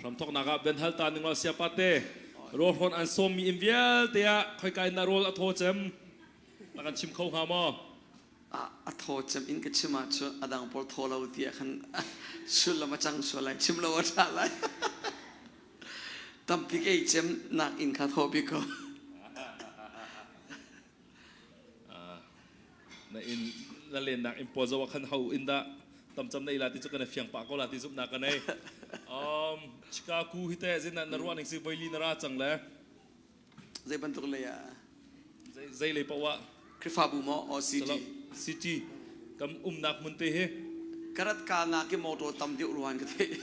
Hramthoknak ah ben hal ta ning law siapa te rawl hrawn an sawmmi inn vialte ah khoika in dah rawl a thaw cem na kan chim kho hnga maw? A thaw cem in ka chim ahcun a dang pawl thaw lo ti ah khan sullam a cang sual lai chim lo a ṭha lai. Tampi ka ei cem nak in kha thaw bik ko. Na in na lennak in pawl zo ah khan ho in dah tamcam na ila ti cu kan fiang pah ko la ti zumhnak ka nei. Chicago hi te zin na ruah ning si voili na ra cang le. Zei bantuk lei ah? Zei lei paoh ah? Khrihfabu maw or city? City. Kam umnak hmun te hi. Karat ka nak i motor tam deuh ruan ka theih.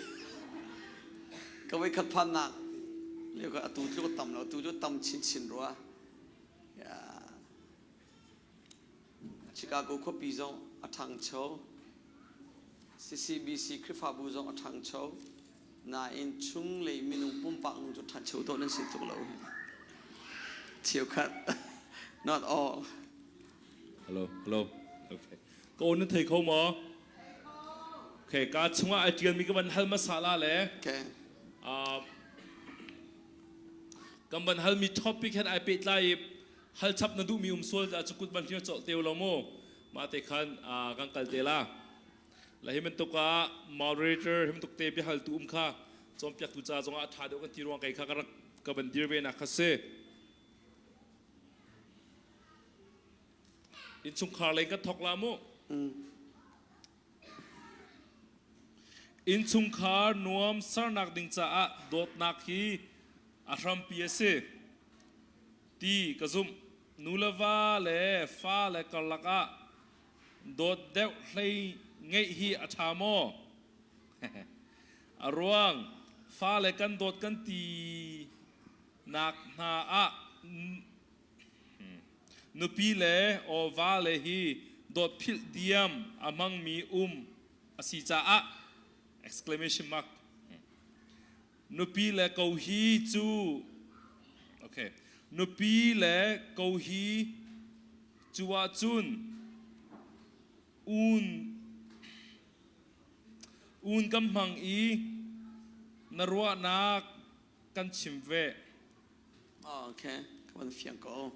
Ka voi khat phan nak lio ka atu tluk tam lo tu cu tam chin chin rua. Chicago khuapi zong a ṭhangcho. CCBC Khrihfabu zong a ṭhangcho. Nain chunglei minung pumpak nu cu ṭhancho dawh nan si tuk lo. Cheukhat. Not all. Hello, hello. Okay. Ka aw nan thei kho maw? Okay, ka chungah ai ṭialmi ka van hal hmasa la le. Okay. Kan van halmi topic hen ai pehtlai i hal chap na duhmi um sual dah cu kut van hlir colh te lo mu mah te khan kan kal te la la hi bantuk ah moderator hi bantuk te biahal tu um kha cawnpiaktu ca zongah a ṭha deuh kan ti ruang kei kha ka rak ka van dir ve nak kha si innchungkhar lei kan thok la mu Innchungkhar nuam sernak ding caah dawtnak hi a hrampi a si ti ka zumh. Nu le va le fa le karlak ah dawt deuh hlei ngeih hi a ṭha maw? A ruang fale kan dawt kan ti nak hna ah Nupi le aw vale hi dawt philh diam a hmangmi um a si caah exclamation mark nupi le ko hi cu okay nupi le ko hi cu ahcun un un kan hmang i na ruahnak kan chim ve. Okay, ka van fiang ko.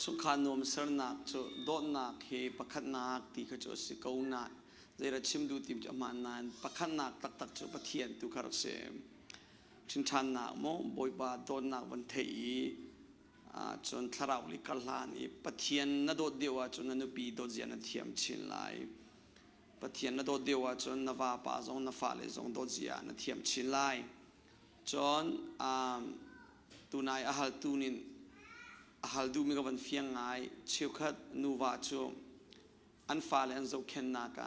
Chungkhar nuam sernak cu dawtnak hi pakhatnak ti kha cu a si ko na zeira chim duh ti cu a hmaan nain pakhatnak taktak cu Pathian tu kha rak si. Ṭhinṭhannak maw Bawipa dawtnak van theih i cun thlarau li kar hlan i Pathian na dawt deuh ahcun na nupi dawt zia na thiam chin lai. Pathian na dawt deuh ahcun na vapa zong na fale zong dawt zia na thiam chin lai. Cun tunai a haltu nih a hal duhmi ka van fiang ngai. Cheukhat nuva cu an fale an zohkhenhnak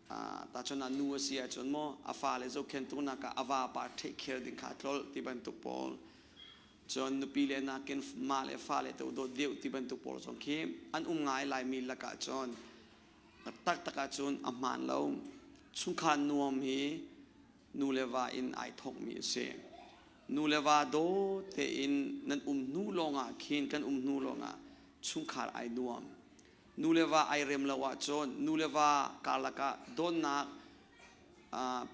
ah tahchun ah nu a si ahcun maw a fale zohkhenhtuknak ah a vapa take care ding kha a tlolh ti bantuk pawl. Cun nupi le nakin mah le fale te dawt deuh ti bantuk pawl zong khi an um ngai Laimi lakah cun taktak ahcun a hmaan lo. Chungkhar nuam hi nu le va in ai thawkmi a si. Nu le va daw tein nan um hnu lawngah khin kan um hnu lawngah chungkhar ai nuam. Nu le va ai rem lo ahcun nu le va karlak ah dawtnak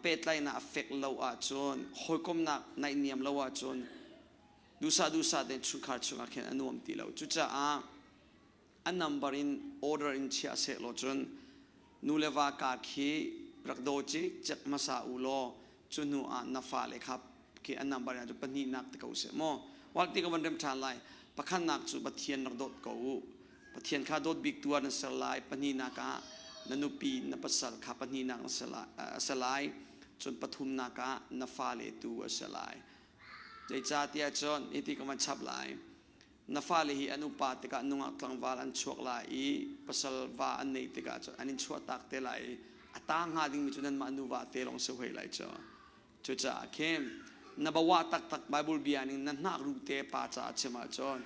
pehtlaihnak a fek lo ahcun hawikomnak naihniam lo ahcun duhsah duhsah tein chungkhar chungah khin a nuam ti lo. Cucaah a number in order in chia seh law cun nu le va ka khi rak daw ci cek hmasa u law cu hnu ah na fale kha khi a number in cu pahnihnak te ko seh maw wal ti ka van rem ṭhan lai pakhatnak cu Pathian rak dawt ko u Pathian kha dawt bik tu ah na ser lai pahnihnak ah na nupi na pasal kha pahnihnak na ser lai cun pathumnak ah na fale tu a si lai zeicahtiah cun hiti ka van chap lai Na fale hi an upa tikah nungak tlangval an chuak lai i pasal va an neih tikah cun an in chuahtak te lai i a tang hnga dingmi cu nanmah nuva te lawng si hoi lai cu. Cucaah khin na bawa taktak Bible bia ning na hnak ruh te pa caah chim ahcun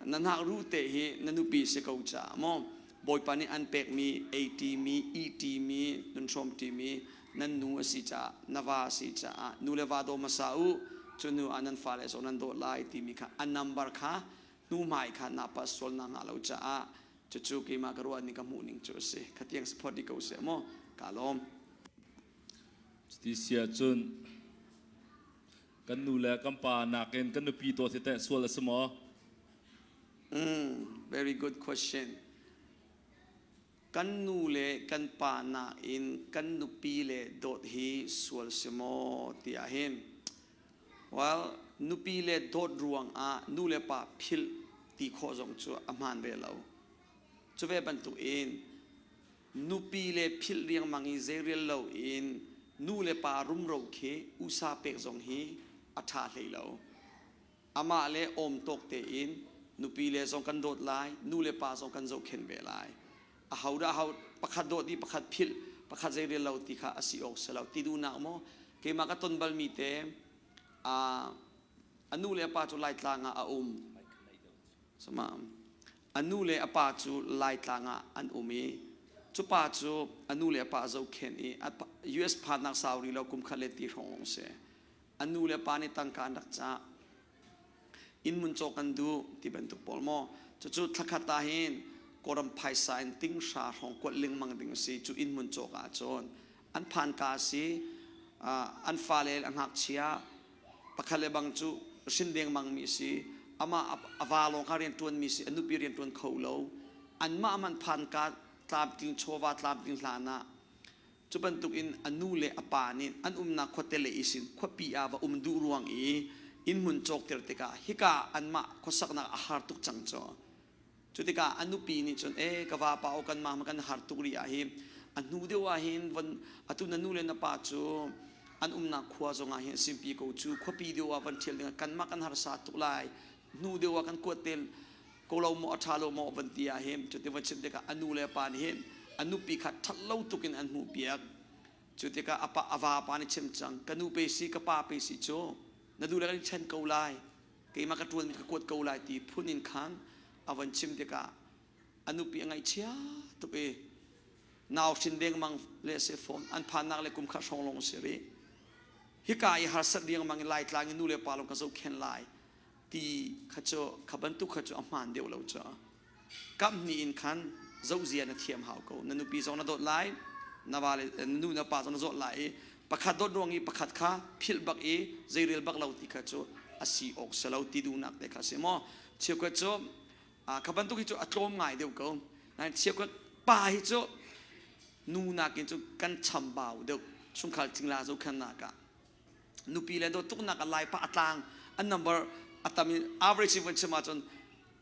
na hnak ruh te hi na nupi si ko caah maw Bawipa nih an pekmi ei ṭimi, ih ṭimi, nun hrawm ṭimi nan nu a si caah na va a si caah nu le va daw hmasa u cu hnu ah nan fale zong nan dawt lai timi kha a number kha hnuhmai kha na pas sual na ngah lo caah cucu keimah ka ruah ning ka hmuh ning cu a si khatiang support di ko seh maw ka lawm. Cuti si ahcun kan nu le kan pa nakin kan nupi dawt hi teh sual a si maw? Very good question. Kan nu le kan pa nakin kan nupi le dawt hi sual si maw tiah hin. Well, nupi le dawt ruangah nu le pa philh ti khawh zong cu a hmaan ve lo. Cu ve bantuk in nupi le philh riangmang i zeirel lo in nu le pa rumro khi usa pek zong hi a ṭha hlei lo. Amah le awm tawk tein nupi le zong kan dawt lai, nu le pa zong kan zohkhenh ve lai. Aho dah aho pakhat dawt i pakhat philh, pakhat zeirel lo ti kha a si awk si lo. Ti duhnak maw? Keimah ka ton balmi te a nu le a pa cu Laitlang ah a um. Sama a nu le a pa cu Laitlang ah an um i cu pa cu a nu le a pa zohkhenh i US phannak sau rih lo kum khat le ti hrawng lawng si. A nu le pa nih tangka an rak cah. Inn hmun cawk kan duh ti bantuk pawl maw. Cucu thlakhat ah hin Kawlram phaisa in tinghra hrawng kuat lengmang ding a si. Cu inn hmun cawk ahcun an phanka a si. An fale a ngakchia pakhat le bang cu hrin dengmang mi a si. Amah a va lawng kha rian ṭuanmi si. A nupi rian ṭuan kho lo. Anmah man phanka tlamtling chawva tlamtling hlan ah Cu bantukin a nu le a pa nih an umnak khuate le isin khuapi ah va um duh ruang i innhmun cawkter tikah hika anmah khuasaknak a har tuk cang cu. Cu tikah a nupi nih cun e ka vapa aw kanmah ma kan har tuk rih ah hi a hnu deuh ah hin von atu na nu le na pa cu an umnak khua zongah hin simpi ko cu khuapi deuh ah van ṭhial dingah kanmah kan harsa tuk lai hnu deuh ah kan kuat te ko lo maw a ṭha lo maw van ti ah hin cuti van chim tikah a nu le a pa nih hin a nupi kha ṭhat lo tuk in an hmuhpiak. Cu tikah a pa a va pa nih chim cang, ka nu pe si ka pa pe si cu na duh le kan chen ko lai, keimah ka ṭuan ka kuat ko lai ti phun in khan a van chim tikah a nupi a ngaihchia tuk i nau hrin dengmang le a si fawn an phannak le kum khat hrawng lawng a si rih. Hika i harsat riangmang in Laitlang i nu le pa lawng ka zohkhenh lai ti kha cu kha bantuk kha cu a hmaan deuh lo cu. Kamhnih in khan zohzia na thiam hau ko. Na nupi zong na dawt lai, na va le na nu na pa zong na zawt lai i pakhat dawt ruang i pakhat kha philh bak i zeirel bak lo ti kha cu a si awk si lo ti duhnak te kha si maw. Cheukhat cu kha bantuk hi cu a tlawm ngai deuh ko. Nain cheukhat pa hi cu nu nakin cu kan chambau deuh chungkhar cingla zohkhennak ah. Nupi le dawt tuknak a lai pa a tlang an number a tam in average in van chim ahcun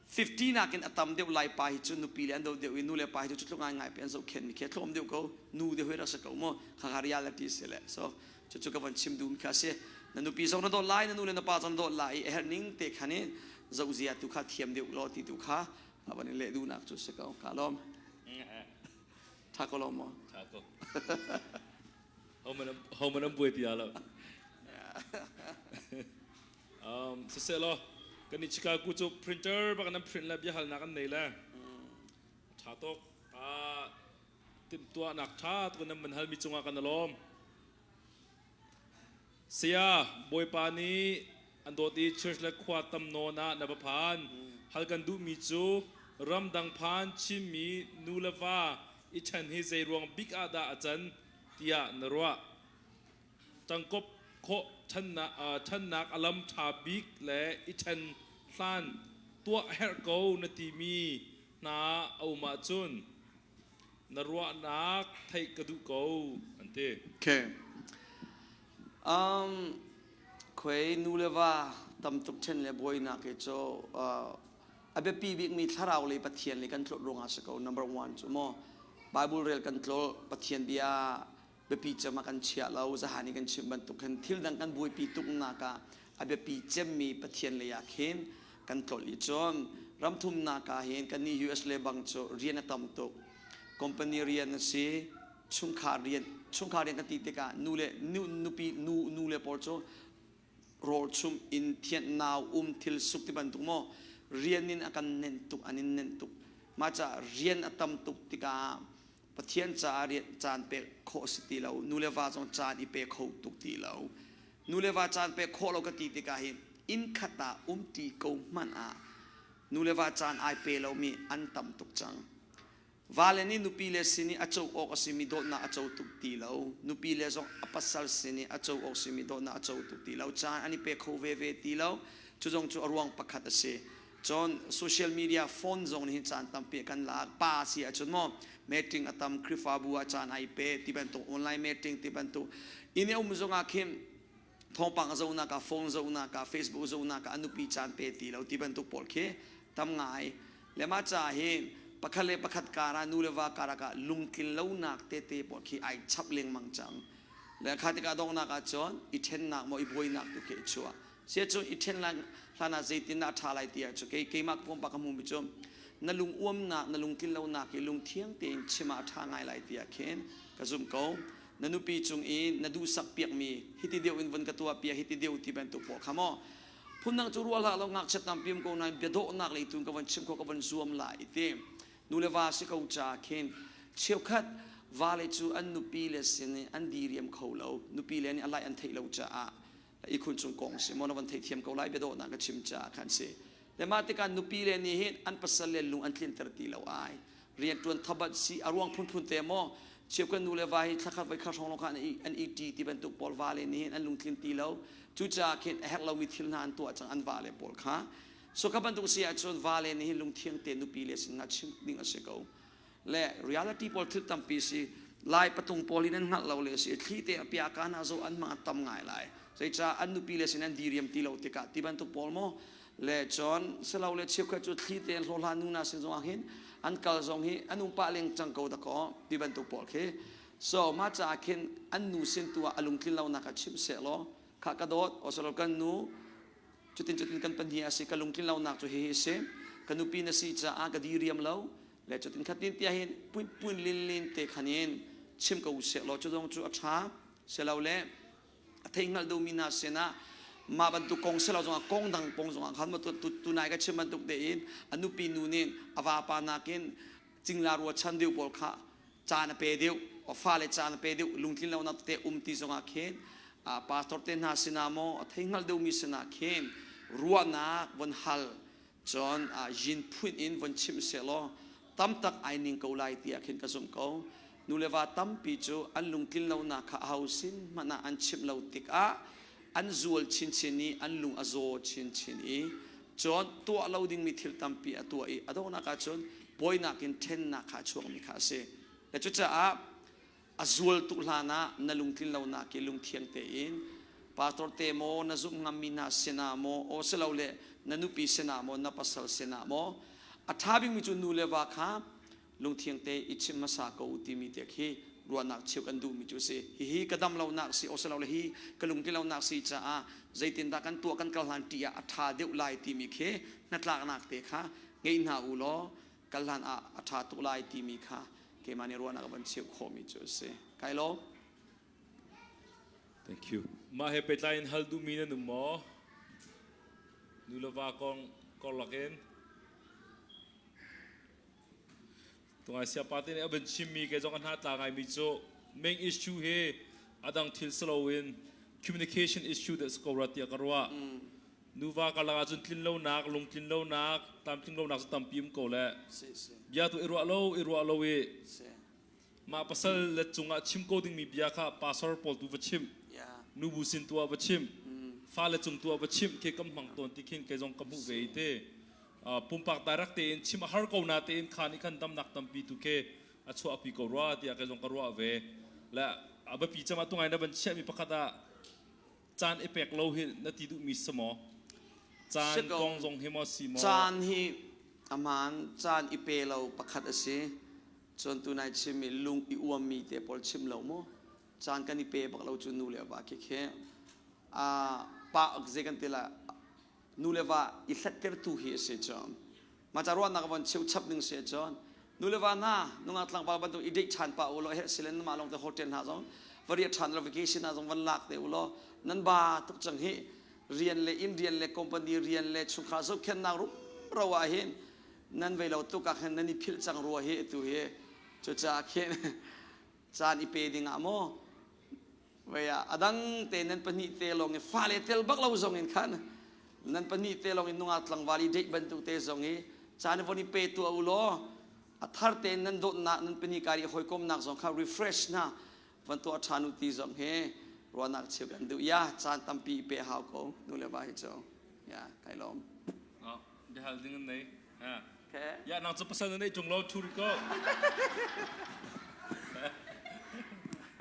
50 nakin a tam deuh lai pa hi cu nupi le an dawt deuh i nu le pa hi cu tluk ngai ngai pe an zohkhenh mi khi a tlawm deuh ko. Nu deuh hi rak si ko mu kha kha reality si le so cucu ka van chim duh mi kha si. Na nupi zong na dawt lai, na nu le na pa zong na dawt lai i a herh ning te khan in zohzia tu kha thiam deuh law ti tu kha a van in leh duhnak cu si ko. Ka lawm. Tha ko lo maw? Tha ko. Ho man an buai ti lo. Siseh law kan i Chicago cu printer bak nan print le biahalnak an nei le tha tuk. Timhtuahnak tha tuk nan man halmi cungah kan lawm. Saya, Bawipa nih an dawt i church le khua tam nawn ah na va phan. Hal kan duhmi cu ramdang phan Chinmi nu le va i ṭhen hi zei ruang bik ah dah a can tiah na ruah? Ṭangkop khawh ṭhannak a lam ṭha bik le i ṭhen hlan tuah herh ko na timi hna a um ahcun na ruahnak theih ka duh ko an ti. Okay. Khuai nu le va tam tuk ṭhen le buainak hi cu a biapi bikmi thlarau le Pathian le kan tlawt ruangah si ko. Number one cu maw Bible rel kan tlawt, Pathian bia biapi cem ah kan chia lo. Zahan i kan chim bantuk khin thil dang kan buaipi tuk nak ah a biapi cemmi Pathian lei ah khin kan tlolh i cun ramthumnak ah hin kannih US le bang cu rian a tam tuk. Company rian a si, chungkhar rian. Chungkhar rian kan ti tikah nu le nu nupi nu nu le pawl cu rawl chumh in thianh nau um thil suk ti bantuk maw rian in a kan nenh tuk, an in nenh tuk. Mah caah rian a tam tuk tikah Pathian caah rian caan pek khawh a si ti lo. Nu le va zong caan i pe kho tuk ti lo. Nu le va caan pek khawh lo ka ti tikah hin inn khat ah umṭi ko hmanh ah nu le va caan ai pe lomi an tam tuk cang. Vale nih nupile sin i a co awk a simi dawtnak a co tuk ti lo. Nupile zong a pasal sin i a co awk simi dawtnak a co tuk ti lo. Caan an i pe kho veve ti lo. Cu zong cu a ruang pakhat a si. Cun social media phone zong nih hin caan tampi a kan lak. Pa si ahcun maw meeting a tam, Khrihfabu ah caan ai pe ti bantuk, online meeting ti bantuk. Inn i a um zong ah khin thawngpang a zohnak ah phone zohnak ah Facebook zohnak ah a nupi caan pe ti lo ti bantuk pawl khi tam ngai le mah ca hi pakhat le pakhat kar ah nu le va karak ah lungtlin lonak tete pawl khi ai chap lengmang cang le kha tikah donghnak ah cun i ṭhennak maw i buainak tu khi i chuah sia cu i ṭhen hlan ah zeitin dah a ṭha lai ti ah cu kei keimah pumpak ka hmumi cu na lung uamnak na lungtlin lonak hi lungthiang tein chim ah a ṭha ngai lai ti ah khin ka zumh ko na nupi cung i na duhsak piakmi hiti deuh in vun ka tuah piak hiti deuh ti bantuk pawl kha maw phundang cu ruah hlah lo ngakchiat tampi um ko nain biadawhnak lei tu ka von chim kho ka von zuam lai ti nu le va si ko ca khin cheukhat vale cu an nupi le sin in an diriam kho lo nupi le nih a lai an theih lo caah ikhun cung kong si maw na von theithiam ko lai biadawhnak ka chim caah khan si le mah tikah nupi le nih hin an pasal le lung an tlinter ti lo ai rianṭuan thabat si a ruang phunphun te maw cheukhat nu le va hi thlakhat voi khat hrawng lawng kha an i ṭi ti bantuk pawl va le nih hin an lungtlin ti lo cucaah khin a herh lomi thil hna an tuah cang an va le pawl kha so kha bantuk si ahcun va le nih hin lungthiang te nupi le sin nga chim ding a si ko le reality pawl thil tampi si lai patung pawl in an hngalh lo le si thli te a pia ka hna zo an mang tam ngai lai zeicah an nupi le sin an diriam ti lo tikah ti bantuk pawl maw le cun selo le cheukhat cu thli te hlawhhlan nu na sin zongah hin an kal zong hi an um pah leng cang ko dakaw ti bantuk pawl khi so mah caah khin an nu sin tu ah a lungtlin lonak a chim seh law kha ka dawt osalo kan nu cutin cutin kan pahnih a si ka lungtlin lonak cu hihi si ka nupi na si caah ka diriam lo le cutin khatin tiah hin puin puin lin lin te khan in chim ko seh law cu zong cu a ṭha selo le a thei hngal deuhmi hna sinah mah bantuk kong silo zongah kong dang kong zongah khan tu tunai ka chim bantuk tein a nupi nu nih a vapa nakin cingla rua chan deuh pawl kha caan a pe deuh fale caan a pe deuh lungtlin lonak te um ti zongah khin pastor te hna sinah maw a thei hngal deuhmi sinah khin ruahnak von hal Cun yin phun in von chimh sehlaw tamtak ai ning ko lai tiah khin ka zumh ko. Nu le va tampi cu an lungtlin lonak kha aho sin hmanh ah an chimh lo tikah an zual chinchin i an lung a zaw chinchin i cun tuah lo dingmi thil tampi a tuah i a donghnak ahcun buainak in ṭhennak kha a chuakmi kha a si. Le cucaah a zual tuk hlan ah na lungtlin lonak hi lungthiang tein pastor te maw na zumh ngammi hna sinah maw aw silole na nupi sinah maw na pasal sinah maw a ṭha bikmi cu nu le va kha lungthiang te i chim hmasa ko timi te khi ruahnak cheu kan duhmi cu a si hihi ka dam lonak si aw silole hi ka lungtlin lonak si caah zeitindah kan tuah kan kal hlan ṭi ah a ṭha deuh lai timi khi hnatlaknak te kha ngei hna u law kal hlan ah a ṭha tuk lai timi kha keimah nih ruahnak van cheuh khawhmi cu a si. Kai lawm. Thank you. Mah he pehtlai in hal duhmi nan um maw? Nu le va kong korlak in. Tungai siapa te nih a van chimmi ke zong a hna tla ngaimi cu main issue hi adang thil silo in communication issue that ko ra tiah ka ruah. Nuva karlak ahcun tlinlonak, lungtlinlonak, tlamtlinglonak cu tampi um ko le bia tu i ruah lo i ruah lo i mah pasal le cungah chim ko dingmi bia kha pastor pawl tu va chimh nubu sin tu ah va chimh fale cung tu ah va chimh khi kam hmang tawn ti khin kei zong ka hmuh ve i te pumpak direct tein chim a har ko na tein kha nih khan damnak tampi tu khi a chuahpi ko rua tiah kei zong ka ruah ve le a biapi cem ah tungai na van chiahmi pakhat ah caan i pek lo hi na ti duhmi si maw? Caan kong zong hi maw si maw? Caan hi amaan caan i pe lo pakhat a si. Cun tunai chimmi lung i uammi te pawl chim lo mu. Caan kan i pe bak lo cu nu le va khi khi. A pa zei kan ti la nu le va i hlattertu hi a si cu. Mah ca ruahnak von cheu chap ning si cun nu le va hna nungak tlangval bantuk i date ṭhan pah u law herh silen mah lawng te hotel hna zong va riah ṭhan lo vacation hna zong van lak te u law nan ba tuk cang hi rian le inn rian le company rian le chungkhar zohkhenhnak rumro ah hin nan vei lo tuk ah khin nan i philh cang rua hi atu hi cucaah khin caan i pe ding ah maw Vei ah a dang te nan pahnih te lawng i fale tel bak lo zong in khan nan pahnih te lawng in nungak tlangval i date bantuk te zong i caan von i pe tuah u law. A thar tein nan dawtnak nan pahnih kar i hawikomnak zong kha refresh hna van tuah ṭhan u ti zong hi ruahnak cheu kan duh. Ya, caan tampi pe hau ko nu le va hi cu. Ya, kai lawm. Oh, biahal ding an nei. Ha. Okay. Ya, nang cu pasal na nei ṭung lo, ṭhu rih ko.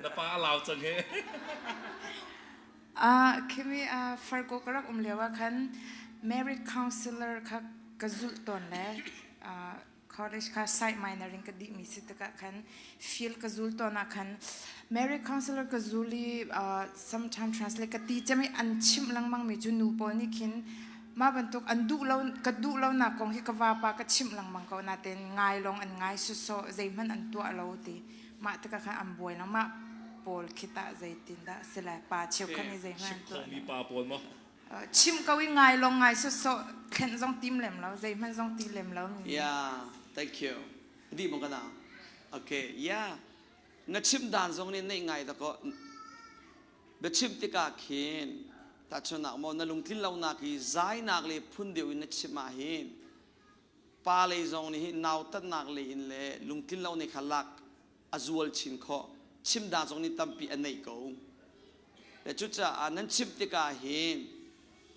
Na pa a lau cang he. Khimi Fargo ka rak um lio ah khan marriage counselor kha ka zulh tawn le college kha site minor in ka dihmi si tikah khan field ka zul tawn ah khan marriage counselor ka zul i sometime translate ka ti cem i an chimh lengmang mi cu nu pawl nih khin mah bantuk an duh lo ka duh lo nak kong hi ka vapa ka chimh lengmang ko nain ngai lawng an ngai sawsawh zeihmanh an tuah lo ti mah tikah khan an buai lo mah pawl khi tah zeitindah si lai pa cheukhat nih zeihmanh an tuah mi pa pawl maw chim ko i ngai lawng ngai sawsawh thlen zong tim lem lo zeihmanh zong ti lem lo mi yeah thank you di mo kana okay yeah na chim dan zong nih nei ngai da ko biachim tikah khin tahchunhnak maw na lungtlin lonak hi zainak le phun deuh in na chim ah hin Pa lei zong nih hin nautatnak lei in le lungtlin lo nih kha lak a zual chin khawh. Chimdan zong nih tampi a neih ko. Le cucaah nan chimh tikah hin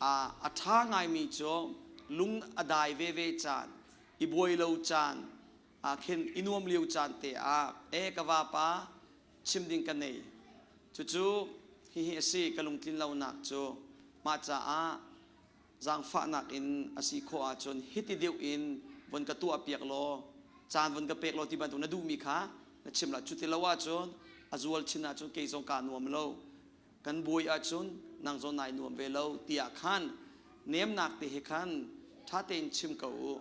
a ṭha ngaimi cu lung a dai veve caan, i buai lo caan, ah khin i nuam lio caan te ah e ka vapa chim ding ka nei. Cucu hihi a si ka lungtlin lonak cu mah caah zaangfahnak in a si khawh ahcun hiti deuh in von ka tuahpiak law caan von ka pek law ti bantuk na duhmi kha na chim la cuti lo ahcun a zual chin ahcun kei zong kaa nuam lo kan buai ahcun nang zong nai nuam ve lo tiah khan nemnak te he khan ṭha tein chim ko u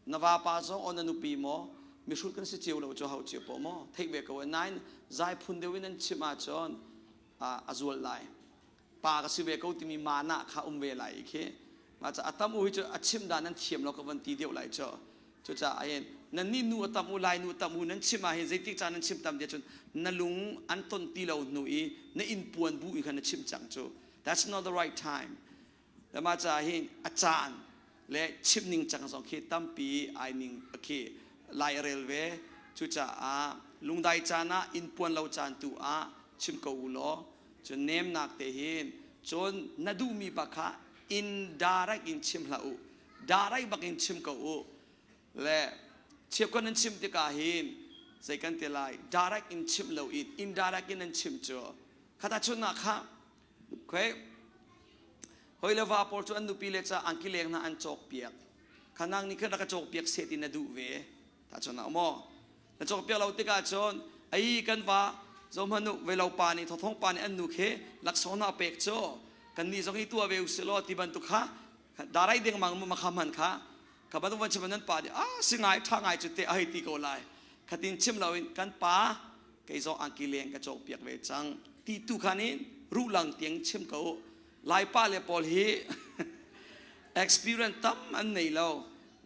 na vapa zong o na nupi maw mihrut kan si cio lo cu hau cio po maw theih ve ko nain zai phun deuh in an chim ahcun a zual lai pa ka si ve ko timi mana kha um ve lai khi ma ca atam u hi cu a chim dan nan thiam lo ka van ti deuh lai cu cucaah hin nan nih nu atam u lai nu atam u nan chim ah hin zeitik ca nan chim tam ti cun na lung an ton ti lo hnu i na inn puan bu i khan na chim cang cu that's not the right time ma ca hin a caan le chim ning cang zong khi tampi ai ning khi lai rel ve cucaah lungdai caan ah inn puan lo caan tu ah chim ko u law Cun nemnak te hin cun na duhmi bak kha indirect in chim hlah u. Direct bak in chim ko u. Le cheukhat nan chim tikah hin zei kan ti lai direct in chim lo in indirect in nan chim cu khata chunnak kha khoi hoi le va pawl cu an nupi le ca angki leng hna an cawk piak khanang nih khan rak ka cawk piak seh ti na duh ve ta chun ah maw Na cawkpiak lo tikah cun ai kan va zohhmanh u velo pa nih thawthawng pa nih an nu khi laksawng hna pek cu kan nih zong hi tuah ve usih law ti bantuk kha darai dengmang mu makha hman kha ka bantuk van chim nan pa nih ah si ngai tha ngai cu te a hei ti ko lai khatin chim loin kan pa kei zong angki leng ka cawkpiak ve cang ti tu khan in ruhlang tiang chim ko lai pa le pawl hi experience tam an nei lo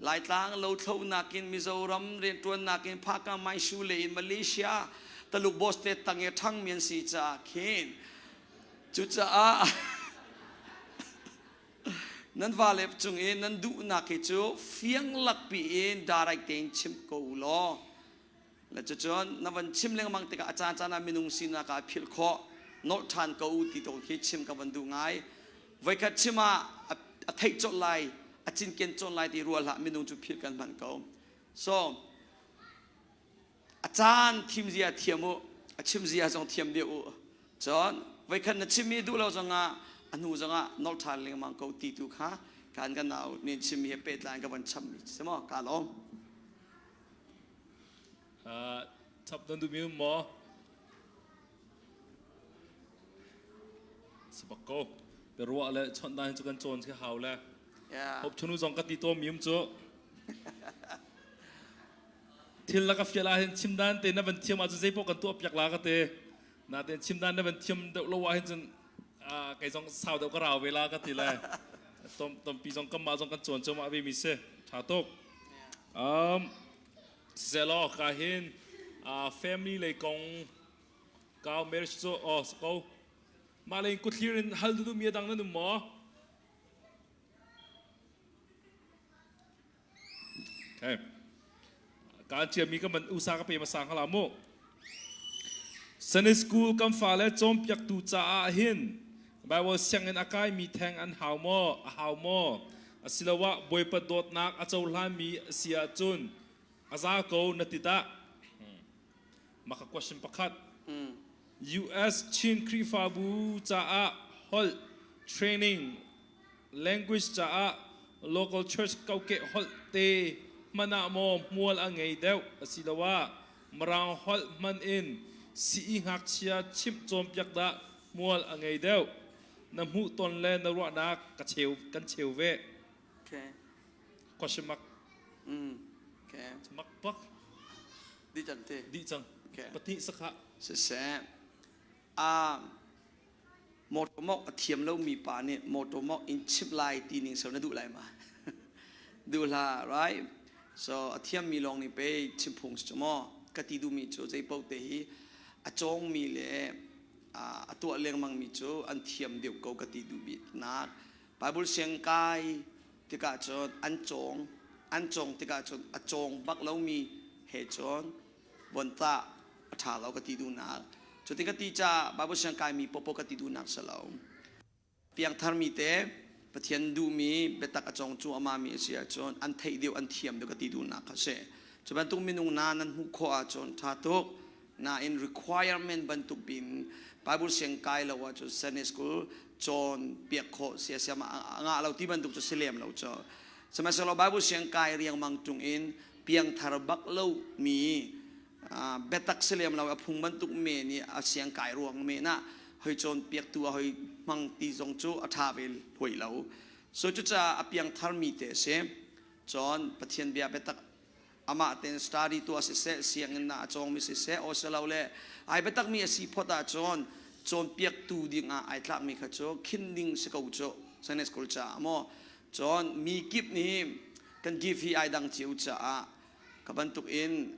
Laitlang lothlonak in Mizoram rianṭuannak in Phaka Maishu le in Malaysia Taluk boss te tang i ṭhangmi an si caah khin cucaah nan vale cung i nan duhnak hi cu fiang lakpi in direct tein chim ko u law le cucun na van chim lengmang tikah a caan caan ah minung sinak ah philh khawh nolh ṭhan ko u ti tong khi chim ka van duh ngai voikhat chim ah a theih colh lai a cinken colh lai ti ruah hlah minung cu philh kan hman ko so a caan thim zia thiam u a chim zia zong thiam deuh u cun voikhat na chimmi duh lo zongah a hnu zongah nolh ṭhan lengmang ko ti tu kha kan kan nau nih chimmi he pehtlai ka van chammi si maw ka lawm Chap nan duhmi um maw? Sabak ko. Biaruah le chawnh dan cu kan cawn khi hau le. Hop chunu zong ka ti tawn mi um cu. Thil la ka fial ah hin chim dan te na van thiam ahcun zei paoh kan tuah piak la ka te. Natein chim dan na van thiam deuh lo ah hin cun kei zong sau deuh ka rau ve la ka ti le. Tom tompi zong kan mah zong kan cawn cuahmah ve mi si. Tha tuk. Um, Siselaw ka hin family lei kong kau marriage cu oh ko mah lei kuthlir in hal duh mi adang nan um maw? Okay. Kaan ciami ka man usa ka pe hmasa hnga la mu. Sunday school kan fale cawnpiaktu caah hin Bible sianginn a kaimi theng an hau maw? A hau maw? Asiloah Bawipa dawtnak a cohlanmi a si ahcun a za ko na ti dah? Maka question pakhat. US Chin Khrihfabu caah holh training language caah local church kokeh holh te hman ah maw hmual a ngei deuh asiloah Mirang holh hman in sii ngakchia chimh cawnpiak dah hmual a ngei deuh na hmuh ton le na ruahnak ka cheu kan cheu ve. Okay. Question mark. Okay. Mak bak. Di cang te. Di cang. Okay. Pahnih sakha. Siseh. Ah motor mok a thiam lomi pa nih motor mok in chimh lai ti ning so na duh lai ma? Duh hlah, right? So a thiammi lawng nih pei chim phung si cu maw? Ka ti duhmi cu zei paoh te hi a cawngmi le a tuah lengmangmi cu an thiam deuh ko ka ti duh biknak. Bible siang kai tikah cun an cawng, an cawng tikah cun a cawng bak lomi he cun von tah a ṭha lo ka ti duhnak. Cutin ka ti caah Bible siang kaimi popo ka ti duhnak si lo. Piangtharmi te Pathian duhmi biatak a cawng cu amami a si ahcun an theih deuh an thiam deuh ka ti duhnak kha si. Cu bantuk minung na nan hmuh khawh ahcun ṭha tuk. Nain requirement bantuk bin Bible siang kai lo ahcun Sunday school cawn piak khawh siasiam a ngah lo ti bantuk cu si lem lo cu. Sihmanhsehlaw Bible siang kai riangmang ṭung in piangthar bak lo mi biatak si lem lo a phung bantuk men i a siang kai ruang men ah hoi cawnpiaktu a hoi hmang ti zong cu a ṭha ve hoi lo. So cucaah a piangthar mi te a si. Cun Pathian bia biatak amah ten study tuah siseh sianginn ah a cawngmi siseh aw si lo le ai biatak mi a si phot ahcun cawnpiaktu ding ah ai tlakmi kha cu khin ding si ko cu Sunday school caah maw cun mi kip nih kan gift hi ai dang cio caah ka bantuk in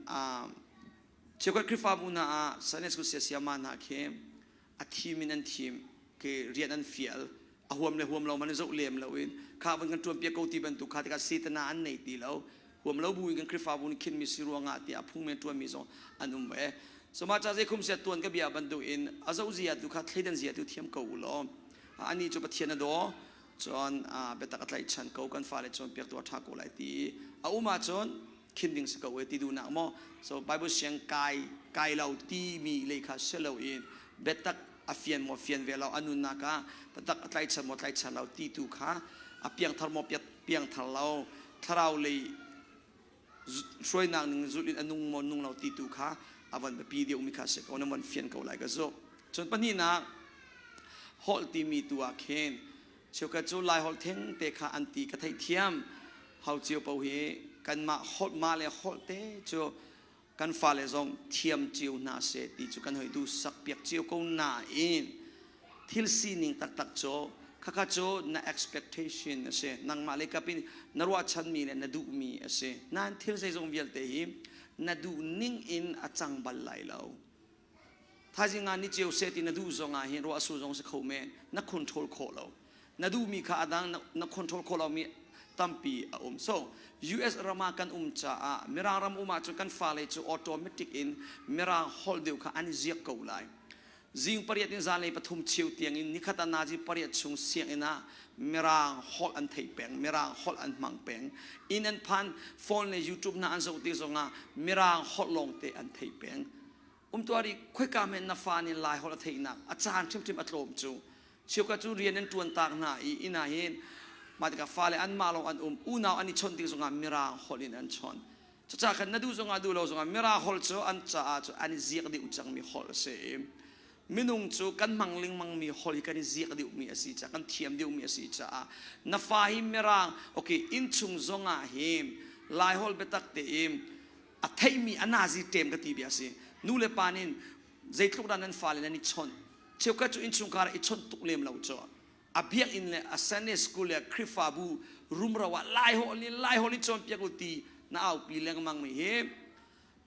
cheukhat Khrihfabu hna ah Sunday school siasiama hna khi a thim in an thim ke rian an fial a huam le huam lo man zoh lem lo in kha van kan tuan piak ko ti bantuk kha tikah setana an nei ti lo huam lo bu in kan Khrihfabu nih khin mi si ruangah tiah phung men tuan mi zong an um ve so ma cha zei khum sia tuan ka bia bantuk in a zoh zia tu kha thleidan zia tu thiam ko u law ani cu Pathian a daw cun biatak a tlaihchan ko kan fale cawnpiaktu a ṭha ko lai ti a um ahcun khin ding si ko e ti duhnak maw so Bible siang kai kai lo timi lei kha si lo in biatak a fian maw fian ve lo a nunnak ah biatak a tlaihchan maw tlaihchan lo ti tu kha a piangthar maw piangthar lo thlarau lei hruainak ning zulh in a nung maw nung lo ti tu kha a van biapi deuhmi kha si ko na van fian ko lai ka zumh cun pahnihnak holh timi tu ah khin cheukhat cu lai holh theng te kha an ti ka theihthiam hau cio po hi kanmah holh ma le holh te cu kan fale zong thiam cio hna seh ti cu kan hoi duh sak piak cio ko nain thil sining taktak cu khakha cu na expectation a si nangmah le kap in na ruahchanmi le na duhmi a si nain thil zeizong vialte hi na duh ning in a cang bal lai lo thaizing ah ni ceu seh ti na duh zong ah hin ruah sur zong si kho men na control khawh lo na duhmi kha adang na control khawh lomi tampi a um so US ram ah kan um caah Mirang ram um ahcun kan fale cu automatic in Mirang holh deuh kha an i ziak ko lai Zing pariat in zanlei pathum cheu tiangin nikhat ah nazi pariat chung sianginn ah Mirang holh an theih peng, Mirang holh an hmang peng. Inn an phan, phone le YouTube hna an zoh tik zongah Mirang holh lawngte an theih peng. Umtuari khoika men na fa nih Lai holh a theihnak a caan hrimhrim a tlawm cu. Cheukhat cu rian an ṭuan taak hna i inn ah hin mah tikah fale anmah lawng an um, unau an i chawnh tik zongah Mirang holh in an chawnh. Cucaah khan na duh zongah duh lo zongah Mirang holh cu an caah cu an i ziak deuh cangmi holh a si i minung cu kan hmang lengmangmi holh hi kan i ziak deuhmi a si caah kan thiam deuhmi a si caah na fa hi Mirang okay innchung zongah hi Lai holh biatak tein a theihmi a nazi ṭem ka ti bia a si nu le pa nih zeitluk dah nan fale nan i chawnh cheukhat cu innchungkhar i chawnh tuk lem lo cu a biakinn le a Sunday school le Khrihfabu rumro ah Laiholh nih Laiholh nih cawnpiak u ti na aupi lengmang mi hi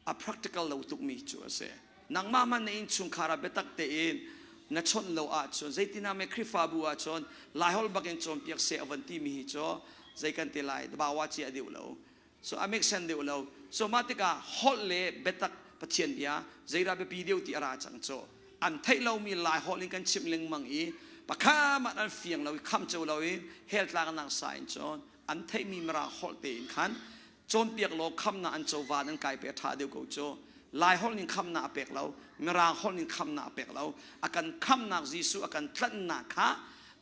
a practical lo tukmi cu a si. Nangmah hmanh na innchungkhar ah biatak tein na chawnh lo ahcun zeitinah me Khrihfabu ahcun Laiholh bakin cawnpiak seh a van timi hi cu zei kan ti lai bawa cia deuh lo. So a make sense deuh lo. So mah tikah holh le biatak Pathian bia zeidah biapi deuh ti a ra cang cu. An theih lomi Lai holh in kan chimh lengmang i pakhat an fiang lo i kham cio lo i hell tlaknak sa in cun an theihmi Mirang holh tein khan cawnpiak law khamnak an covan an kai pe a ṭha deuh ko cu. Lai holh ning khamnak a pek lo, Mirang holh ning khamnak a pek lo. A kan khamnak Jesuh a kan tlanhnak kha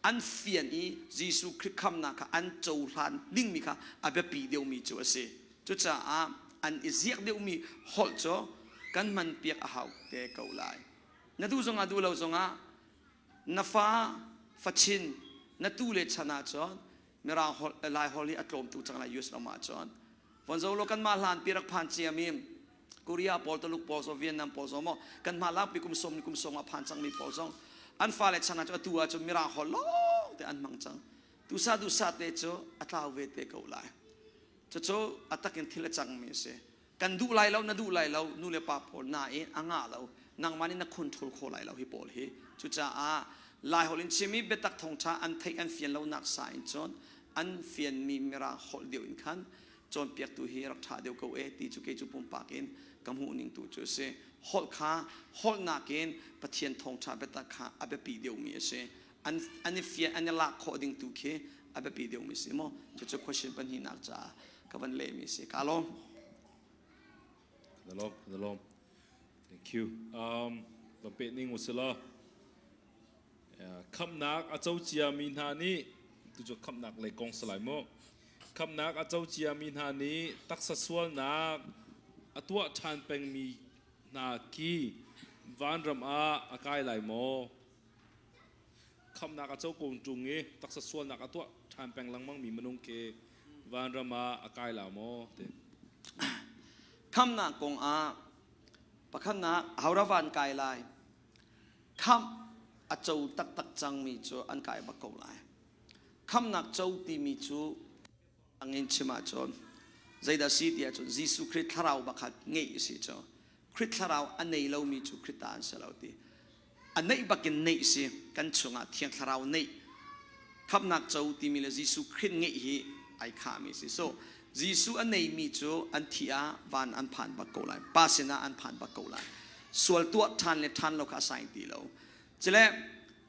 an fian i Jesuh Khrih khamnak kha an cohlan dingmi kha a biapi deuhmi cu a si. Cucaah an i ziak deuhmi holh cu kan hmanpiak a hau te ko lai. Na duh zongah duh lo zongah na fa fachin na tu le chan ahcun Mirang holh Lai holh hi a tlawm tuk cang lai US ram ahcun. Von zo lo kanmah hlan pi rak phan ciami Korea pawl Tuluk pawl zong Vietnam pawl zong maw kanmah lakpi kum sawm ni kum sawm ah phan cangmi pawl zong an fale chan ahcun atu ahcun Mirang holh lawng te an hmang cang. Duhsah duhsah te cu a tlau ve te ko lai. Cucu a takin thil a cangmi a si. Kan duh lai lo, na duh lai lo, nu le pa pawl nain a ngah lo. Nangmah nih na control kho lai lo hi pawl hi. Cucaah Laiholh in chimmi biatak thawngṭha an theih an fian lonak sa in cun an fianmi Mirang holh deuh in khan cawnpiaktu hi rak ṭha deuh ko e ti cu kei cu pumpak in ka hmuh ning tu cu a si. Holh kha holh nakin Pathian thawngṭha biatak kha a biapi deuhmi a si. An an i fian an i lak khawh ding tu khi a biapi deuhmi si maw? Cucu question pahnihnak caah ka van lehmi si. Ka lawm. Ka lawm, ka lawm. Thank you. Van peh ning usila. Khamnak a co ciami hna nih tu cu khamnak lei kong si lai mu. Khamnak a co ciami hna nih taksa sualnak a tuah ṭhan pengmi hna khi vanram ah a kai lai maw? Khamnak a co ko ṭung i taksa sualnak a tuah ṭhan peng lengmangmi minung khi vanram ah a kai la maw? Ti. Khamnak kong ah pakhatnak ahodah van kai lai? Khamh a co taktak cangmi cu an kai bak ko lai. Khamnak co timi cu angin chim ahcun zeidah si ti ahcun Jesuh Khrih thlarau bakhat ngeih a si cu. Khrih thlarau a nei lomi cu Khrih ta an si lo ti. A neih bakin neih si kan chungah Thiang Thlarau neih khamnak co timi le Jesuh Khrih ngeih hi ai khahmi si. So Jesuh a neimi cu an thi ah van an phan bak ko lai. Pa sinah an phan bak ko lai. Sual tuah ṭhan le ṭhan lo kha a saing ti lo. Cule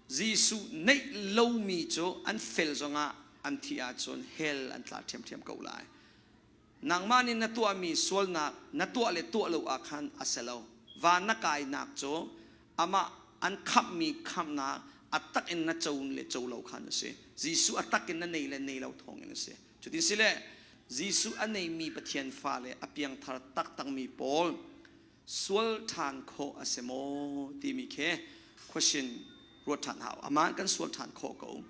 Jesuh neih lomi cu an fel zongah an thih ahcun hell an tla ṭhiamṭhiam ko lai. Nangmah nih na tuahmi sualnak na tuah le tuah lo ah khan a si lo. Van na kainak cu amah an khamhmi khamhnak a tak in na co le co lo khan a si. Jesuh a tak in na nei le nei lo thawngin a si. Cutin si le Jesuh a neimi Pathian fale a piangthar taktakmi pawl sual ṭhan khawh a si maw timi khi question ruat ṭhan hau. Amah kan sual ṭhan khawh ko.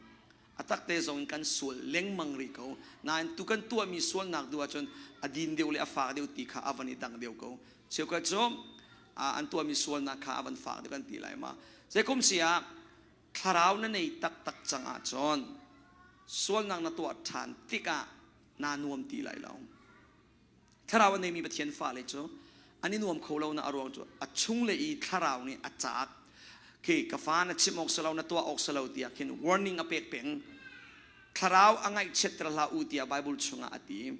A takte zong in kan sual lengmang rih ko. Nain tu kan tuahmi sualnak duh ahcun a din deuh le a fak deuh ti kha a van i dang deuh ko. Cheukhat cu an tuahmi sualnak kha a van fak deuh kan ti lai ma. Zeikum si ah thlarau na nei taktak cang ahcun sualnak na tuah ṭhan tikah naa nuam ti lai lo. Thlarau a neimi Pathian fale cu an i nuam kho lo na a ruang cu a chung le i thlarau nih a caak khi ka fa na chim awk si lo na tuah awk si lo tiah khin warning a pek peng. Thlarau a ngaihchiatter hlah u tiah Bible chungah a ti.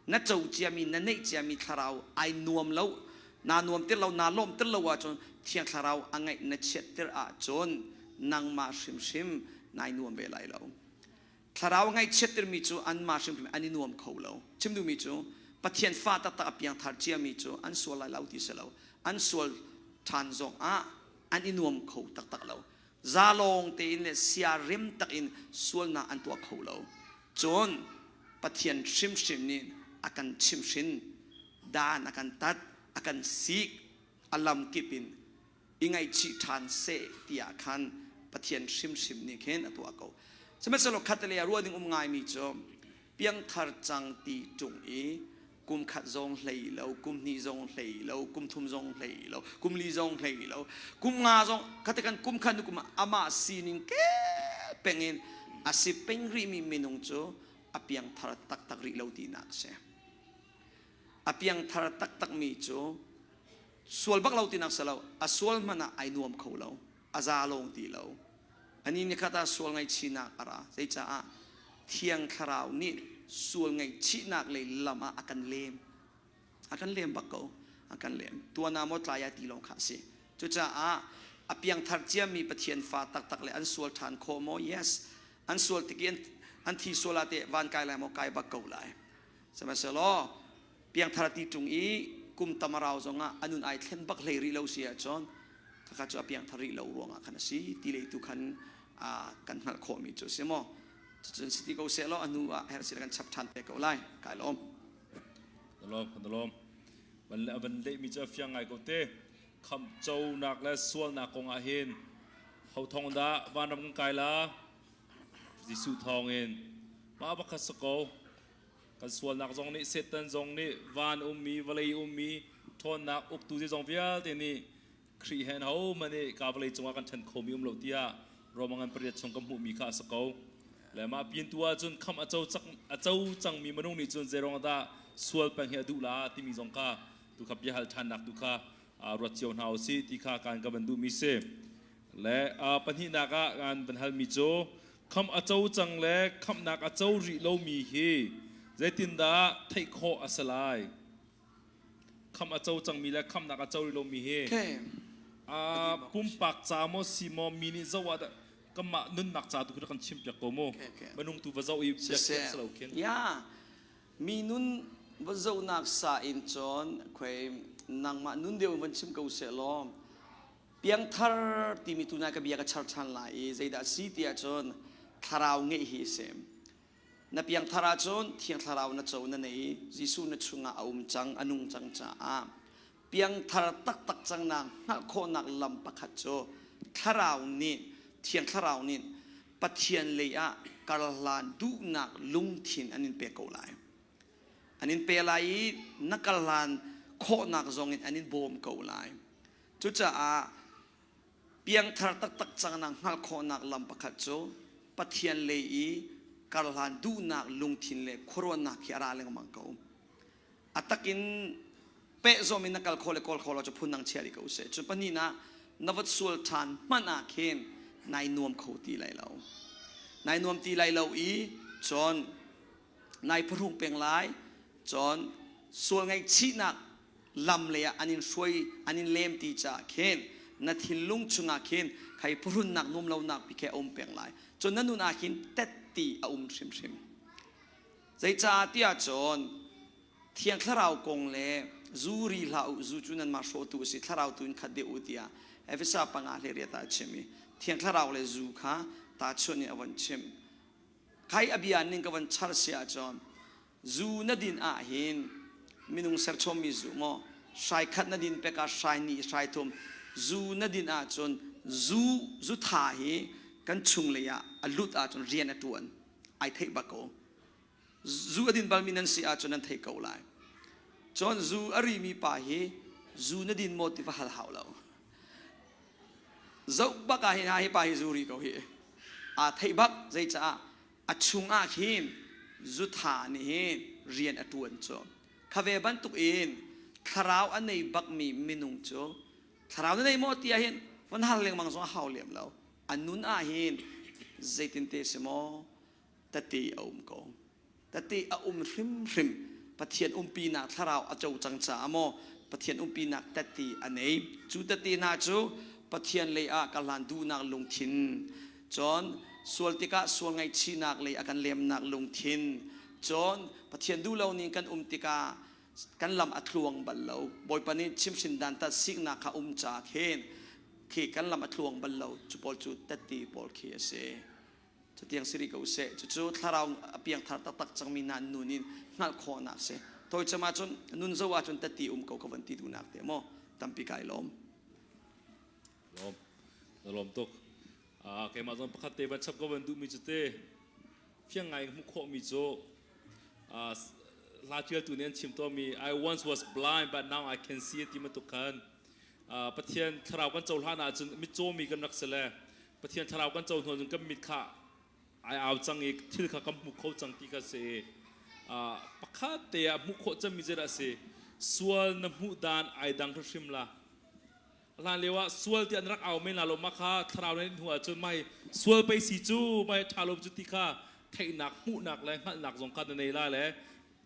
Na co ciami na neih ciami thlarau ai nuam lo naa nuam tir lo naa lawm tir lo ahcun Thiang Thlarau a ngaih na chiatter ahcun nangmah hrimhrim nai nuam ve lai lo. Thlarau ngaihchiattermi cu anmah hrimhrim an i nuam kho lo. Chim duhmi cu Pathian fa taktak a piangthar ciami cu an sual lai lo ti si lo. An sual ṭhan zong ah an i nuam kho taktak lo. Zalawng tein le siarem takin sualnak an tuah kho lo. Cun Pathian hrimhrim nih a kan chimhhrin, dan a kan tat, a kan sik, a lam kip in i ngaihchih ṭhan seh tiah khan Pathian hrimhrim nih khin a tuah ko. Sihmanhsehlaw khatlei ah ruah ding um ngaimi cu piangthar cang ti ṭung i kum khat zong hlei lo, kum hnih zong hlei lo, kum thum zong hlei lo, kum li zong hlei lo, kum nga zong khate kan kum khat kum amah sining ke peng in a si peng rihmi minung cu a piangthar taktak rih lo tinak a si. A piangthar taktakmi cu sual bak lo tinak si lo a sual hmanh ah ai nuam kho lo a za lawng ti lo ani nikhat ah sual ngaihchihnak a ra zeicaah Thiang Thlarau nih sual ngaihchihnak lei lam ah a kan lem. A kan lem bak ko. A kan lem. Tuan ah maw tlai ah ti lawng kha a si. Cucaah a piangthar ciami Pathian fa taktak le an sual ṭhan khawh maw? Yes. An sual tik i an thi sual ah teh van kai lai maw? Kai bak ko lai. Sihmanhsehlaw piangthar ti ṭung i kum tam a rau zongah a nun ai thlen bak hlei rih lo si ahcun khakha cu a piangthar rih lo ruangah khan a si ti lei tu khan kan hngalh khawhmi cu a si maw? Cucun si ti ko seh law a hnu ah herh si kan chap ṭhan te ko lai. Kai lawm. Na lawm, na lawm. Van le van lehmi cu a fiang ngai ko te. Khamh conak le sualnak kong ah hin ho thong dah vanram kan kai la? Jesuh thawng in. Mah pakhat si ko. Kan sualnak zong nih Satan zong nih van ummi, vawlei ummi, ṭhawnnak uktu zeizong vialte nih Khrih he hohmanh nih ka vawlei cungah kan ṭhen khomi um lo tiah Roma ngan pariat chung kan hmuhmi kha a si ko. Le mah pin tu ahcun khamh a co cangmi minung nih cun zeiruang dah sual peng hi a duh la timi zong kha tu kha biahal ṭhannak tu kha ruat cio hna usih ti kha kan ka van duhmi si. Le pahnihnak ah kan van halmi cu khamh a co cang le khamhnak a co rih lomi hi zeitindah theih khawh a si lai? Khamh a co cangmi le khamhnak a co rih lomi hi pumpak ca maw si maw mi nih zoh ah kanmah nunnak ca tu khi kan chim piak ko mu minung tu va zoh i biak si lo khin. Ya, mi nun va zohnak sa in cun khuai nangmah nun deuh van chim ko seh law piangthar timi tu na ka bia ka char ṭhan lai i zeidah si ti ahcun thlarau ngeih hi a si. Na piangthar ahcun Thiang Thlarau na co na nei i Jesuh na chungah a um cang, a nung cang caah piangthar taktak cangnak hngalh khawhnak lam pakhat cu Thlarau nih Thiang Thlarau nih Pathian lei ah karhlan duhnak lungthin an in pek ko lai. An in pe lai i na karhlan khawhnak zong in an in bawm ko lai. Cucaah Piangthar taktak cangnak hngalh khawhnak lam pakhat cu Pathian lei i karhlan duhnak lungthin le khuaruahnak hi a ra lengmang ko. A takin pehzawm in na kal kho le kawl kho lo cu phundang chia rih ko seh. Cun pahnihnak na vat sual ṭhan hmanh ah khin nai nuam kho ti lai lo. Nai nuam ti lai lo i cun nai phuhrung peng lai cun sual ngaihchihnak lam lei ah an in hruai an in lem ti caah khin na thinlung chungah khin khai phuhrunnak nuam lonak pi khi a um peng lai. Cun na nun ah khin tet ti a um hrimhrim. Zeicah tiah cun Thiang Thlarau kong le zu ri hlah u, zu cu nanmah hrawhtu a si, thlarau tu in khat deuh u tiah Efesa panga hle riat ah a chim i Thiang Thlarau le zu kha tahchunh in a von chimh. Khai a bia ning ka von char si ahcun zu na din ah hin minung serchommi zu maw hrai khat na din pek ah hrai hnih hrai thum zu na din ahcun zu zu tha hi kan chung lei ah a lut ahcun rian a tuan ai theih bak ko. Zu a din balmi nan si ahcun nan theih ko lai. Cun zu a rimi pa hi zu na din maw ti va hal hau lo. Zoh bak ah hin hi pa hi zu ri ko hi aa theih bak. Zeicaah a chung ah khin zutha nih hin rian a ṭuan cu kha ve bantuk in thlarau a nei bakmi minung cu thlarau na nei maw ti ah hin van hal lengmang zong a hau lem lo. A nun ah hin zeitinte si maw tete a um ko, tete a um hrimhrim. Pathian umpinak thlarau a co cang caah maw Pathian umpinak tete a nei. Cu tete hna cu Pathian lei ah ka hlan duhnak lungthin, cun sual tikah sual ngaihchihnak lei a kan lemnak lungthin, cun Pathian duh lo ning kan um tikah kan lam a tluang bal lo, Bawipa nih chimhrin dantat siknak kha um ca khin khi kan lam a tluang bal lo, cu pawl cu tete pawl khi a si. Cutiang si rih ko seh. Cucu thlarau a piangthar taktak cangmi hna nun in hngalh khawhnak si. Tawicam ahcun nun zo ahcun tati um ko ka van ti duhnak te maw tampi kai lawm. Lawm. Na lawm tuk. Ah, keimah zong pakhat te van chap ka van duhmi cu te fiang ngai hmuh khawhmi cu hla ṭialtu nih an chim tawnmi "I once was blind but now I can see" ti bantuk khan Pathian thlarau kan cohlan ahcun mitcawmi kan rak si le Pathian thlarau kan co hnu cun kan mit kha ai au cang i thil kha kan hmu kho cang ti kha si. Pakhat te ah hmuh khawh cangmi zeidah a si? Sual na hmuh dan ai dang hrimhrim la. Hlan lio ah sual ti an rak au men la lo, mah kha thlarau na hnu ahcun mai sual pei si cu, mai ṭha lo cu ti kha theihnak, hmuhnak le hngalhnak zong kha na nei la le.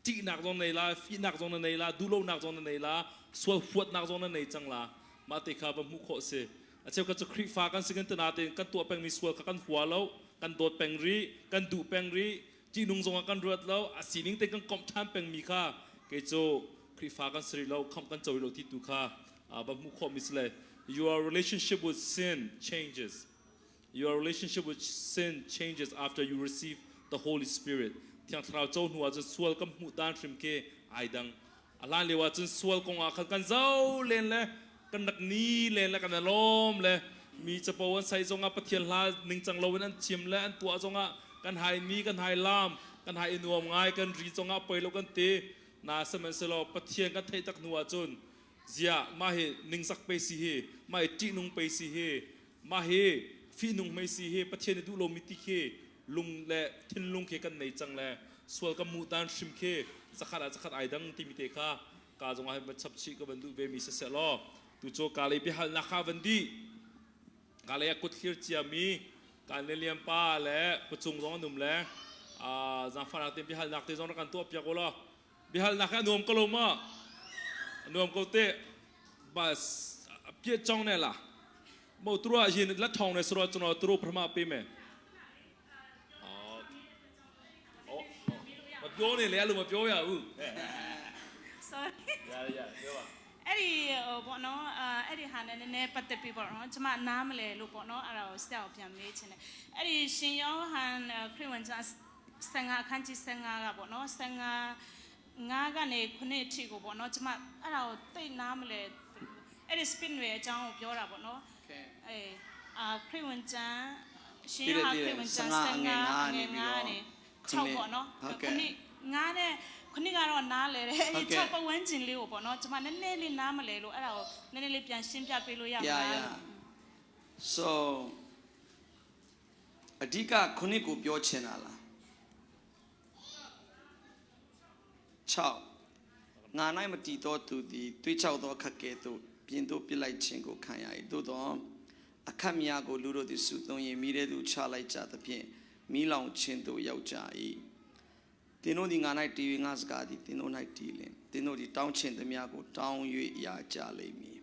Ṭihnak zong nei la, fihnak zong na nei la, duhlonak zong na nei la, sual huatnak zong na nei cang la. Mah te kha va hmuh khawh si. A cheukhat cu Khrihfa kan si kan ti nain kan tuah pengmi sual kha kan hua lo, kan dawt peng rih, kan duh peng rih, ṭihnung zong ah kan ruat lo, a sining te kan komh ṭhan pengmi kha kei cu Khrihfa kan si rih lo, khamh kan co rih lo ti tu kha va hmuh khawhmi si le your relationship with sin changes. Your relationship with sin changes after you receive the Holy Spirit. Thiang Thlarau co hnu ahcun sual kan hmuh dan hrim khi ai dang. A hlan lio ahcun sual kong ah khan kan zo len le kan rak ni len le kan lawm le mi capo an sai zongah Pathian hla ningcang loin an chim le an tuah zongah kan hai ni kan hai lam kan hai i nuam ngai kan ri zongah poi lo kan ti na sihmanhsehlaw Pathian kan theih tak hnu ahcun ziah mah hi ningzak pe si hi mah hi ṭihnung pe si hi mah hi fihnung mei si hi Pathian i duh lomi ti khi lung le thinlung khi kan nei cang le sual kan muh dan hrim khi zakhat ah zakhat ai dang timi te kha ka zong ah van chap chih ka van duh ve mi siseh law tu cu ka lei biahalnak kha van dih ka lei ah kut thlir ciami kan le liam pa le pucung zong an um le zaangfahnak te biahalnak te zong rak kan tuah piak u law biahalnak hi a nuam ko lo ma a nuam ko te bas piah chong ne la mo tura hin la thong ne sro chuno turu phrama pe me မပြောနေလေအဲ့လိုမပြောရဘူး Sorry. ရရပြောပါ အဲ့ဒီဟိုပေါ့နော်အာအဲ့ဒီဟာနဲ့နည်းနည်းပတ်သက်ပြီးပေါ့နော်ကျမနားမလဲလို့ပေါ့နော်အဲ့ဒါကိုဆရာကိုပြန်မေးချင်တယ်အဲ့ဒီရှင်ယောဟန်ခရစ်ဝင်ကျမ်း15အခန်းကြီး15ကပေါ့နော်15ငါးကနေခုနှစ်အထိကိုပေါ့နော်ကျမအဲ့ဒါကိုသိနားမလဲအဲ့ဒီ spin တွေအကြောင်းကိုပြောတာပေါ့နော် Okay. အေးအာခရစ်ဝင်ကျမ်းရှင် ပြည့်တယ် ယောဟန်ခရစ်ဝင်ကျမ်း 15 15 ငယ် ငယ် ငါး 9နေ ခုနှစ် 6ပေါ့နော် ဟုတ်ကဲ့ ခုနှစ်ငါးနဲ့ခုနှစ်ကတော့နားလဲတယ်အဲ့ ဟုတ်ကဲ့ ဒီ6ပတ်ဝန်းကျင်လေးကိုပေါ့နော်ကျမနည်းနည်းလေးနားမလဲလို့အဲ့ဒါကိုနည်းနည်းလေးပြန်ရှင်းပြပေးလို့ရမ Yeah, လား yeah. So အဓိကခုနှစ်ကိုပြောချင်တာလား6ငါ၌မတည်သောသူသည်တွေးချောက်သောအခက်ကဲ့သို့ပြင်သို့ပြစ်လိုက်ခြင်းကိုခံရ၏သို့သောအခက်များကိုလူတို့သည်စုသုံးရင်မိတဲ့သူချလိုက်ကြသဖြင့်မိလောင်ခြင်းသို့ရောက်ကြ၏သင်တို့သည်ငါ၌တည်၍ငါစကားသည်သင်တို့၌တည်လင်သင်တို့သည်တောင်းချင်သမျှကိုတောင်း၍ရကြလိမ့်မည်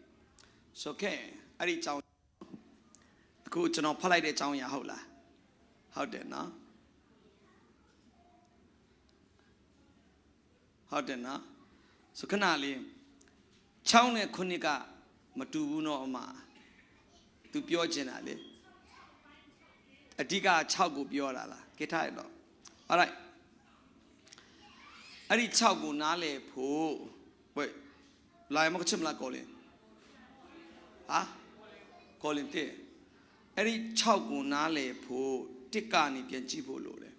ဆိုခဲ့အဲ့ဒီအကြောင်းအခုကျွန်တော်ဖတ်လိုက်တဲ့အကြောင်းအရာဟုတ်လားဟုတ်တယ်နော်ဟုတ်တယ်နော်ဆိုခဏလေး6နဲ့9ကမတူဘူးနော်အမ तू ပြောချင်တာလေအဓိက6ကိုပြောတာလားကိထားရတော့ alright အဲ့ဒီ6ကိုနားလေဖို့ဝေးလာရမကချင်မလားကောလင်ဟာကောလင်တဲ့အဲ့ဒီ6ကိုနားလေဖို့တစ်ကနေပြန်ကြည့်ဖို့လိုတယ်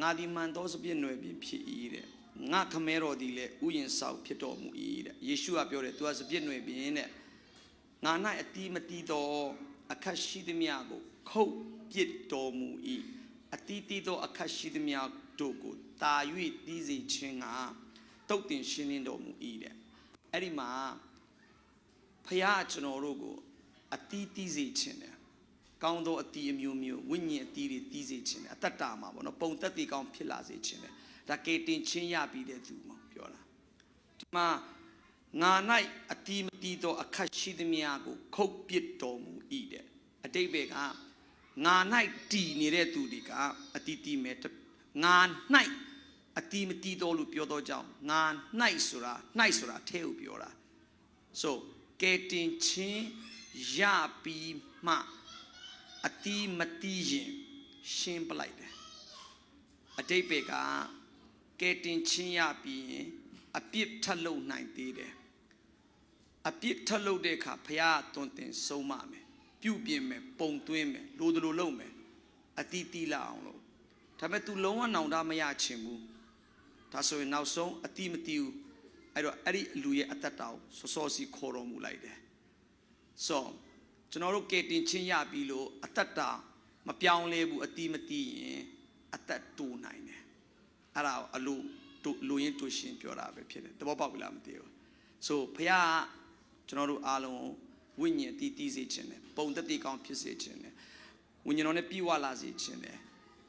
ငါဒီမှန်သောစပြည့်နွယ်ပြင်ဖြစ်၏တဲ့ငါခမဲတော်ဒီလေဥယျင်ဆောက်ဖြစ်တော်မူ၏တဲ့ယေရှုကပြောတယ် तू ကစပြည့်နွယ်ပြင်တဲ့ငါ၌အတီးမတီးသောအခက်ရှိသမျှကိုခုတ်ပစ်တော်မူ၏အတီးတီးသောအခက်ရှိသမျှတို့ကိုတာ၍တီးစေခြင်းကတုတ်တင်ရှင်းလင်းတော်မူ၏တဲ့အဲ့ဒီမှာဖခင်ကကျွန်တော်တို့ကိုအတီးတီးစေခြင်းတယ်ကောင်းသောအတီးအမျိုးမျိုးဝိညာဉ်အတီးတွေတီးစေခြင်းတယ်အတ္တတာမှာပေါ့နော်ပုံသက်တည်ကောင်းဖြစ်လာစေခြင်းတယ်ဒါကေတင်ချင်းရပြီးတဲ့သူပေါ့ပြောတာဒီမှာငါ၌အတီးမတီးသောအခက်ရှိသမျှကိုခုတ်ပစ်တော်မူ၏တဲ့အတိတ်ပဲကငါ၌တည်နေတဲ့သူတွေကအတီးတီးမယ်ငါ၌အတီးမတီးတော်လို့ပြောတော့ကြောင်းငါ၌ဆိုတာ၌ဆိုတာအထဲကိုပြောတာ so ကဲတင်ချင်းရပြီးမှအတီးမတီးရင်ရှင်းပလိုက်တယ်အတိတ်ပဲကကဲတင်ချင်းရပြီးရင်အပြစ်ထပ်လုပ်နိုင်သေးတယ်အပြစ်ထပ်လုပ်တဲ့အခါဖခင်တွန်တင်ဆုံးမမယ်ပြုပြင်မယ်ပုံသွင်းမယ်လိုတလိုလုပ်မယ်အတီးတီးလာအောင်လို့ဒါပေမဲ့ तू လုံးဝနောင်တမရချင်ဘူးဒါဆိုရင်နောက်ဆုံးအတီးမတီးဘူးအဲ့တော့အဲ့ဒီလူရဲ့အသက်တာကိုစောစောစီခေါ်တော်မူလိုက်တယ် so ကျွန်တော်တို့ကယ်တင်ချင်းရပြီလို့အသက်တာမပြောင်းလဲဘူးအတီးမတီးရင်အသက်တူနိုင်တယ်အဲ့ဒါကိုအလူတူလူရင်းတူရှင်ပြောတာပဲဖြစ်တယ်သဘောပေါက်ပြီလားမသိဘူး so ဖခင်ကကျွန်တော်တို့အားလုံးဝိညာဉ်အတီးတီးစေခြင်းတယ်ပုံသက်တည်ကောင်းဖြစ်စေခြင်းတယ်ဝိညာဉ်တော်နဲ့ပြည့်ဝလာစေခြင်းတယ်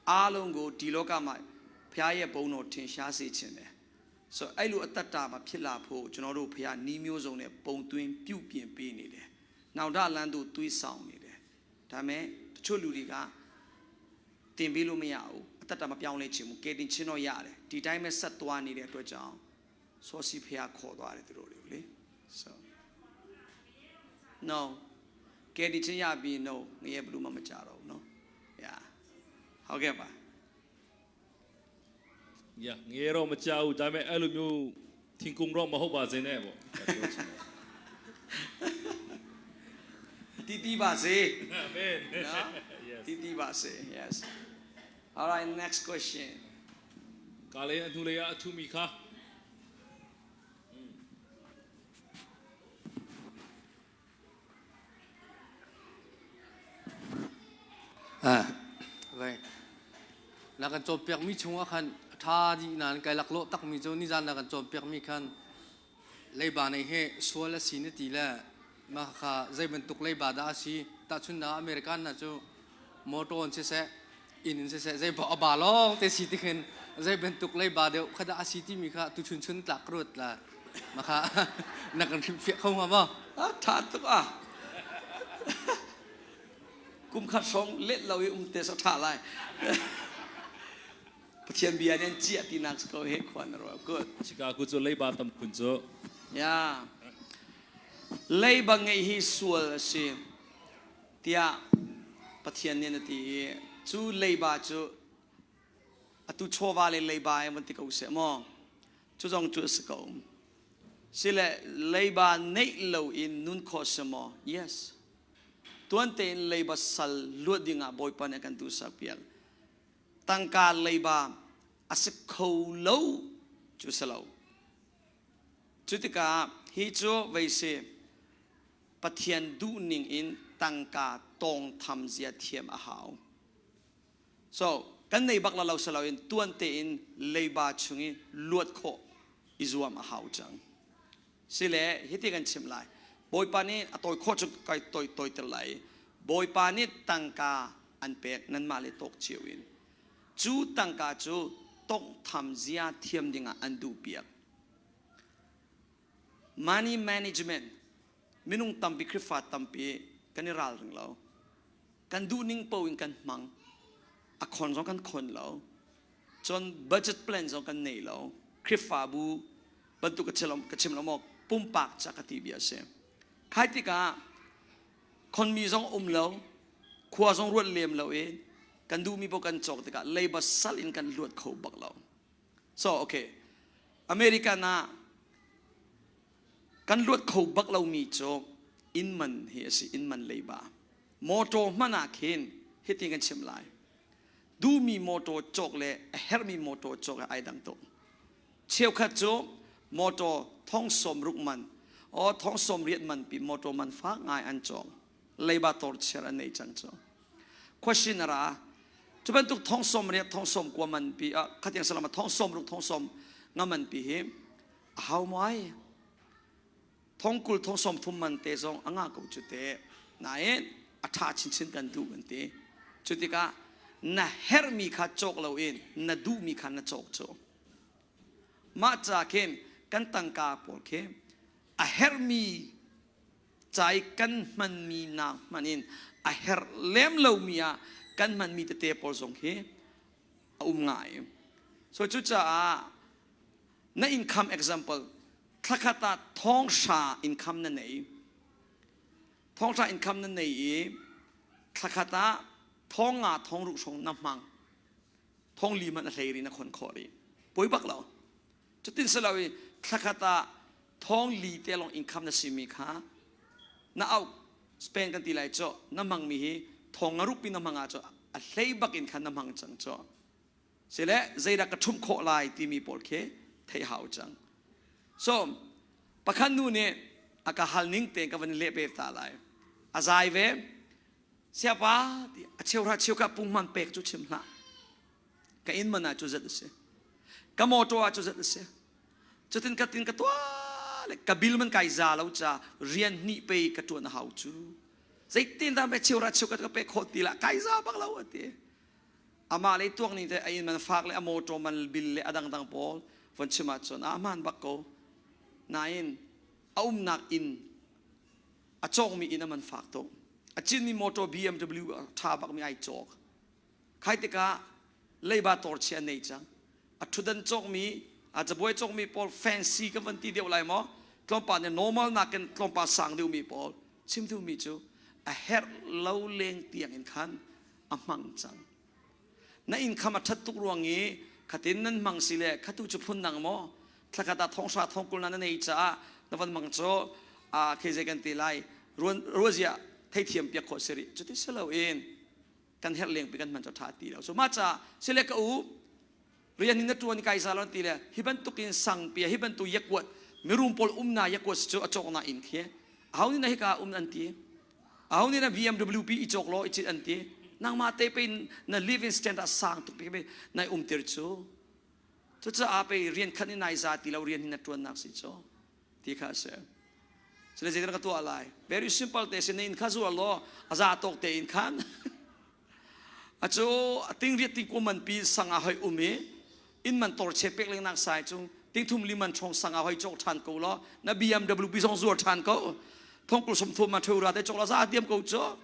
အားလုံးကိုဒီလောကမှာဖခင်ရဲ့ဘုန်းတော်ထင်ရှားစေခြင်းတယ် ဆိုအဲ့လိုအတ္တတာမှာဖြစ်လာဖို့ကျွန်တော်တို့ဖခင်နီးမျိုးစုံနဲ့ပုံသွင်းပြုတ်ပြင်ပေးနေတယ်။နောင်တလန်းတို့တွေးဆောင်နေတယ်။ဒါမဲ့တချို့လူတွေကတင်ပေးလို့မရဘူး။အတ္တတာမပြောင်းလဲချင်ဘူး။ကဲတင်ချင်းတော့ရတယ်။ဒီတိုင်းပဲဆက်သွားနေတဲ့အတွက်ကြောင့်စောစီဖခင်ခေါ်သွားတယ်သူတို့တွေကိုလေ။ So no ကဲတင်ချင်းရပြီ no ငရဲဘလူးမှမကြတော့ဘူးနော်။ Yeah ဟုတ်ကဲ့ပါ ညာငယ်တော့မကြောက်ဘူးဒါပေမဲ့အဲ့လိုမျိုးထင်ကုန်တော့မဟုတ်ပါစေနဲ့ပေါ့ဒါပြောချင်တယ် တီးတီးပါစေ အာမင် နော် Yes. တီးတီးပါစေ yes all right next question ကာလေအထူလေအထူမီခါ À, vậy là kan chom piak mi chunga khan tha di nan kai lak lo tak mi chu ni zan la kan chom piak mi khan leiba nei he sual a si ne ti le ma kha zai ban tuk leiba da si ta chun na American na chu motor an se se in in se se zai ba ba long te si ti khin zai ban tuk leiba deuh khada a si ti mi kha tu chun chun tlak rut la ma kha na kan rim fiak không ma ba အာထာတုအာ กุมขัดสองเล็ดเราอุมเตสถาไลปะเทียนเบียเนี่ยเจียตีนักสกเฮควันรอ good ချီကာကူချိုလေးပါတမ်ခွန်ချို yeah လေဘငယ်ဟီဆူလစီတျာပထยนเนี่ยตีจูလေဘာจูအတူချောပါလေလေဘာယမတိကုဆေမောจูจงจูสกอสิเลလေဘာနေလောอินนุนขอสมอ yes ตวนเตนเลบาสัลลวดดิงะบอยปานกันตูสักเปียลตังกาเลบาอสโคโลจูสโล จุติกาฮีจูไวเซปะเทียนดูนิงอินตังกาตองทำเสียเทียมอาหาว so กันในบักละเราสลาวินตวนเตอินเลบาชุงิลวดโคอิจวามอาหาวจังสิเลฮิติกันชิมไลบอยปานี้อตอยโคจุกไกตอยตอยตะไหลบอยปานี้ตังกาอันเปกนั้นมาเลยตกเชีวินจูตังกาจูต้องทำเสียเทียมดิงอันดูเปียก money management minung tampi Khrifa tampi kan i ral ring lo kan duh ning po in kan hmang a khon zong kan khon lo cun budget plan zong kan nei lo Khrifabu bantuk ka chim ka chim lo mo pumpak cha ka ti bia se khai tikah khon mi zong um lo khua zong ruat lem lo in kan duh mi po kan cawk tikah leiba sal in kan luat kho bak lo so okay America na Kan luat kho bak lomi cu inn man hi a si, inn man leiba. Motor hmanh ah khin hitin kan chim lai. Duhmi motor cawk le a herhmi motor cawk he ai dang tuk. Cheukhat cu motor thong sawm ruk man, o thong sawm riat man pi motor man fak ngai an cawk. Leiba tor chiar an nei cang cu. Question a ra. Cu bantuk thong sawm riat, thong sawm kua man pi, khatiang salam thong sawm ruk, thong sawm nga man pi hi a hau muai thongkul thong som thum man te zong a ngah ko cu te nain a ṭha chinchin kan duh kan ti cu tikah na herhmi kha cawk loin na duhmi kha na cawk cu mah ca khin kan tangka pawl khi a herhmi ca i kan hmanmi nak hmanh in a herh lem lomi ah kan hmanmi tete pawl zong khi a um ngai so cucaah Na income example thlakhat ah thonghra income na nei. Thonghra income na nei i thlakhat ah thong nga thong ruk hrawng na hmang. Thong li man a hlei ri na khon khawh rih. Poi bak lo. Cutin silo i thlakhat ah thong li te long income na simi kha na au Spain kan ti lai cho na hmang mi hi thong nga ruk pi na hmang ah cho a hlei bak in khan na hmang cang cho. Sile zeidah ka ṭhumh khawh lai timi pawl khi theih hau cang. So pakhat nu nih a ka hal ning tein ka van leh ve ta lai. A zai ve. Siapa ti a cheuhra cheuka punghman pek cu chim hlah. Ka inn man ah cu zat a si. Ka motor ah cu zat a si. Cutin ka tin ka tuah le ka bil man kai za lo ca rian hnih pe ka ṭuan a hau cu. Zeitin dah me cheuhra cheuka ka pek khawh ti lah kai za bak lo a ti. Amah le tuak ning te a inn man fak le a motor man bil le a dangdang pawl. Von chim ahcun a hmaan bak ko. Nain a umnak inn a cawkmi inn a man fak tuk. A cinmi motor BMW a ṭha bakmi ai cawk. Khai tikah leiba torchia nei cang. A ṭhutdan cawkmi, a cabuai cawkmi pawl fancy kan van ti deuh lai maw? Tlawmpal nih normal nakin tlawmpal sang deuhmi pawl chim duhmi cu a herh lo leng tiang in khan a hmang cang. Na income a ṭhat tuk ruang i khatin nan hmang si le khatu cu phun dang maw? Thlakhat ah thonghra thongkul na na nei caah na van hmang cu a khi zei kan ti lai ruan ruazia theithiam piak khawh si rih. Cuti si loin kan herh lengpi kan hman cu ṭha ti lo. So mah caah sile ka u rian in na ṭuan kai za lon ti le hi bantuk in sangpi hi bantuk yakuat mirum pawl umna yakuat cu a cawkna inn khi aho nih na hika um an ti aho nih na BMW pi i cawk law i cit an ti nangmah te pe na living standard sang tuk pi nai um tir cu cucaah pe rian khat in nai za ti lo rian hin na ṭuannak si cu ti kha a si sile zeitin ka tuah lai very simple te sin in kha zuar law a za tawk te in khan a cu a ting riat ting man pi sanga hoi um i in man tor che pek leng nak sai cu ting thum li man chong sanga hoi chok than ko lo na BMW pi zong zuar than ko thongkul som thum ma theu ra te chok la za tiam ko cho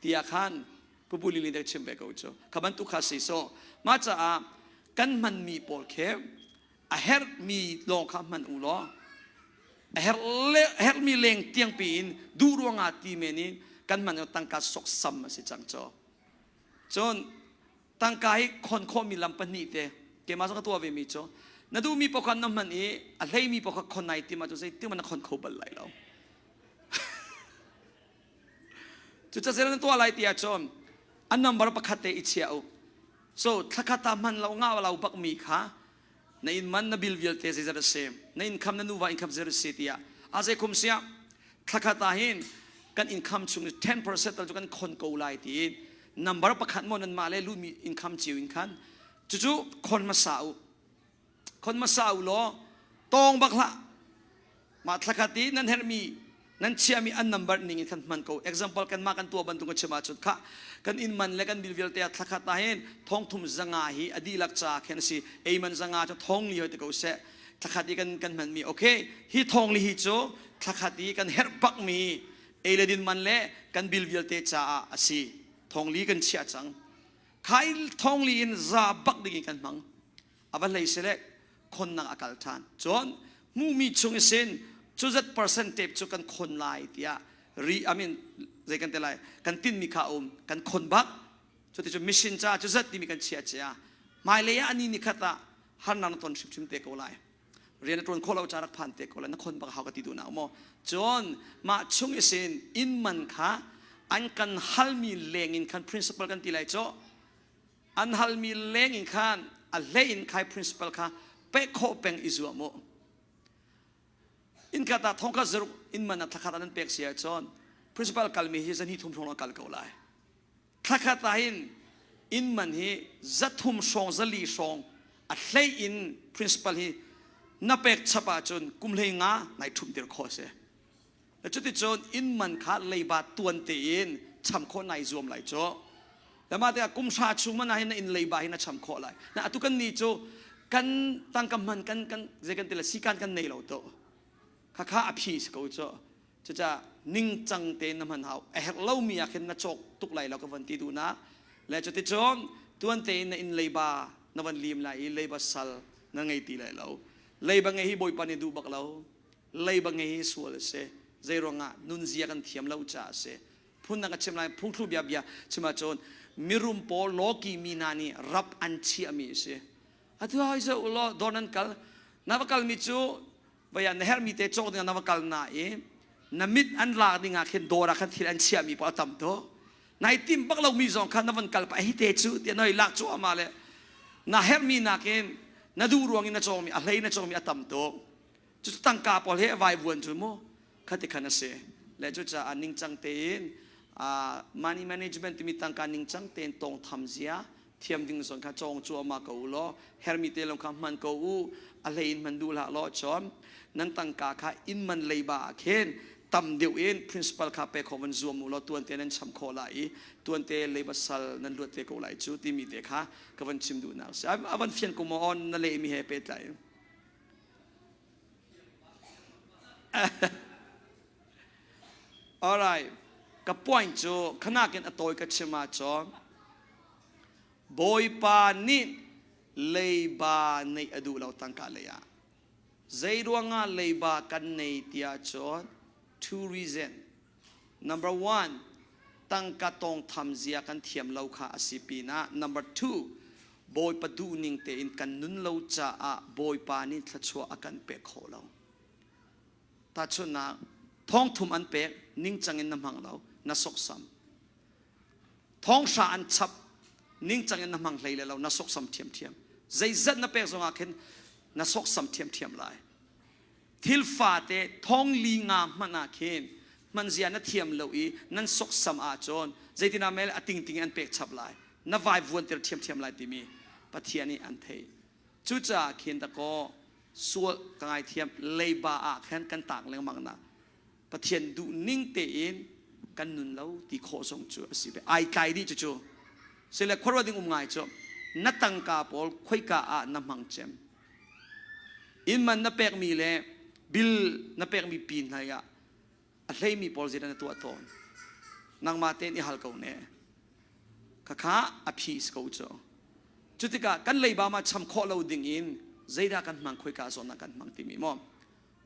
tia khan pupu li li chim ve ko cho kha ban tu kha si so ma cha a kan man mi pawl khe a herhmi lawng kha hman u law a herhmi leng tiang piin duh ruangah ti men in kan hman tangka soksam a si cang cho cun tangka hi khon khawhmi lam pahnih te keimah zong ka tuah ve mi cu na duhmi paoh kha na hman i a hleimi paoh kha khon nai tim ahcun zeitin na khon kho bal lai lo cucaah na tuah lai ti ahcun a number pakhat te i chia u So thlakhat ah hman lo nga lo bak mi kha na inn man na bill vialte zeizat a si na income na nuva income zeizat a si tiah a zei kum siah thlakhat ah hin kan income chung 10% tal cu kan khon ko lai tiin number pakhat mo nan mah le lumi income cio in khan cucu khon hmasa u khon hmasa u law tawng bak hlah mah thlakhat i nan herhmi nan chiahmi an number ning in khan hman ko example kan mah kan tuah bantuk ka chim ahcun kha kan inn man le kan bil vialte ah thlakhat ah hin thong thum zanga hi a dihlak ca khen a si ei man zanga cu thong li hoi te ko seh thlakhat i kan kan hman mi okay hi thong li hi cu thlakhat i kan herh bak mi ei le din man le kan bil vialte caah a si thong li kan chiah cang khai thong li in za bak ding in kan hmang a va hlei sile khonnak a kal ṭhan cun hmuhmi chung isin cu zat percent tape cu kan khon lai tiah ri I mean zei kan ti lai kan tinmi kha um kan khon bak cuti cu mission ca cu zat timi kan chia cia hmailei ah ani ni khat ah harnak na ton hrimhrim te ko lai rian na ṭuan khawh lo ca rak phan te ko lai na khon bak hau ka ti duh na maw cun mah chung isin inn man kha an kan halmi leng in khan principal kan ti lai cu An halmi leng in khan a hlei in khai principal kha pek khawh peng i zuam u. Inn khat ah thongkhat zaruk inn man ah thlakhat ah nan pek si ahcun principal kalmi hi zan hi thum hrawng kal ko lai. Thlakhat ah hin inn man hi zathum hrawng zali hrawng a hlei in principal hi na pek chap ahcun kum hlei nga nai ṭhumh dir khawh a si. Cuticun inn man kha leiba tuan tein cham khawh nai zuam lai cu. Lama tikah kum hra chung man ah hin na inn leiba hi na cham khawh lai. Na atu kan ni cu kan tangka hman kan kan zei kan ti le sikan kan nei lo to. Khakha a phi si ko cu. Cucaah ningcang tein na hman hau. A herh lomi ah khin na cawk tuk lai lo ka van ti duh na. Le cuticun tuan tein na inn leiba na van lim lai i leiba sal na ngei ti lai lo. Leiba ngei hi Bawipa nih duh bak lo. Leiba ngei hi sual a si. Zeiruangah nunzia kan thiam lo caah a si. Phundang ka chim lai, phungthlu bia bia chim ahcun mirum pawl lawki mi hna nih rap an chiahmi a si. Atu hoi zoh u law dawr nan kal. Na va kalmi cu vaya na herhmi te cawk dingah na va kal na i na mit an lak dingah khin dawr ah khan thil an chiahmi pawl a tam tuk. Nai tim bak lomi zong kha na van kal pa hi te cu tiah noi lak cuahmah le na herhmi nakin na duh ruang in na cawngmi a hlei na cawngmi a tam tuk. Cucu tangka pawl he a vaivuan cu mu khati khan a si. Le cucaah ningcang tein money management timi tangka ningcang tein tawngtham zia thiam ding zawn kha cawng cuahmah ko u law hermi te lawng kha hman ko u a hlei in hman duh hlah law cun nan tangka kha inn man leiba ah khin tam deuh in principal kha pe kho van zuam u law tuante nan cham khawh lai i tuante leiba sal nan luat te ko lai cu timi te kha ka van chim duhnak si a van fian ko maw on na lehmi he pehtlai. Alright. Ka point cu khanakin a tawi ka chim ahcun Bawipa nih leiba neih a duh lo tangka lei ah. Zei ruangah leiba kan nei tiah cun two reason. Number one, tangka tawngtham zia kan thiam lo kha a si pinah number two, Bawipa duhning tein kan nun lo caah Bawipa nih thluachuah a kan pek kho lo. Tahchunhnak, thongthum an pek, ningcang in na hmang lo, na soksam. Thonghra an chap, ningcang in na hmang hlei le lo, na soksam ṭhiamṭhiam. Zeizat na pek zongah khin na soksam ṭhiamṭhiam lai. Thil fate thong li nga hmanh ah khin hmanzia na thiam lo i nan soksam ahcun zeitinah mel a tingting an pek chap lai. Na vai vuanter ṭhiamṭhiam lai timi Pathian nih an theih. Cucaah khin dakaw sual ka ngaithiam leiba ah khan kan tak lengmang na Pathian duh ning tein kan nun lo ti khawh zong cu a si ve ai tlai dih cucu sile khuaruah ding um ngai cu na tangka pawl khoika ah na hmang cem inn man na pekmi le bill na pekmi pin hlei ah a hleimi pawl zeidah na tuah tawn nangmah tein i hal ko ne khakha a phi si ko cu cutikah kan leiba ma cham khawh lo ding in zeidah kan hmang khoika zawn ah kan hmang timi maw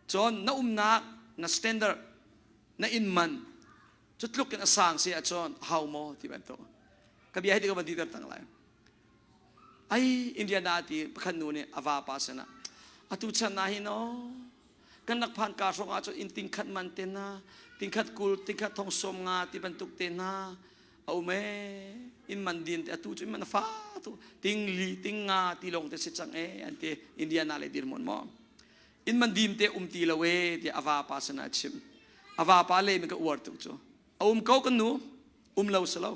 cun na umnak na standard na inn man cu tluk in a sang si ahcun hau maw ti bantuk ka bia hi ti ka van ti ter tang lai ai Indiana ti pakhat nu nih a vapa sinah atu chan na hi no kan rak phan ka hrawng ahcun inn tingkhat man te hna tingkhat kul tingkhat thong sawm nga ti bantuk te hna a um ee inn man din te atu cu inn man fa tu ting li ting nga ti lawng te si cang e an ti Indiana le dirhmun maw inn man dim te um ti lo e ti a vapa sinah a chim a vapa le mi ka uar tuk cu a um ko kan nu um lo si lo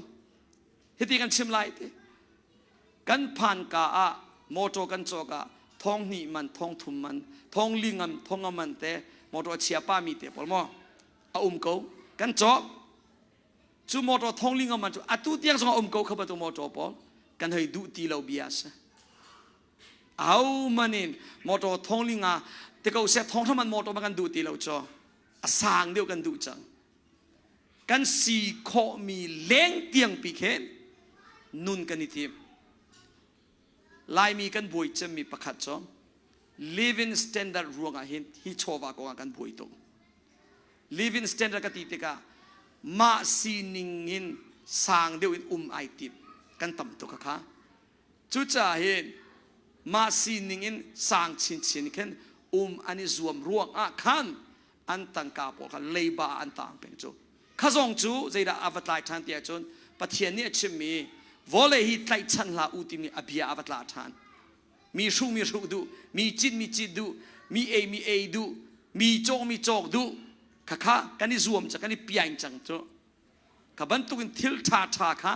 hiti kan chim lai ti Kan phanka ah motor kan cawk ah thong hnih man, thong thum man, thong li ngam, thong nga man te motor a chia pa mi te pawl maw a um ko. Kan cawk. Cu motor thong li ngam man cu atu tiang zong a um ko kha bantuk motor pawl kan hei duh ti lo bia si. Au manin motor thong li nga te ko se thong man motor ma kan duh ti lo cho a sang deuh kan duh cang. Kan si khawhmi leng tiang pi khin nun kan i tim. Laimi kan buai cemmi pakhat cu living standard ruangah hin hi chawva kongah kan buai tuk. Living standard ka ti tikah mah sining in sang deuh in um ai tim kan tam tuk kha. Cucaah hin mah sining in sang chinchin khin um an i zuam ruangah khan an tangka pawl kha leiba ah an tang peng cu kha zong cu zeidah a va tlai ṭhan ti ahcun Pathian nih a chimmi vawlei hi tlaihchan hlah u timi a bia a va tla ṭhan mi hruh mi hruh duh mi cit mi cit duh mi ei mi ei duh mi cawk mi cawk duh khakha kan i zuam cang kan i piain cang cu kha bantukin thil ṭha ṭha kha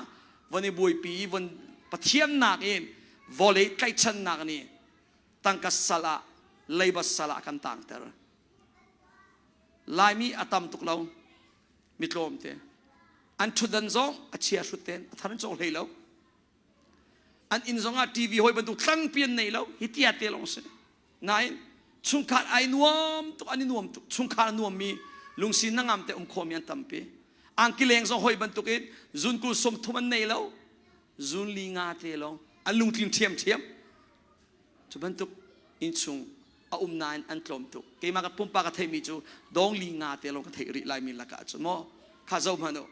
von i buaipi i von Pathian nakin vawlei tlaihchannak nih tangka sal ah leiba sal ah kan tangter Laimi a tam tuk lo mi tlawmte an ṭhutdan zong a chia hrut ten a thar an cawk hlei lo an inn zong ah TV hoi bantuk tlangpi an nei lo hi tia te lawng si nain chungkhar ai nuam tuk an i nuam tuk chungkhar a nuam mi lungsi nangam te um khomi an tampi angki leng zong hoi bantuk in zun kul som thum an nei lo zun li nga te lawng an lungtling ṭhiam ṭhiam Cu bantuk innchung a um nain an tlawm tuk. Keimah ka pumpak ka theihmi cu dawng li nga te lawng ka theih rih laimi lakah cun maw kha zoh hmanh u.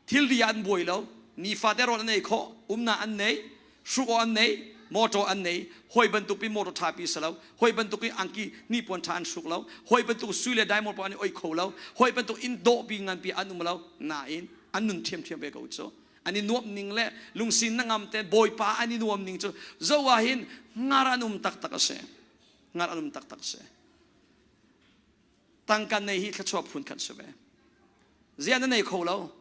Thilri ah an buai lo, nifate rawl an ei khawh, umnak an nei, hruk awk an nei, motor an nei, hawi bantuk pi motor ṭha pi si lo, hawi bantuk in angki hnipuan ṭha an hruk lo, hawi bantuk sui le diamond pawl an i oih kho lo, hawi bantuk inn dawh pi nganpi an um lo, nain an nun ṭhiamṭhiam ve ko cu. An i nuamh ning le lungsin na ngam te Bawipa an i nuam ning cu zo ah hin ngar an um taktak a si. Ngar an um taktak a si. Tangka nei hi thluachuah phun khat si ve. Zia na nei kho lo.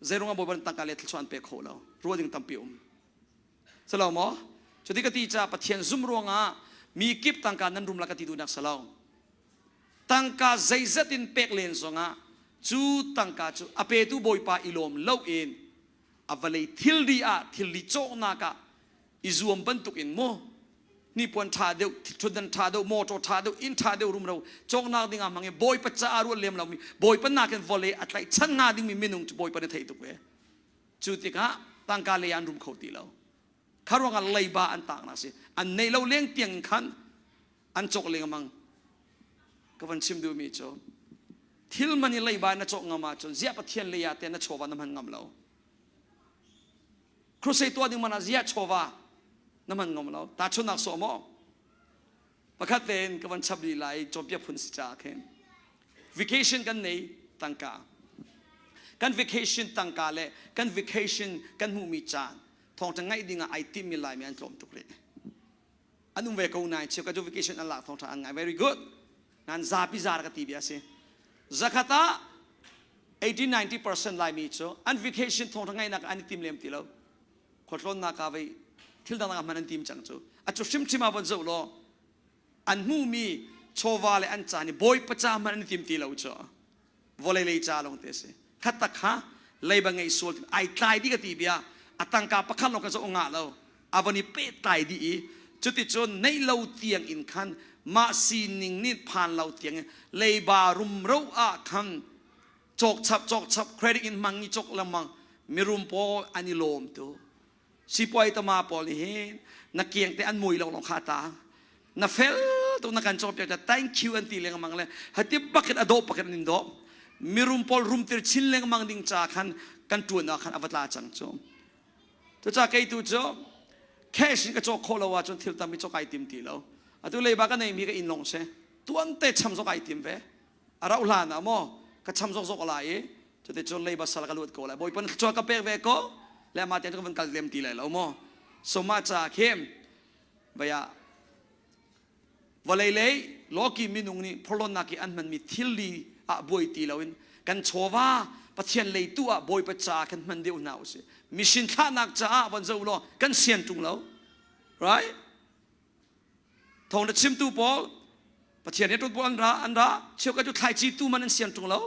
Zeirung ah Bawipa tangka le thluachuah an pe kho lo. Ruah ding tampi um. Salo maw? Cuti ka ti ca Pathian zum ruangah mi kip tangka nan rum la ka ti duhnak salo. Tangka zeizat in pek len zongah cu tangka cu a petu Bawipa i lawm loin a vawlei thilri ah thilri cawknak ah i zuam bantukin mu. Hnipuan ṭha deuh, ṭhutdan ṭha deuh, motor ṭha deuh, inn ṭha deuh rumro cawknak ding ah hmang i Bawipa caah ruat lem lomi Bawipa nakin vawlei a tlaihchan hnga dingmi minung cu Bawipa nih a theih tuk ve. Cu tikah tangka lei ah an rum kho ti lo. Kha ruangah leiba an taaknak a si. An neih lo leng tiang in khan an cawk lengmang. Ka van chim duhmi cu thil man i leiba na cawk ngam ahcun ziah Pathian lei ah te na chawva na hman ngam lo. Crusade tuah ding man ah ziah chawva na hman ngam lo. Tahchunhnak sawh maw? Pakhat tein ka van chap rih lai cawnpiak phun si caah khin. Vacation kan nei tangka. Kan vacation tangka le kan vacation kan hmuhmi caan thawngṭha ngaih ding ah ai timmi Laimi an tlawm tuk rih. An um ve ko nain cheukhat cu vacation an lak thawngṭha an ngai very good. Nan zapi zar ka ti bia si. Zakhat ah 80 90% Laimi cu an vacation thawngṭha ngaihnak an i tim lem ti lo. Khualtlawnnak ah vei thil dang ah hman an tim cang cu. A cu hrimhrim ah von zoh law an hmuhmi chawva le an caan i bawipa ca hmanh an i tim ti lo cu. Vawlei lei ca lawng te a si. Khat tak kha leiba ngei sual ai tlai dih ka ti bia a tangka pakhat lawng kha cu ngah lo a von i pehtlai dih i cuticun neih lo tiang in khan mah sining nih phan lo tiang in leiba rumro ah khan cawk chap cawk chap credit in hmang i cawk lengmang mirum pawl an i lawm tu sipuai tama pawl nih hin na kiang te an mui lo lawng kha ta na fel tuk na kan cawnpiak ta thank you an ti lengmang le hati bakin a dawh bakin an in dawh mirum pawl rumtir chin lengmang ding ca khan kan tuan ah khan a va tla cang cu cuca kei tu cu cash in ka cawk khawh lo ahcun thil tam i cawk ai tim ti lo atu leiba ka neimi ka inn lawng si tuan te cham zok ai tim ve a rauh hlan ah maw ka cham zokzok lai i cuticun leiba sal ka luat ko lai bawipa thluachuah ka pek ve ko le mah tiang ka van kal lem ti lai lo maw so mah ca khin vaya vawlei lei lawki minung nih phorhlonnak i an hmanmi thilri ah buai ti loin kan chawva pathian lei tu ah bawipa ca kan hman deuh hna usih mission thlahnak caah von zo law kan sian ṭung lo right Thawng na chimtu pawl Pathian rianṭuan pawl an ra an ra cheukhat cu thlaici tu man an sian ṭung lo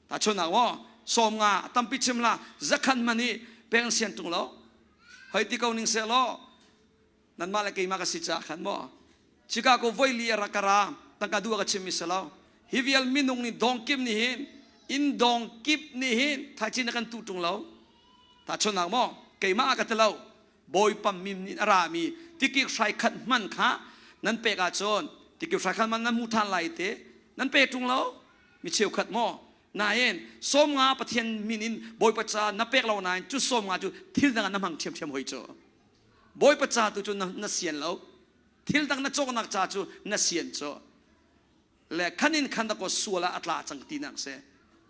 tahchunhnak maw sawm nga tampi chim la zakhan man i pek an sian ṭung lo hoi ti ko ning seh law nanmah le keimah ka si caah khan maw Chicago voi li a rak ka ra tangka duh a ka chimmi si lo hi vial minung nih dawng kip nih hin inn dawng kip nih hin thlaici na kan tuh ṭung lo tahchunhnak maw keimah a ka ti lo Bawipa min in a rami tikik hrai khat hman kha nan pek ahcun tikik hrai khat hman nan hmu ṭhan lai te nan pe ṭung lo mi cheukhat maw nain sawmnga Pathian min in Bawipa ca na pek lo nain cu sawmnga cu thil dang ah na hmang ṭhiamṭhiam hoi cu Bawipa ca tu cu na, na sian lo thil dang na cawknak ca cu na sian cu le khan in khan dakaw sual ah a tla cang tinak si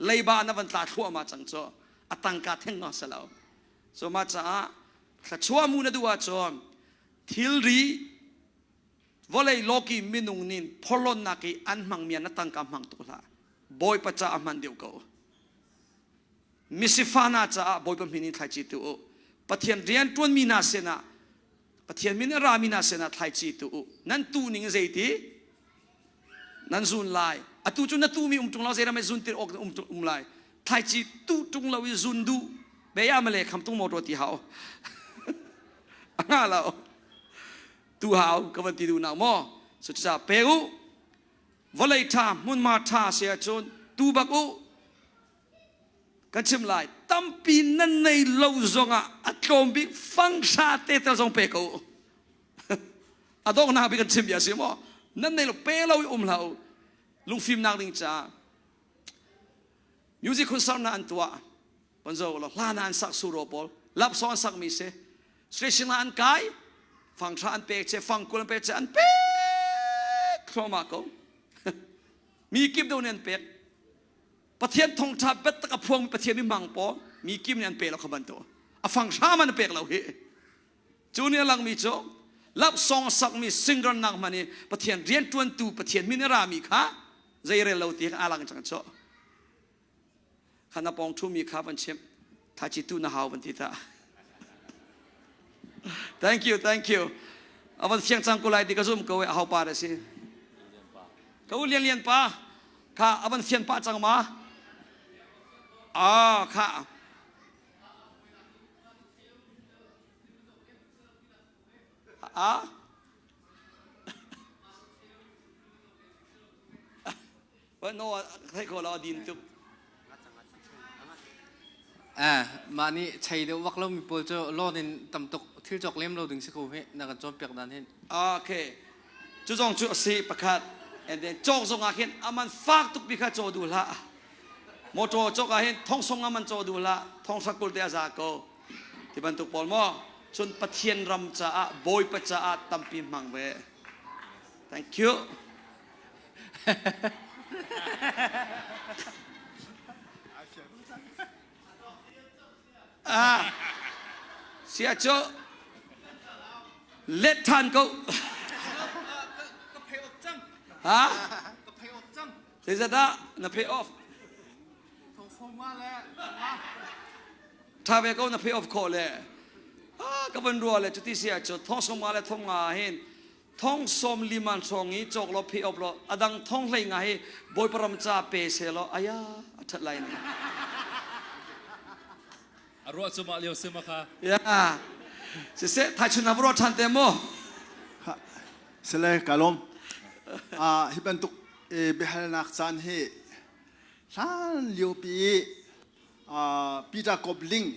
leiba na van tla thluahmah cang cu a tangka theng nga si lo So mah caah thluachuah mu na duh ahcun thilri vawlei lawki minung nih phorhlonnak i an hmangmi ah na tangka hmang tuk hlah. Bawipa caah hman deuh ko. Misifa hna caah Bawipa min in thlaici tu u. Pathian rian ṭuanmi hna sinah Pathian min a rami hna sinah thlaici tu u. Nan tu ning zeiti? Nan zun lai. Atu cu na tumi um ṭung lo zeiram zun tir awk um um lai. Thlaici tu ṭung lo i zun duh. Be ya male kham tung motor ti hau. A nga lo. Tu hau ka van ti duh nak maw. So cucaah pe u. Vawlei ṭha hmunhma ṭha si ahcun tu bak u. Kan chim lai. Tampi nan nei lo zongah a tlawm bik fang hra te tel zong pe ko u. A donghnak bik kan chim bia si maw? Nan nei lo pe lo i um hlah u. Lungfimnak ding caah music concert na an tuah. Ponzo lo hla na an sak suro pawl lap song an sak mi si. Station an kai fangthra an pek che fangkul an pek che an pek thluahmah ko. Mi kip do nih an pek. Pathian thawngṭha biatak a phuang Pathian mi hmang pawl mi kip nih an pe lo kha bantuk. A fang hram an pek lo hi. Cu nih a langmi cu laksawng sakmi singer nak hmanh i Pathian rianṭuantu Pathian min a rami kha zeirel lo ti kha aa lang cang cu. Kha na pawng ṭhumi kha van chimh. Thaci tu na hau van ti ta. Thank you, thank you. A van fiang cang ko lai ti ka zum ko i a hau pa da si. Ka u lian lian pa kha a van fian pah cang ma? Ah, kha A? No thei ko lo din tuk. Eh, mah nih chei deuh vak lo mi pawl cu loan in tam tuk thil cawk lem lo ding si ko hi na kan cawnpiak dan hin. Okay. Cu zong cu a si pakhat. And then cawk zong ah khin aman fak tuk bi kha caw duh hlah. Motor cawk ah hin thong song aman caw duh hlah. Thong hra kul te a za ko. Ti bantuk pawl maw? Cun Pathian ram caah Bawipa caah tampi hmang ve. Thank you. Ah, sia cu let than ko. Ka pay off cang. Ha? Ka pay off cang. Zeizat na pay off? Tha ve ko na pay off khawh le. Ah, ka van rua le cuti sia cu thong som nga le thong nga hin thong som liman hrawng i cawk law phi op law adang thong hlei nga hi bawipa ram ca pe se law aya a that lai ni A ruah cu mah lio si ma kha. Ya siseh thaichun na ruah than te mu Sele kalom a hi bantuk biahalnak caan hi hlan lio pi Peter Kobling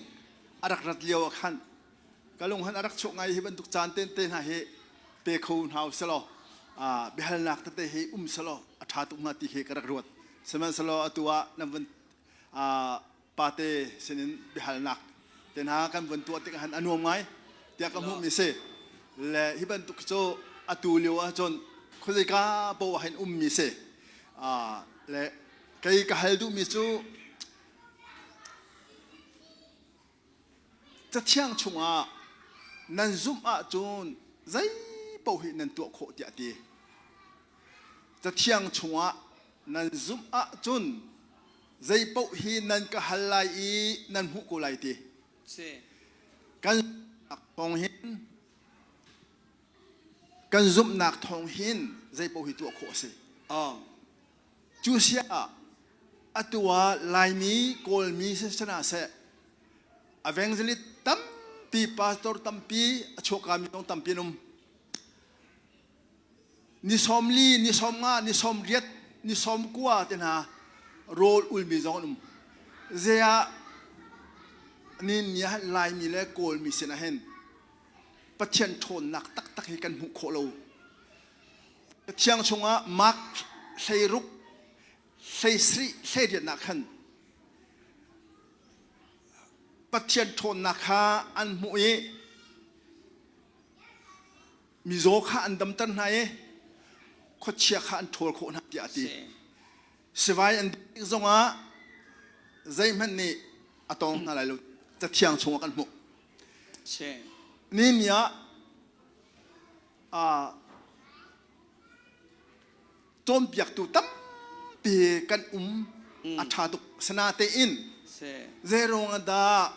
a rak rat lio ah khan ka lung han a rak chuak ngai hi bantuk caan te te hna hi pe kho hna uselaw biahalnak tete hi um selaw a ṭha tuk hnga ti khi ka rak ruat sihmanhsehlaw atu ah nan vun pate sinin biahalnak te hna kan vun tuah tik han a nuam ngai tiah ka hmuhmi si le hi bantuk cu atu lio ahcun khuazei-ka poah ah hin ummi si le kei ka hal duhmi cu Cathiang chungah nan zumh ahcun zei paoh hi nan tuah khawh tiah a ti. Cathiang chungah nan zumh ahcun zei paoh hi nan ka hal lai i nan hmuh ko lai ti. Kan thawng hin kan zumhnak thawng hin zei paoh hi tuah khawh a si. Cu siah atu ah Laimi, Kawlmi sisana seh, evangelist tampi, pastor tampi, a chuakami zong tampi an um. Ni 40, ni 50, ni 80, ni 90 te hna rawl ulmi zong an um. Zei ah ni ni ah Laimi le Kawlmi sinah hin Pathian ṭhawnnak taktak hi kan hmuh khawh lo. Cathiang chungah Mark 16 hleisarih hleiriatnak khan Pathian ṭhawnnak kha an hmuh i mizaw kha an damter hna i khuachia kha an ṭhawl khawh hna tiah a ti. Sivai an dik zongah zeihmanh nih a tawng hna lai lo. Cathiang chungah kan hmuh. Ni ah cawnpiaktu tampi kan um a ṭha tuk sanatein zeiruang ah dah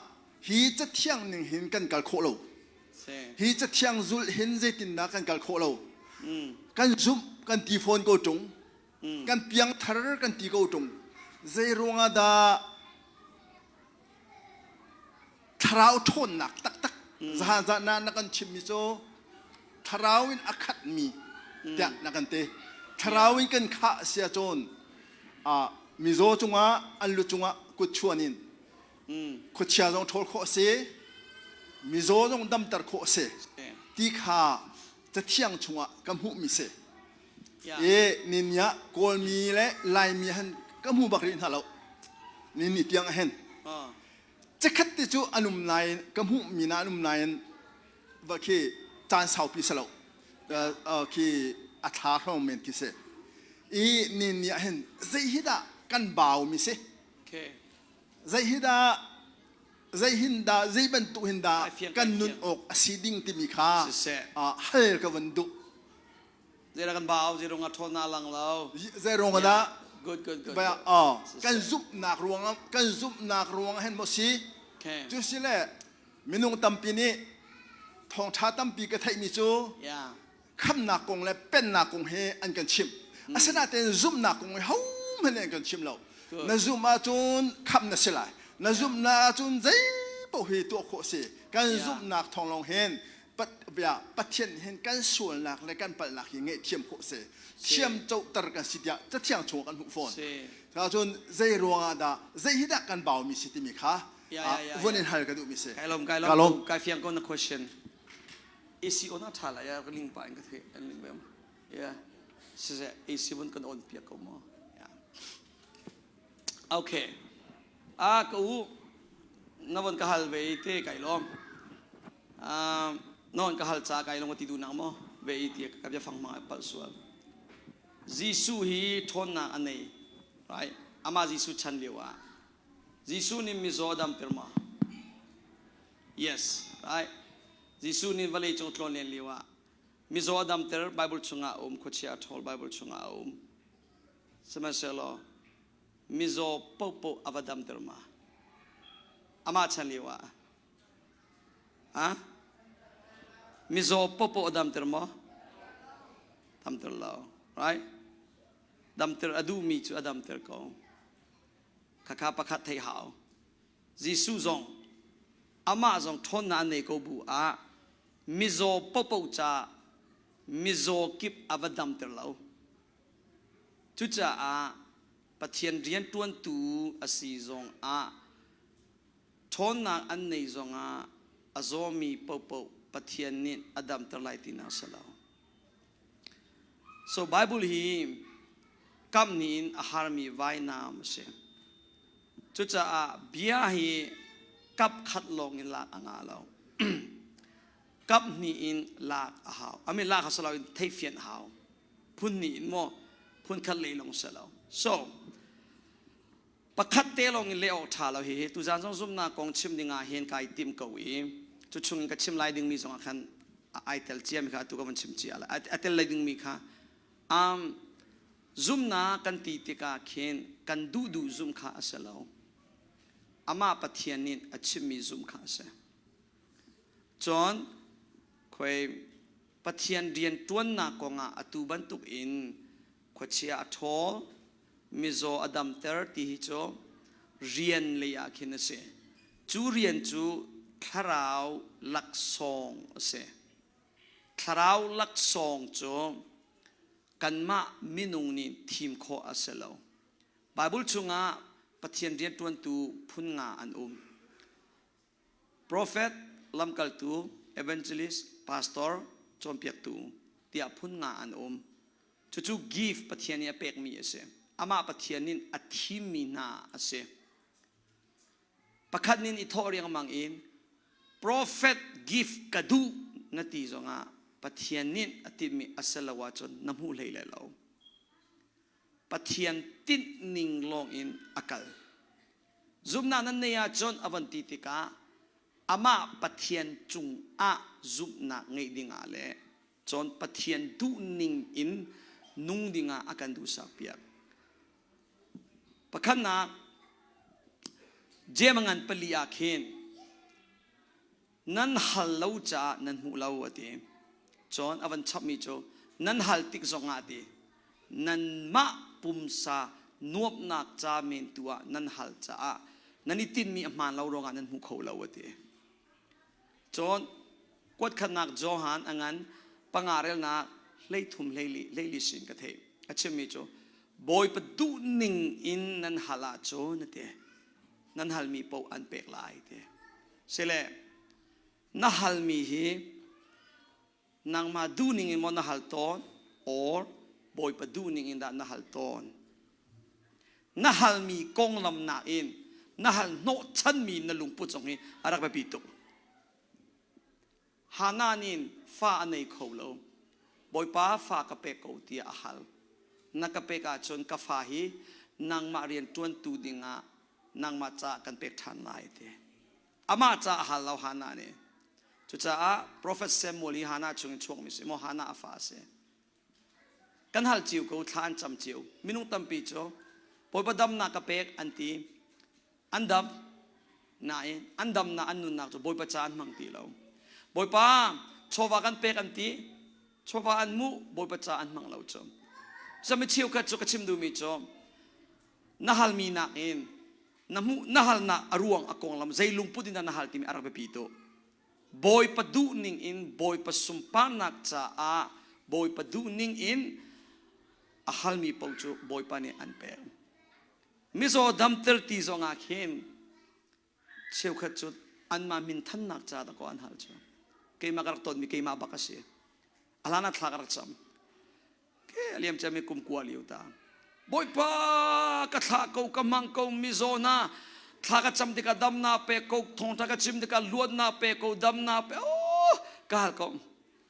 hi cathiang ning hin kan kal khawh lo hi cathiang zulh hin zeitindah kan kal khawh lo kan zumh kan ti fawn ko ṭung kan piangthar kan ti ko ṭung zeiruang ah dah thlarau ṭhawnnak taktak zahan na na kan chimmi cu thlarau in a khatmi tiah na kan ti thlarau in kan khah sia cun mizaw cungah an lu cungah kut chuan in khuachia zong ṭhawl khawh a si mizaw zong damter khawh a si ti kha cathiang chungah ka hmuhmi si i ninia kawlmi le laimi han ka hmu bak rih hna lo ni ni tiang ah hin Cakhat te cu an um nain ka hmuhmi na an um nain va khi caan saupi si lo khi a thla hrawng men khi si i ni ni ah hin zei hi dah kan bau mi si zei hi dah zei hin dah zei bantuk hin dah kan nun awk a si ding timi kha hal ka van duh Zei kan bau zei rung a ṭhawn na lang lo. Zei rung dah? Good good good. Ba oh kan zumhnak ruang kan zumhnak ruang hen mo si. Cu si le minung tampi nih thawngṭha tampi ka theihmi cu khamnak kong le pennak kong he an kan chimh. Asinain zumhnak kong hi hohmanh nih an kan chim lo. Na zumh ahcun khamh na si lai. Na zumhnak ahcun zei paoh hi tuah khawh si. Kan zumhnak thawng lawng hin. Pathian hin kan sualnak le kan palhnak hi ngaihthiam khawh si thiam coter kan si tiah cathiang chung kan hmuh fawn. Cun zei ruangah dah zei hi dah kan baumi si timi kha vun in hal ka duhmi si. Kai lom kai lom kai fiang ko na question. AC on a tha lai ya ling pa in ka the an ling bem. Yeah. Siseh AC vun kan on piak ko mo. Yeah. Okay. Ah ka u na von ka hal ve te kai lom. Ah non ka hal cha kai lom ti du nak mo ve ti ka bia fang ma pal sual. Jesuh hi ṭhawnnak a nei. Right? Amah Jesuh chan lio ah Jesuh nih mizaw damter ma? Yes, right? Jesuh nih vawlei cung tlawn len lio ah mizaw a damter Bible chungah a um, khuachia a ṭhawl Bible chungah a um. Sihmanhsehlaw mizaw paohpaoh a va damter ma? Amah chan lio ah. Ha? Mizaw paohpaoh a damter maw? Damter lo, right? Damter a duhmi cu a damter ko. Khakha pakhat theih hau. Jesuh zong amah zong ṭhawnnak a nei ko bu ah mizaw paohpaoh ca mizaw kip a va damter lo. Cucaah Pathian rianṭuantu a si zong ah ṭhawnnak an nei zongah a zawmi paohpaoh Pathian nih a damter lai tinak a si lo. So Bible hi kamh nih in a harmi vainam a si. Cucaah bia hi kap khat lawng in lak a ngah lo. kap hnih in lak a hau. I mean lak a si lo in theihfian a hau. Phun hnih in maw phun khat lei lawng si lo. So Pakhat te lawng in leh awk ṭha lo hihi tuzaan zong zumhnak kong chim ding ah hin kai tim ko i cu chung in ka chim lai dingmi zong ah khan ai tel ciami kha atu ka van chim cia lai a tel lai dingmi kha um, zumhnak kan ti tikah khin kan duh duh zumh kha a si lo amah Pathian nih a chimmi zumh kha a si cun khoi Pathian rian ṭuannak kongah atu bantuk in khuachia a ṭhawl mizaw a damter ti hi cu rian lei ah khin a si. Cu rian cu thlarau laksawng a si. Thlarau laksawng cu kanmah minung nih thim khawh a si lo. Bible chungah Pathian rianṭuantu phun nga an um. Profet, lamkaltu, evangelist, pastor, cawnpiaktu tiah phun nga an um. Cucu gift Pathian nih a pekmi a si. Amah Pathian nih a thimmi hna a si. Pakhat nin i thawh riangmang in prophet gift ka duh na ti zongah Pathian nih a timhmi a si lo ahcun na hmuh hlei lai lo. Pathian tinh ning lawng in a kal. Zumhnak nan neih ahcun a van ti tikah amah Pathian cungah zumhnak ngeih dingah le cun Pathian duhning in nung dingah a kan duhsak piak. Pakhatnak Jeim ngan pali ah khin nan hal lo caah nan hmuh lo a ti. Cun a van chapmi cu nan hal tik zongah a ti nanmah pumsa nuamhnak ca men tu ah nan hal caah nan i tinhmi a hmaan lo ruangah nan hmu kho lo a ti. Cun kuatkhatnak Johan a ngan panga relnak 13 hleili sin ka theih. A chimmi cu Bawipa duhning in nan hal ahcun a ti. Nan halmi paoh an pek lai ti. Sile na halmi hi nangmah duhning in maw na hal tawn or Bawipa duhning in dah na hal tawn? Na halmi konglam nakin na hal hnawhchanmi na lungput zong hi a rak biapi tuk. Hannah nih fa a nei kho lo. Bawipa fa ka pek ko tiah a hal. Na ka pek ahcun ka fa hi nangmah rian ṭuantu dingah nangmah caah kan pek ṭhan lai ti. Amah caah a hal lo Hannah nih. Cucaah Prophet Samuel hi Hannah chungin chuakmi si maw Hannah a fa a si. Kan hal cio ko, thla an cam cio. Minung tampi cu Bawipa damnak ka pek an ti. An dam. Nain an damnak an nunnak cu Bawipa ca an hmang ti lo. Bawipa chawva kan pek an ti. Chawva an muh Bawipa ca an hmang lo cu. Cami cheukhat cu ka chim duhmi cu na halmi nakin na hmuh na halnak a ruang a konglam zei lungput in dah na hal timi a rak biapi tuk. Bawipa duhning in Bawipa sunparnak caah Bawipa duhning in a halmi paoh cu Bawipa nih an pek. Mizaw damter ti zongah khin cheukhat cu anmah minthannak ca dah kaw an hal cu. Keimah ka rak tonmi keimah bak a si. A hlan ah thla ka rak cam. Ke liam cami kum kua lio ta. Bawipa ka thlah ko ka hmang ko mizaw na thla ka cam tikah dam na pe ko thawngtha ka chim tikah luat na pe ko dam na pe oh ka hal ko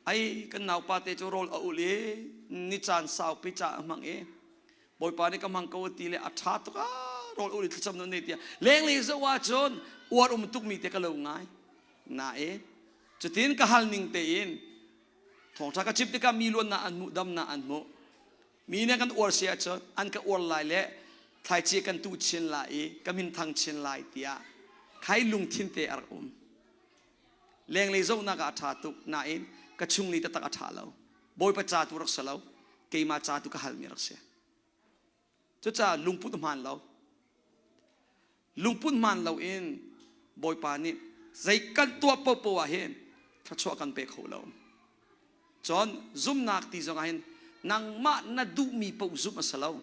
ai kan naupa te cu rawl a ul i ni caan saupi ca a hmang i Bawipa nih ka hmang ko ti le a ṭha tuk ah rawl ul i thlacam na nei tiah lenglei zoh ahcun uar um tukmi te ka lo ngai nain cutin ka hal ning tein Thawngṭha ka chim tikah mi luatnak an hmuh, damnak an hmuh. Mi nih kan uar si ahcun an ka uar lai le thlaici kan tuh chin lai i ka min thang chin lai tiah khai lungthin te a rak um. Lenglei zohnak ah a ṭha tuk nain ka chungli taktak a ṭha lo. Bawipa ca tu rak si lo, keimah ca tu ka halmi rak si. Cucaah lungput hmaan lo. Lungput hmaan loin Bawipa nih zei kan tuah paohpaoh ah hin thluachuah kan pe kho lo. Cun zumnak ti zongah hin nangmah na duhmi paoh zumh a si lo.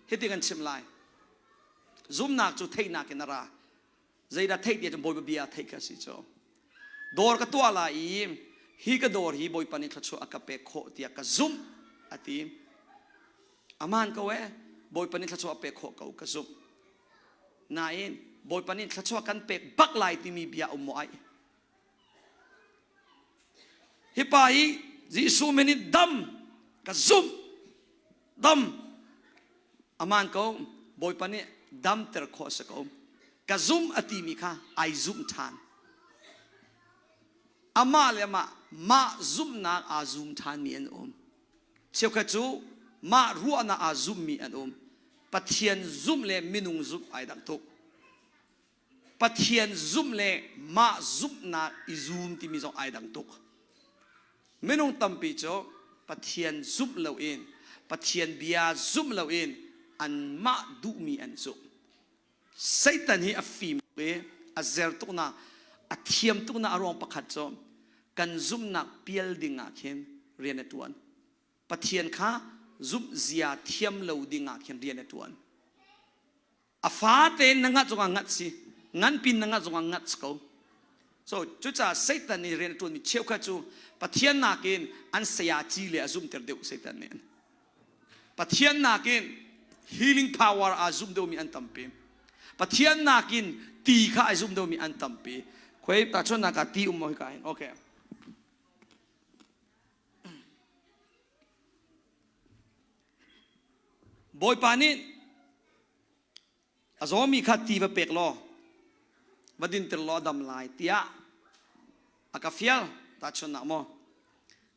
Hiti kan chim lai. Zumnak cu theihnak in a ra. Zeidah theih ti ahcun Bawipa bia theih kha a si cu. Dawr ka tuah lai i hi ka dawr hi Bawipa nih thluachuah a ka pek khawh tiah ka zumh a ti. Aman ko eh Bawipa nih thluachuah a pek khawh ko ka zumh. Nain Bawipa nih thluachuah kan pek bak lai timi bia um maw ai? Hi pa hi Jesuh min in dam ka zumh dam aman ko Bawipa nih damter khawh a si ko ka zum a timi kha ai zumh ṭhan amah le amah mah zumhnak aa zum ṭhanmi an um cheukhat cu mah ruahnak aa zummi an um Pathian zumh le minung zumh ai dang tuk Pathian zumh le mah zumhnak i zum timi zong ai dang tuk. Minung tampi cu Pathian zumh loin, Pathian bia zumh loin anmah duhmi an zumh. Satan hi a fim tuk i a zer tuk na, a thiam tuk na a ruang pakhat cu kan zumhnak pial ding ah khin rian a ṭuan. Pathian kha zumh zia thiam lo ding ah khin rian a ṭuan. A fate in na ngat zongah ngat si, nganpi in na ngat zongah ngat si ko. So cucaah Satan nih rian a ṭuanmi cheukhat cu Pathian nakin an sayaci le a zumhter deuh Satan nih. Pathian nakin healing power aa zum deuhmi an tampi. Pathian nakin ti kha ai zum deuhmi an tampi. Khuai tahchunhnak ah ti um maw hika hin? Okay. Bawipa nih a zawmi kha ti va pek law va dinter law a dam lai tiah a ka fial tahchunhnak maw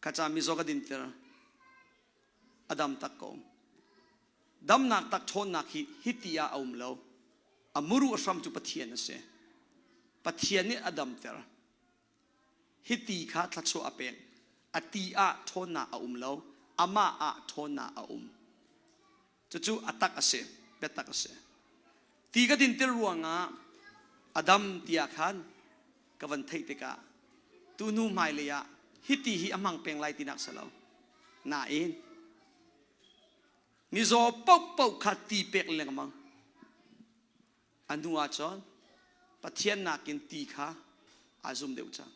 kha ca mizaw ka dinter a dam tak ko damnak tak ṭhawnnak hi hiti ah a um lo a muru a hram cu Pathian a si Pathian nih a damter Hi ti kha thluachuah a pek. A ti ah ṭhawnnak a um lo, amah ah ṭhawnnak a um. Cucu a tak a si, biatak a si. Ti ka dinter ruangah a dam tiah khan ka van theih tikah tuhnu hmailei ah hi ti hi a hmang peng lai tinak si lo. Nain mizaw paohpaoh kha ti pek lengmang. A hnu ahcun Pathian nakin ti kha aa zum deuh cang.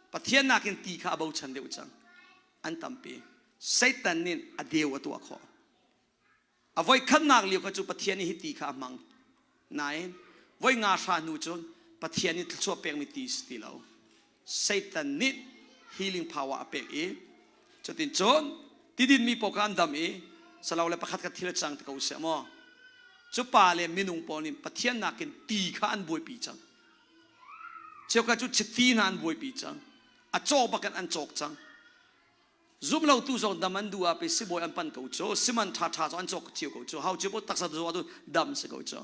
Pathian nakin ti kha a bochan deuh cang. An tampi. Satan nih a deu a tuah khawh. A voi khatnak lio kha cu Pathian nih hi ti kha a hmang. Nain voi nga hra hnu cun Pathian nih thluachuah pekmi ti si ti lo. Satan nih healing power a pek i cutin cun tidin mi paoh kha an dam i salo le pakhat kha thil a cang ti ko seh maw cu pa le minung pawl nih Pathian nakin ti kha an buaipi cang cheukhat cu chiti hna an buaipi cang a cawk bakin an cawk cang zumlotu zong dam an duh ah pe sibawi an pan ko cu siman ṭha ṭha cu an cawk cio ko cu hau cio taksa zaw ah dam si ko cu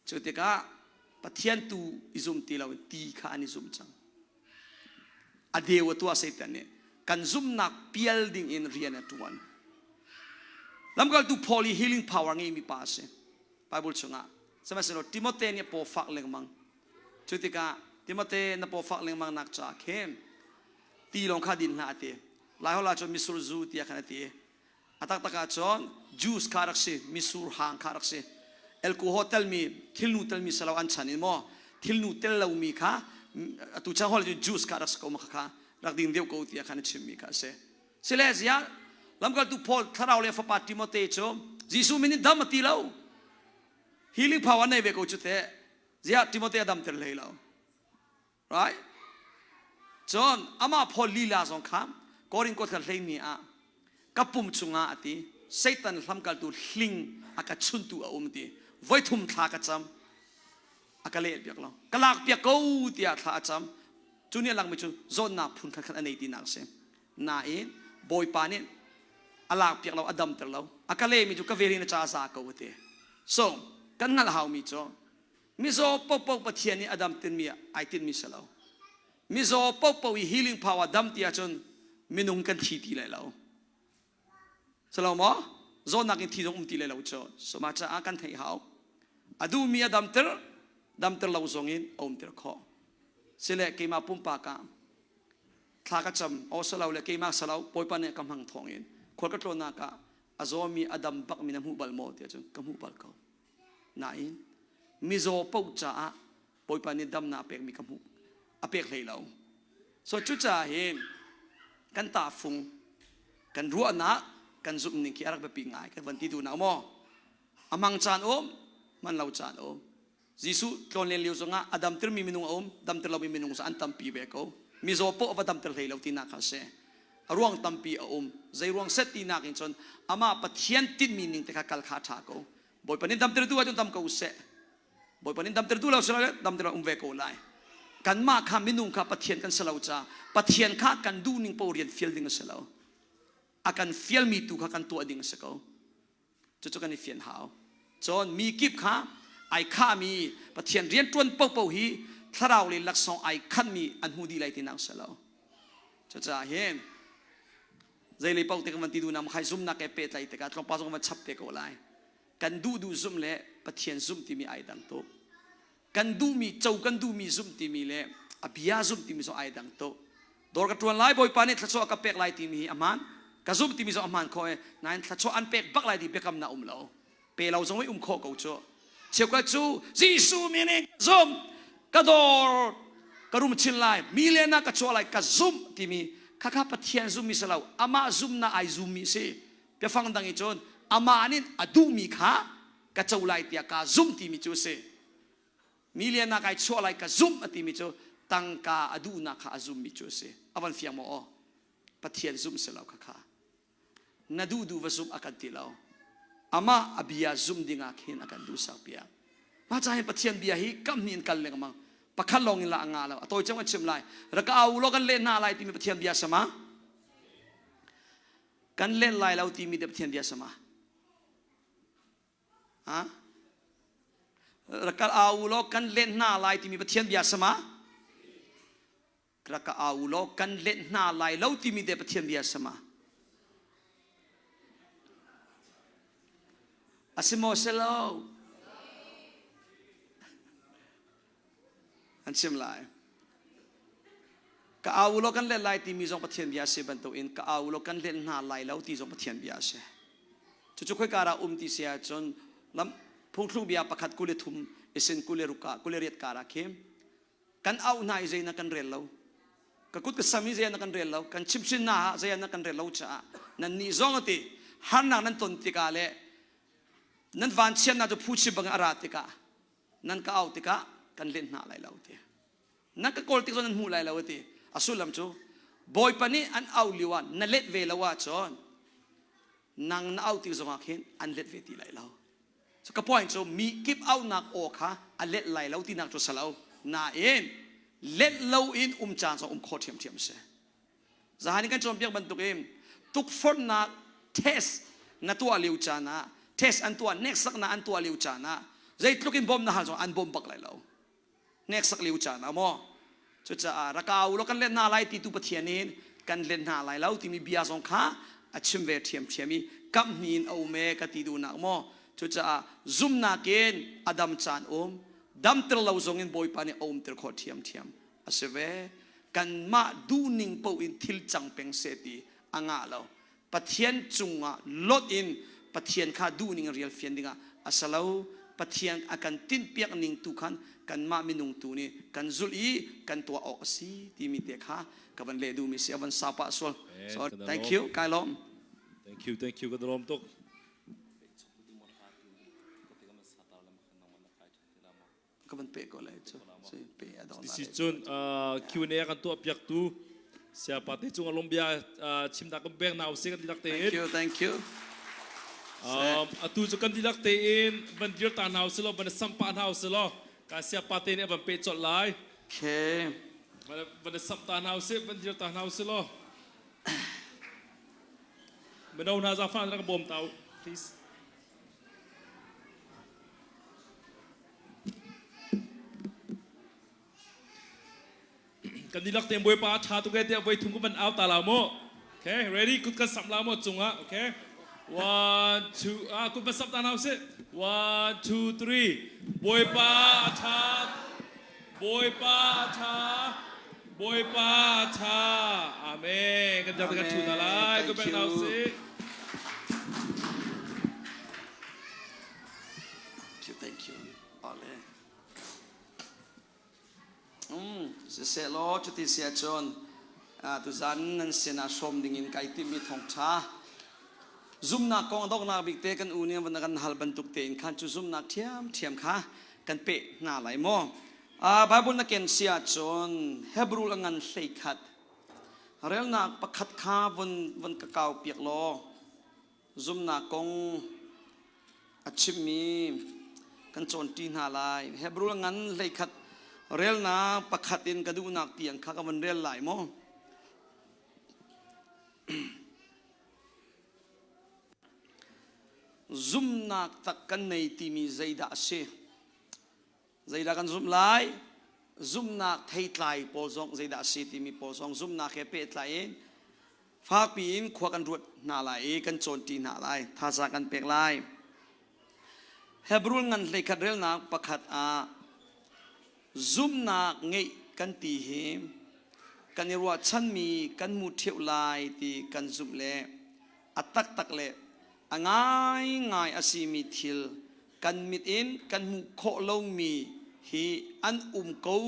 Cu tikah Pathian tu i zum ti lo ti kha an i zum cang. A deu a tuah Satan nih kan zumhnak pial ding in rian a ṭuan. Lamkaltu Paul i healing power ngeimi pa a si. Bible chungah. Sihmanhsehlaw Timote nih a paw fak lengmang. Cu tikah Timote na pawfak lengmang nak ca khin ti lawng kha din hlah a ti. Laiholh ah cun misur zu tiah khan a ti. A taktak ah cun juice kha rak si, misur hang kha rak si. Alcohol telmi, thilnu telmi salo an chan in maw thilnu tel lomi kha atu chan hol cu juice kha rak si ko ma kha rak ding deuh ko tiah khan a chimmi kha a si. Sile ziah lamkaltu Paul thlarau le fapa Timote cu Jesuh min in dam a ti lo. Healing power nei ve ko cu teh. Ziah Timote a damter hlei lo. Right? Cun amah Paul lila zong kha Korin kawthar hleimi ah ka pum chungah a ti Satan hlamkaltu hling a ka chuntu a um ti voithum thla ka cam a ka leh piak lo ka lak piak ko tiah thla a cam cu nih a langmi cu zawtnak phun khat khat a nei tinak a si nain Bawipa nih a lak piak lo a damter lo a ka lehmi cu ka vel in a ca za ko a ti so kan hngalh haumi cu Mizaw paohpaoh Pathian nih a dam tinmi ai tinmi si lo. Mizaw paohpaoh i healing power dam ti ahcun minung kan thi ti lai lo. Si lo maw? Zawtnak in thi zong um ti lai lo cu. So mah caah kan theih hau. A duhmi a damter, damter lo zong in a umter khawh. Sile keimah pumpak ah thla ka cam, aw salo le keimah salo Bawipa nih ka hmang thawng in khual ka tlawnnak ah a zawmi a dam bakmi na hmuh bal maw tiah cun ka hmuh bal ko. Nain mizaw paoh caah Bawipa nih damnak a pekmi ka hmuh a pek hlei lo. So cucaah hin kan tahfung kan ruahnak kan zumh ning khi a rak biapi ngai kan van ti duhnak maw a mang caan um man lo caan um Jesuh tlawnlen lio zongah a damtermi minung a um damter lomi minung an tampi ve ko mizaw paoh a va damter hlei lo tinak kha a si a ruang tampi a um zei ruang set tinak in cun amah Pathian tinhmi ning te kha kal kha a ṭha ko Bawipa nih damter tu ahcun dam ko seh Bawipa nih damter tu lo si lo damter um ve ko lai kanmah kha minung kha Pathian kan si lo ca Pathian kha kan duh ning paoh rian fial ding a si lo a kan fialmi tu kha kan tuah ding a si ko cucu kan i fian hau cun mi kip kha ai khahmi Pathian rianṭuan paohpaoh hi thlarau le laksawng ai khanmi an hmu dih lai tinak si lo cucaah hin zeilei paoh te kan van ti duh na khai zumnak he pehtlaih tikah tlawmpal zong van chap te ko lai kan duh duh zumh le Pathian zumh timi ai dang tuk kan duhmi co kan duhmi zumh timi le a bia zumh timi zong ai dang tuk dawr ka ṭuan lai bawipa nih thluachuah ka pek lai timi hi a hmaan ka zumh timi zong a hmaan kho e nain thluachuah an pek bak lai ti biakamnak um lo pe lo zong i um khawh ko cu cheukhat cu Jesuh min in ka zumh ka dawr ka rum chin lai million ah ka chuah lai ka zumh timi khakha Pathian zummi si lo amah zumnak ai zummi si biafang dang i cun amah nih a duhmi kha ka co lai tiah kaa zumh timi cu a si million ah kai chuah lai ka zumh a timi cu tangka a duhnak kha a zummi cu a si a van fiang maw aw Pathian zumh si lo khakha na duh duh va zumh a kan ti lo amah a bia zum dingah khin a kan duh sak piak mah ca hin Pathian bia hi kam hnih in kal lengmang pakhat lawng in la a ngah lo a tawi cem kan chim lai rak au law kan leh hna lai timi Pathian bia sama kan let lai lo timi te Pathian bia sama Ha? Rak ka au law kan let hna lai timi Pathian bia sama? Rak ka au law kan let hna lai lo timi te Pathian bia sama? A si maw si lo? An chim lai. Ka au law kan let lai timi zong Pathian bia a si bantukin ka au law kan let hna lai lo ti zong Pathian bia a si. Cucu khoika dah um ti si ahcun lam phungthluk bia pakhat 23 isin 26 ah 28 kar ah khin kan auh hna i zei na kan rel lo ka kut ka sam i zei na kan rel lo kan chimhhrin hna ah zei na kan rel lo caah nan nih zong ati harnak nan ton tikah le nan vanchiatnak cu phuchim bangin a ra tikah nan ka au tikah kan let hna lai lo ti nan ka kawl tik zong nan hmu lai lo ti a sullam cu bawipa nih an au lio ah na let ve lo ahcun nang na au tik zongah khin an let ve ti lai lo so ka point cu mi kip aunak aw kha a let lai lo tinak cu salo nain let lo in um caan zong um khawh ṭhiamṭhiam si Zahan in kan cawnpiak bantukin tukforhnak test na tuah lio caan ah test an tuah hneksaknak an tuah lio caan ah zeitluk in bawm na hal zong an bawm bak lai lo hneksak lio caan ah maw cucaah raka u law kan let hna lai ti tu Pathian in kan let hna lai lo timi bia zong kha a chim ve ṭhiamṭhiam i kamhni in a um e ka ti duhnak maw cucaah zumnak in a dam caan um. Damter lo zong in Bawipa nih a umter khawh ṭhiamṭhiam. A si ve. Kanmah duhning paoh in thil cang peng seh ti a ngah lo. Pathian cungah lot in Pathian kha duhning in rial fian dingah a si lo. Pathian a kan tinhpiak ning tu khan kanmah minung tu nih kan zulh i kan tuah awk a si timi te kha ka van leh duhmi si a van sau pah sual. So thank you kai lawm. Thank you, thank you ka lawm tuk. Ka van pe ko lai cu. Pe a dong Si cun Q&A kan tuah piak tu siapa te cung along bia chimnak kan pek na usih kan dilak tein. Thank you, thank you. Um, atu cu kan dilak tein van dir ta hna usih law van sampa hna usih law ka siapa te nih van pe colh lai. Okay. Van van samp ta hna usih van dir ta hna usih law. Mino hna zafa rak bawm ta u, please. Kan dihlak tein Bawipa a ṭha tuk e tiah voi thum ka van au ta la mu. Okay, ready? Kut kan samh la mu cungah. Okay. One, two, ah, kut van samh ta hna usih. One, two, three. Bawipa a ṭha. Bawipa a ṭha. Bawipa a ṭha. Amen. Kan dihlak kan ṭhu hna lai. Kut beng hna usih. Thank you, thank you. Ale. Um, siseh law cuti si ahcun tuzan nan sinah hrawm dingin kai timhmi thawngṭha zumnak kong donghnak bik te kan u nih van kan hal bantuk tein khan cu zumnak ṭhiamṭhiam kha kan peh hna lai maw? Bible na ken si ahcun Hebrew a ngan 11 relnak pakhat kha vun vun ka kau piak law zumnak kong a chimmi kan cawnṭi hna lai. Hebrew ngan 11 relnak pakhat in ka duhnak tiang kha ka van rel lai maw? Zumnak tak kan nei timi zeidah a si? Zeidah kan zumh lai? Zumhnak theitlai pawl zong zeidah a si timi pawl zong zumhnak he pehtlai in fakpi in khua kan ruat hna lai i kan cawnṭi hna lai. Thazaang kan pek lai. Hebrew ngan 11 relnak pakhat ah zumhnak ngeih kan ti hi kan i ruahchanmi kan hmu ṭheo lai ti kan zumh le a taktak le a ngaingai a simi thil kan mit in kan hmuh khawh lomi hi an um ko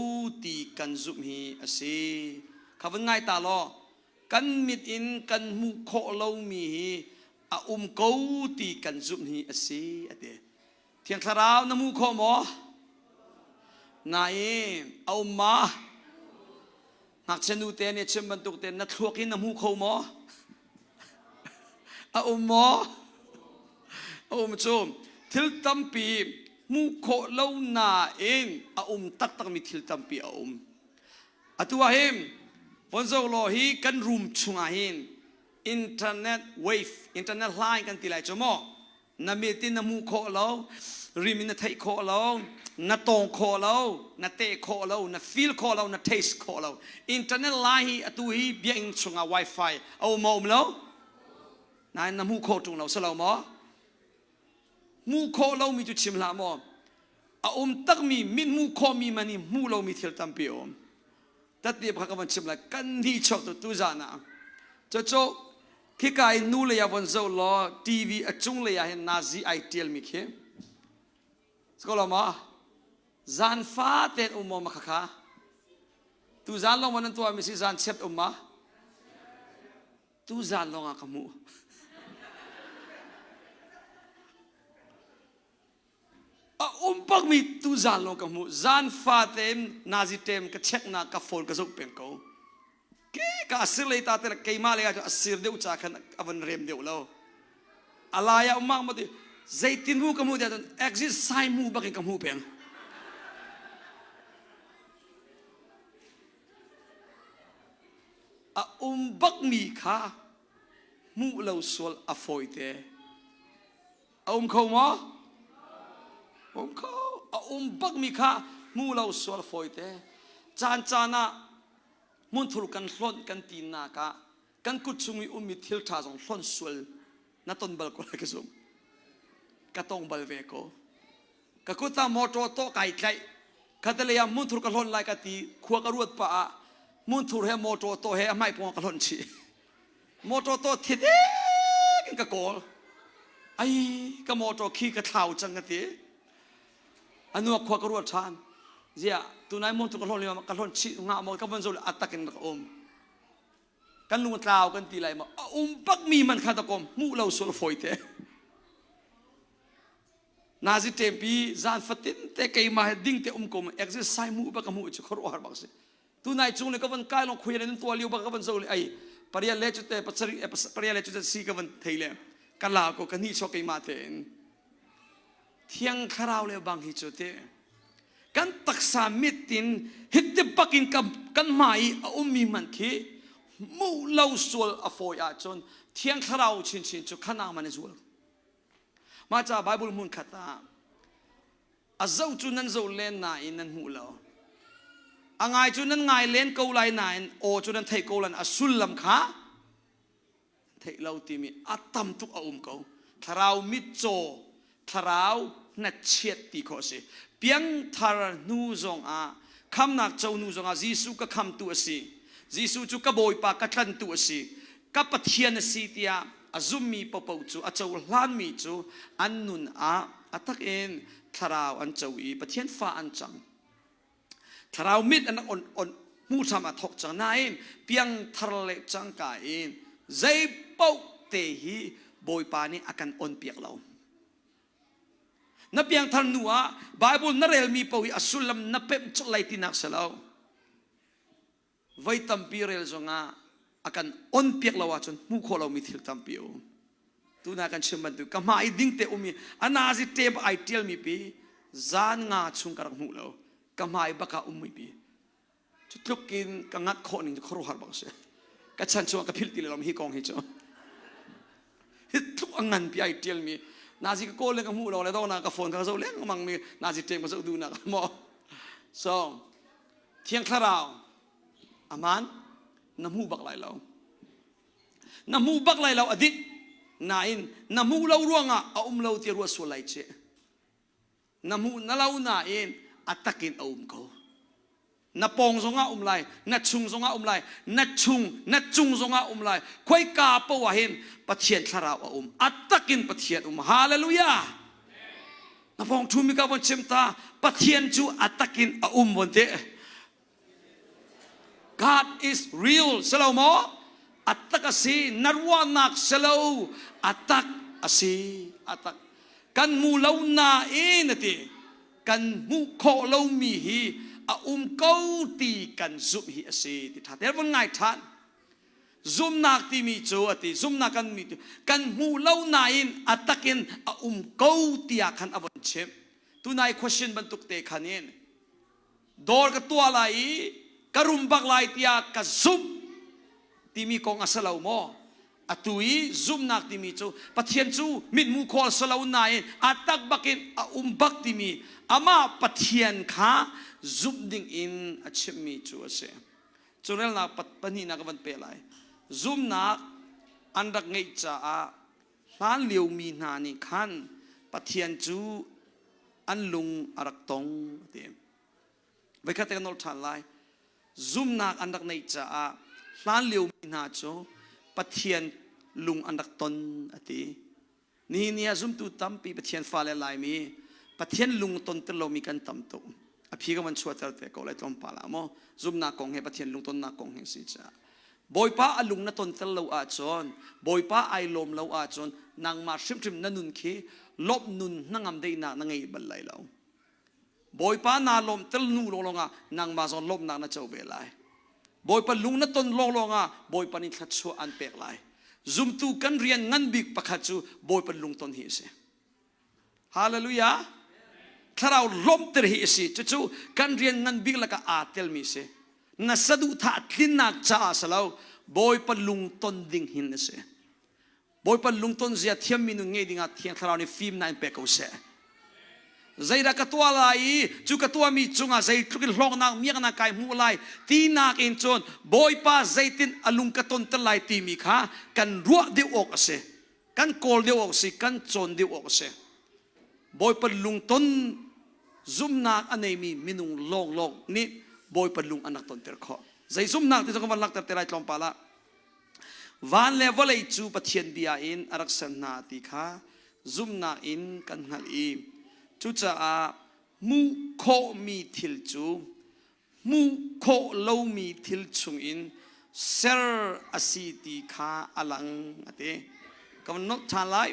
ti kan zumh hi a si. Kha vun ngai ta law kan mit in kan hmuh khawh lomi hi a um ko ti kan zumh hi a si a ti. Thiang Thlarau na hmu khawh maw? Nain a um ma? Ngakchia nu te nih chim bantuk te na thluak in na hmu kho maw? A um maw? A um cu thil tampi hmuh khawh lo nain a um taktakmi thil tampi a um. Atu ah hin vonzo law hi kan room chungah hin internet wave internet line kan ti lai cu maw na mit in na hmuh khawh lo rim in na theih khawh lo na tawng khawh lo na teh khawh lo na feel khawh lo na taste khawh lo internet lai hi atu hi biakinn chungah wifi a um maw um lo nain na hmuh khawh ṭung lo si lo maw hmuh khawh lomi cu chim hlah maw a um takmi mit hmuh khawhmi man i hmuh lomi thil tampi a um tatni pakhat ka van chim lai kan ni chuak tu tu zan ah cucu khika in nu lei ah von zoh law TV a cung lei ah hin nazi ai tial mi khi Skolo ma zan fa ten um maw ma khakha tu zan lawng ma nan tuah mi si zan chiat um ma tu zan lawng ah ka hmuh A um bakmi tu zan lawng ka hmuh. Zan fate nazi tem ka check na ka phone ka zoh peng ko. Ke ka asir lei ta te keimah lei ah a sir deuh ca khan a van rem deuh lo. A lai ah umang ma ti zeitin mu ka hmu tiah cun exit sign mu bakin ka hmu peng. A um bakmi kha hmuh lo sual a fawi te. A um kho maw? Um kho. A um bakmi kha hmu lo sual fawi te. Caan caan ah hmunthur kan hlonh kan tinak ah kan kut chung i ummi thil ṭha zong hlonh sual na ton bal ko lai ka zum. Ka tong bal ve ko. Ka kut ah motor tawh kai tlaih. Khatalei ah hmunthur ka hlonh lai ka ti khua ka ruat pah ah hmunthur he motor to he a hmai pawng ka hlonh chih. Motor to thidek in ka kawl. Ai ka motor khi ka thlau cang ka ti. Anu khua ka ruat ṭhan. Ziah tunai hmunthur ka hlonh lio ka hlonh chih hnga maw ka von zo a tak in rak um. Kan lung tlau kan ti lai maw a um bak mi man kha ta kom hmuh lo sual fawi te. Nazi ṭempi zan fatin te keimah he ding te um ko ma exercise mu ba ka mu chu khuaruahhar bak si. Tunai chung le ka van kai long khuya nan tua liu ba ka van zo le ai paria le chu te pasari paria le chu te si ka van thei le ka la ko ka ni cho keimah te in thiang thlarau le bang hi chu te kan taksa mit in hitte bakin kan kan hmai a ummi man khi mu lo sual a fawi ahcun thiang thlarau chinchin chu khana man i zual Mah ca Bible hmun khat ah a zoh cu nan zoh len nain nan hmuh lo. A ngai cu nan ngai len ko lai nain aw cu nan theih ko lai a sullam kha theih lo timi a tam tuk a um ko. Thlarau mitcaw, thlarau hnatchiat ti khawh a si. Piangthar hnu zongah khamnak co hnu zongah Jesuh ka khamtu a si. Jesuh cu ka Bawipa ka tlantu a si. Ka Pathian a si tiah a zummi paohpaoh cu a cohlanmi cu an nun ah a tak in thlarau an co i Pathian fa an cang. Thlarau mit an on on hmuh hram a thawk cang nain piangthar le cangka in zei paoh te hi Bawipa nih a kan on piak lo. Na piangthar hnu ah Bible na relmi paoh hi a sullam na pemh colh lai tinak si lo. Voi tampi rel zongah a kan on piak lo ahcun hmuh khawh lomi thil tampi a um. Tuna kan chim bantuk ka hmai ding te um i a nazi tape ai tialmi pi zan nga chung ka rak hmuh lo. Ka hmai bak ah ummi pi. Cu tluk in ka ngat khawh ning cu khuaruahhar bak a si. Ka chan chungah ka philh ti lo hi kong hi cu. Hi tluk a ngan pi ai tialmi nazi ka kawl le ka hmuh lo le dawna ka phone ka zoh lengmang mi nazi tape ka zoh duh nak maw. So Thiang Thlarau aman na hmu bak lai lo. Na hmu bak lai lo a dik nain na hmuh lo ruangah a um lo ti ruah sual lai ci. Na hmuh na lo nain a takin a um ko. Na pawng zongah um lai, na chung zongah um lai, na chung, na cung zongah um lai. Khoika poah hin Pathian Thlarau a um. A takin Pathian um. Hallelujah. Na pawng ṭhumi ka von chim ta Pathian cu a takin a um von te God is real silo maw a tak a si na ruahnak silo a tak a si a tak kan hmu lo nain a ti kan hmuh khawh lomi hi a um ko ti kan zumh hi a si ti ṭha te von ngai ṭhan Zumnak timi cu a ti zumnak kan mi kan hmu lo nain a takin a um ko tiah khan a von chimh. Tunai question bantuk te khan in dawr ka tuah lai i ka rum bak lai tiah ka zumh timi kong a si lo maw? Atu i zumnak timi cu Pathian cu mithmuh khawh a si lo nain a tak bakin a um bak timi amah Pathian kha zumh ding in a chimmi cu a si. Carelnak pahnihnak ka van peh lai. Zumnak an rak ngeih caah hlan liomi hna nih khan Pathian cu an lung a rak tong a ti. Voikhat te ka nolh ṭhan lai. Zumnak an rak neih caah hlan liomi hna cu Pathian lung an rak ton a ti. Nihin ni ah zumtu tampi Pathian fale Laimi Pathian lung tonter lomi kan tam tuk. A phi ka van chuahter te ko lai tlawmpal ah maw zumnak kong he Pathian lungtonnak kong he si caah. Bawipa a lung na tonter lo ahcun Bawipa ai lawm lo ahcun nangmah hrimhrim na nun khi lawmh nun hnangam deihnak na ngei bal lai lo. Bawipa naa lawmhter hnu lawnglawng ah nangmah zong lawmhnak na co ve lai. Bawipa lung na ton lawnglawng ah Bawipa nih thluachuah an pek lai. Zumtu kan rian ngan bik pakhat cu Bawipa lungton hi a si. Hallelujah. Thlarau lawmhter hi a si. Cucu kan rian ngan bik lakah aa telmi a si. Na saduhthah tlinnak caah si lo, Bawipa lungton ding hin a si. Bawipa lungton zia thiammi nun ngei dingah Thiang Thlarau nih fimnak in pe ko seh. Zeidah ka tuah lai i cu ka tuahmi cungah zeitluk in hlawknak miaknak kai hmuh lai tinak in cun Bawipa zeitin a lung ka tonter lai timi kha kan ruah deuh awk a si. Kan kawl deuh awk a si, kan cawn deuh awk a si. Bawipa lungton Zumnak a neimi minung lawnglawng nih Bawipa lung an rak tonter khawh. Zei zumnak ti zong kan van langhter te lai tlawmpal ah. Van le vawlei cu Pathian bia in a rak ser hna ti kha zumhnak in kan hngalh i cucaah hmuh khawhmi thil cu hmuh khawh lomi thil chungin ser a si ti kha a lang a ti. Ka van nolh ṭhan lai.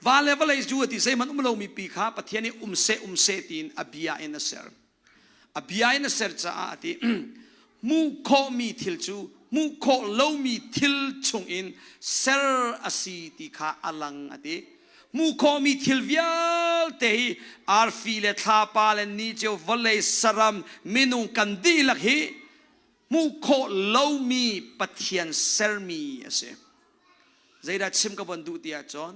Van le vawlei cu a ti zeihmanh um lomi pi kha Pathian nih um seh um seh tiin a bia in a ser. A bia in a ser caah a ti hmuh khawhmi thil cu hmuh khawh lomi thil chungin ser a si ti kha a lang a ti. Hmuh khawhmi thil vialte hi arfi le thlapa le niceu vawlei saram minung kan dihlak hi hmuh khawh lomi Pathian sermi a si. Zeidah chim ka von duh ti ahcun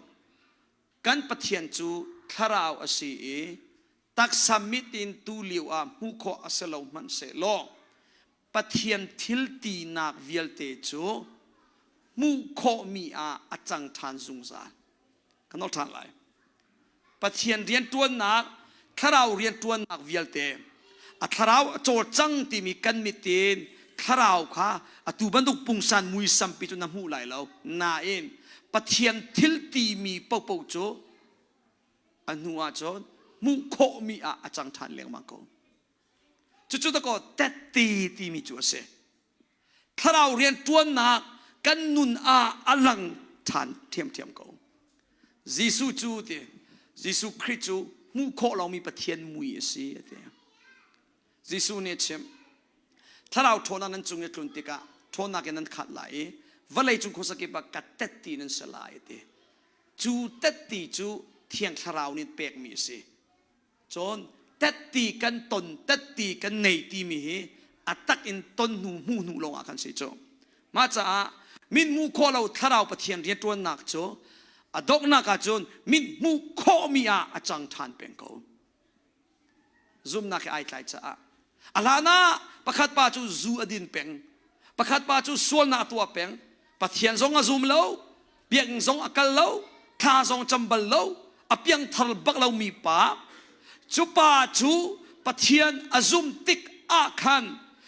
kan Pathian cu thlarau a si i taksa mit in tu lio ah hmuh khawh a si lo hmanh sehlaw Pathian thil tinak vialte cu hmuh khawhmi ah a cang ṭhan zungzal. Kan nol ṭhan lai. Pathian rianṭuannak, thlarau rianṭuannak vialte a thlarau a cawlcang timi kan mit in thlarau kha atu bantuk pungsan muisampi cu na hmuh lai lo. Nain Pathian thil timi paohpaoh cu a hnu ahcun hmuh khawhmi ah a cang ṭhan lengmang ko. Cucu dakaw tette timi cu a si. Thlarau rianṭuannak kan nun ah a lang ṭhan ṭhiamṭhiam ko. Jesuh cu ti Jesuh Khrih cu hmuh khawh lomi Pathian mui a si a ti. Jesuh nih a chimh. Thlarau ṭhawnnak nan cung i tlun tikah ṭhawnnak in nan khat lai i vawlei cung khuasakip ah ka tetti nan si lai a ti. Cu tetti cu Thiang Thlarau nih pekmi a si. Cun tetti kan ton tetti kan nei timi hi a tak in ton hnu hmuh hnu lawngah kan si cu. Mah caah min hmuh khawh lo thlarau Pathian rianṭuannak cu a donghnak ahcun min hmuh khawhmi ah a cang ṭhan peng ko. Zumnak he ai tlai caah a hlan ah pakhat pa cu zu a din peng pakhat pa cu sualnak a tuah peng Pathian zong a zum lo biakinn zong a kal lo thla zong cam bal lo a piangthar bak lomi pa cu pa cu Pathian a zum tik ah khan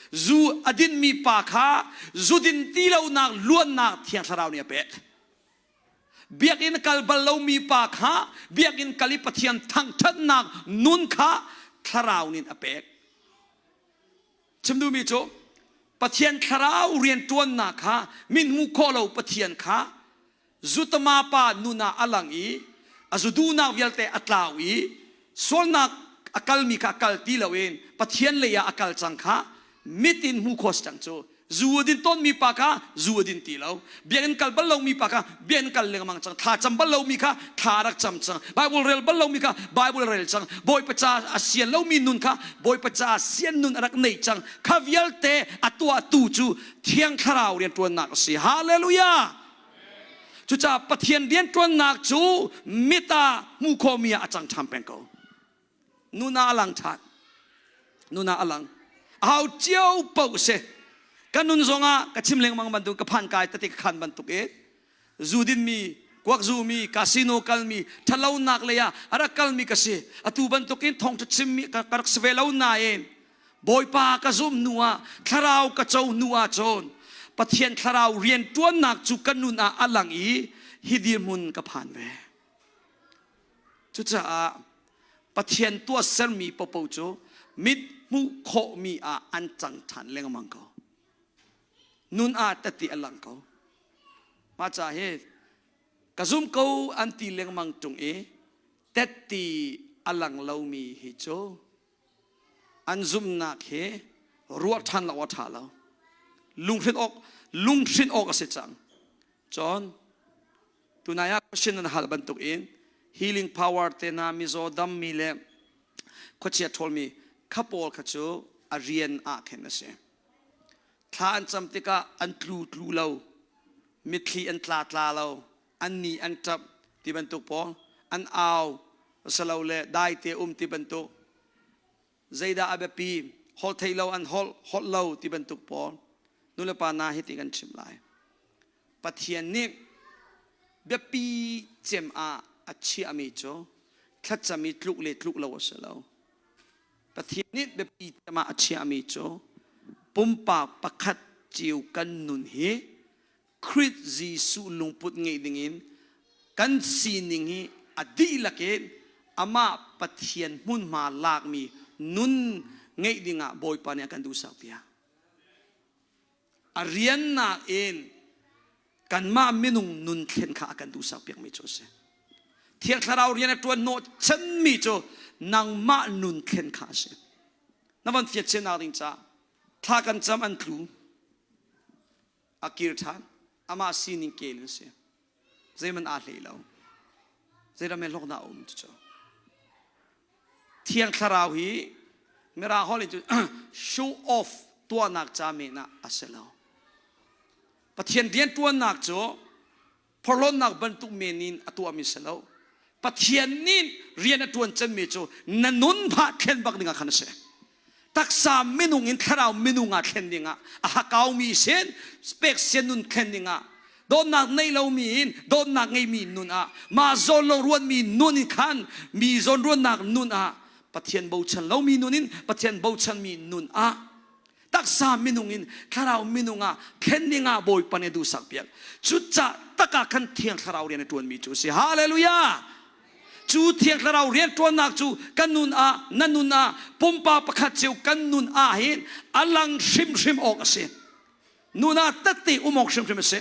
zu a dinmi pa kha zu din ti lonak luannak Thiang Thlarau nih a pek Biakinn kal bal lomi pa kha biakinn kal i Pathian thangṭhatnak nun kha thlarau nih a pek. Chim duhmi cu Pathian thlarau rianṭuannak kha min hmuh khawh lo Pathian kha zutama pa nun ah a lang i a zu duhnak vialte a tlau i sualnak a kalmi kha a kal ti loin Pathian lei ah a kal cang kha mit in hmuh khawh si cang cu zu a din tawnmi pa kha zu a din ti lo biakinn kal bal lomi pa kha biakinn kal lengmang cang thla cam bal lomi kha thla rak cam cang bible rel bal lomi kha bible rel cang bawipa ca a sian lomi nun kha bawipa ca sian nun a rak nei cang kha vialte a tuahtu cu thiang thlarau rianṭuannak a si hallelujah cucaah pathian rianṭuannak cu mit ah hmuh khawhmi ah a cang ṭham peng ko Nuna a lang ṭhan. Nuna a lang. Ahau cio paoh si. Ka nun zongah ka chim lengmang bantuk ka phan kai tete ka khan bantuk i zu dinmi kuak zumi casino kalmi ṭhalonak lei ah a rak kalmi ka si atu bantukin thawngṭha chimmi ka rak si ve lo nain Bawipa ka zumh hnu ah thlarau ka co hnu ah cun Pathian thlarau rianṭuannak cu ka nun ah a lang i hi dirhmun ka phan ve. Cucaah Pathian tuahsermi popo cu mit hmuh khawhmi ah an cang ṭhan lengmang ko. Nun ah tati a lang ko. Mah ca hi ka zum ko an ti lengmang ṭung i tetti a lang lomi hi cu an zumhnak hi ruah ṭhan lo a ṭha lo. Lunghrinh awk lunghrinh awk a si cang. Cun Tunai ah question nan hal bantuk in healing power te hna mizaw dammi le khuachia ṭhawlmi kha pawl kha cu a rian ah khin a si. Thla an cam tikah an tlu tlu lo, mitthli an tla tla lo, an ni an ṭap ti bantuk pawl, an au asilole dai te um ti bantuk zeidah a biapi holh thei lo an holh holh lo ti bantuk pawl nulepa na hi ti kan chim lai Pathian nih biapi cem ah a chiahmi cu thlacam i tluk le tluk lo a si lo. Pathian nih biapi tiah a chiahmi cu pumpak pakhat cio kan nun hi Khrih Jesuh lungput ngeih dingin kan sining hi a dihlak in amah Pathian hmunhma lakmi nun ngeih dingah Bawipa nih a kan duhsak piak. A riannak in kanmah minung nun thlen kha a kan duhsak piakmi cu a si. Thiang Thlarau rian a ṭuan hnawh chanmi cu nangmah nun thlen kha a si. Na van fiat sinak ding caah thla kan cam an tlu. A kir ṭhan. Amah sining kel in si. Zeihmanh aa hlei lo. Zeiram he hlawknak a um cucu. Thiang Thlarau hi Mirang holh in cu show off tuahnak ca men ah a si lo. Pathian rianṭuannak cu phorhlawnnak bantuk men in a tuahmi si lo. Pathian nih rian a ṭuan cemmi cu na nun phah thlen bak ding ah khan a si. Taksa minung in thlarau minung ah thlen ding ah a hakaumi sin pek sian nun thlen ding ah dawtnak nei lomi in dawtnak ngeimi nun ah mah zawn lo ruanmi nun in khan mi zawn ruannak nun ah Pathian bochan lomi nun in Pathian bochanmi nun ah taksa minung in thlarau minung ah thlen ding ah Bawipa nih a duhsak piak. Cucah tak ah khan Thiang Thlarau rian a ṭuanmi cu a si. Hallelujah! Cu Thiang Thlarau rian ṭuannak cu kan nun ah na nun ah pumpa pakhat cio kan nun ah hin a lang hrimhrim awk a si. Nun ah tette um awk hrimhrim a si.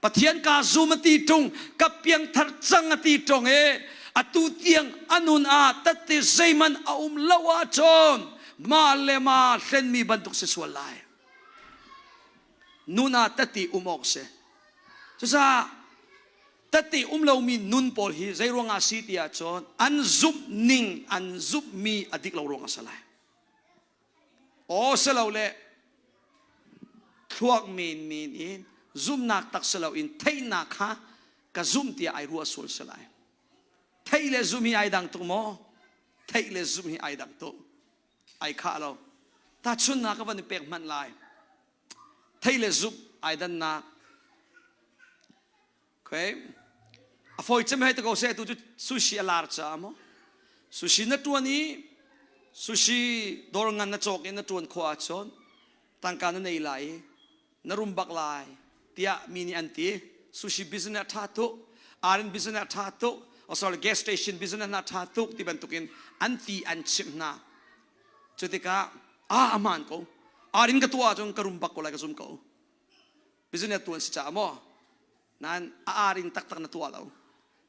Pathian ka zum a ti ṭung, ka piangthar cang a ti ṭung i atu tiang a nun ah tette zeihmanh a um lo ahcun mah le mah hlenmi bantuk si sual lai. Nun ah tette um awk si. Cucaah tette um lomi nun pawl hi zei ruangah si ti ahcun an zumh ning an zumhmi a dik lo ruangah a si lai. Aw si lo le thluak menmen in zumhnak tak si loin theihnak kha ka zumh tiah ai ruah sual si lai. Theih le zumh hi ai dang tuk maw? Theih le zumh hi ai dang tuk. Ai khah lo. Tahchunhnak ka van i pek hmanh lai. Theih le zumh ai dannak. Okay. A fawi cem hei te ko seh tu cu sushi a lar caah maw? Sushi na tuan i sushi dawr ngan na cawk in na tuan khawh ahcun tangka na nei lai i na rum bak lai tiah mi nih an ti. Sushi business a tha tuk, arin business a tha tuk, oh sorry, gas station business na tha tuk ti bantukin an ti an chimh hna. Cu tikah ah a hmaan ko. Arin ka tuah ahcun ka rum bak ko lai ka zum ko. Business tuan si caah maw? Nain a ar in taktak na tuah lo.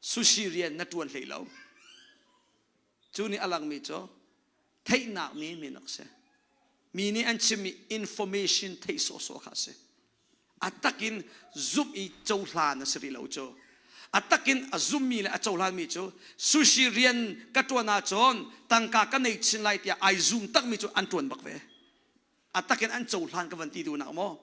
Sushi rian na tuan hlei lo. Cu nih a langmi cu theihnak mi men a si. Mi nih an chimmi information theih sawhsawh kha a si. A takin zumh i cohlan a si rih lo cu. A takin a zummi le a cohlanmi cu sushi rian ka tuan ahcun tangka ka nei chin lai tiah ai zum takmi cu an tuan bak ve. A takin an cohlan ka van ti duhnak maw?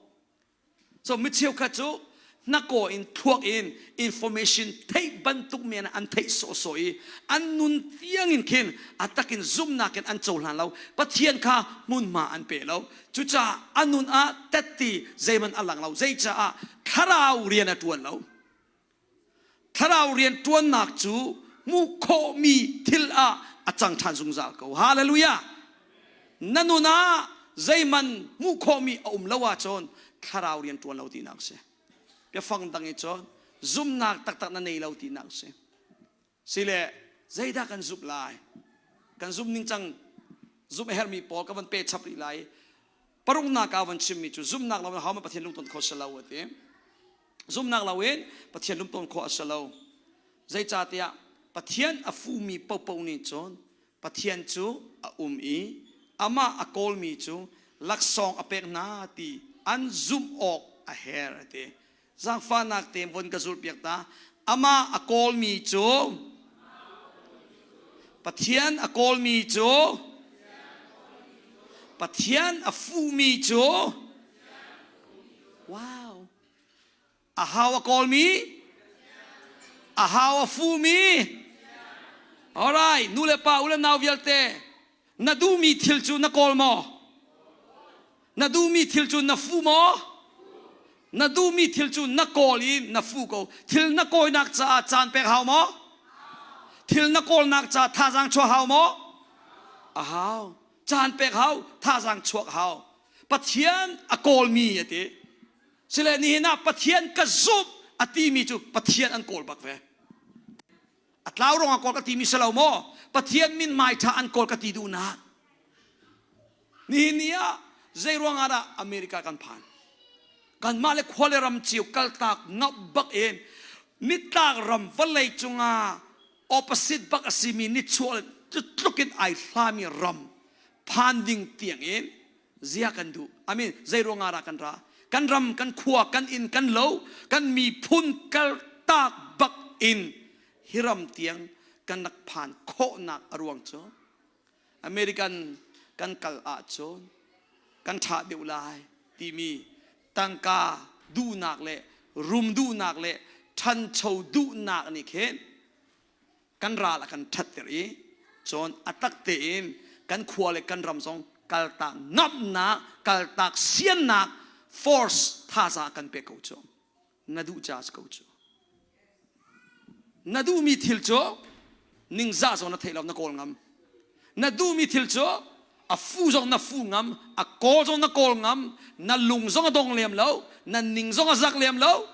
So mi cheukhat cu hnakaw in thluak in information theih bantuk men an theih sawhsawh i an nun tiang in khin a takin zumhnak in an cohlan lo. Pathian kha hmunhma an pe lo. Cucaah a nun ah tetti zeihmanh a lang lo. Zeicaah thlarau rian a ṭuan lo. Thlarau rian ṭuannak cu hmuh khawhmi thil ah a cang ṭhan zungzal ko. Hallelujah! Na nun ah zeihmanh hmuh khawhmi a um lo ahcun thlarau rian ṭuan lo tinak a si. Biafang dang i cun zumhnak taktak na nei lo tinak a si. Sile zeidah kan zumh lai? Kan zumh ningcang zumh a herhmi pawl ka van pe chap rih lai. Paruknak ah van chimmi cu zumhnak lo in ahohmanh Pathian lungton kho si lo a ti. Zumhnak loin Pathian lungton khawh a si lo. Zeicahtiah Pathian a fumi paohpaoh nih cun Pathian cu a um i amah a kawlmi cu laksawng a pek hna ti an zumh awk a herh a ti. Zaangfahnak tein von ka zulhpiak ta. Amah a kawlmi cu Pathian a kawlmi cu Pathian a fuhmi cu Wow! A hau a kawlmi? A hau a fumi? Alright, nu le pa, u le nau vialte, na duhmi thil cu na kawl maw? Na duhmi thil cu na fu maw? Na duhmi thil cu na kawl i na fu ko. Thil na kawinak caah caan pek hau maw? Thil na kawlnak caah thazaang chuah hau maw? A hau. Caan pek hau, thazaang chuak hau. Pathian a kawlmi a ti. Sile nihin ah Pathian ka zumh a timi cu Pathian an kawl bak ve. A tlau rong a kawl ka timi si lo maw? Pathian min mai ṭha an kawl ka ti duhnak. Nihin ni ah zei ruangah dah America kan phan? Kanmah le khua le ram cio kaltak ngauh bak in nitlak ram vawlei cungah opposite bak a simi nichuah tluk in ai hlami ram phan ding tiang in zia kan duh. I mean, zei ruangah dah kan ra? Kan ram, kan khua, kan inn, kan lo, kan miphun kaltak bak in hi ram tiang kan rak phan khawhnak a ruang cu American kan kal ahcun kan ṭha deuh lai timi tangka duhnak le rum duhnak le ṭhancho duhnak nih khin kan ral a kan ṭhatter i cun a tak tein kan khua le kan ram zong kaltak ngamnak kaltak siannak force thazaang kan pek ko cu. Na duh ca si ko cu. Na duhmi thil cu ningzah zong na theih lo na kawl ngam. Na duhmi thil cu a fu zong na fu ngam, a kawl zong na kawl ngam, na lung zong a dong lem lo, na ning zong a zak lem lo.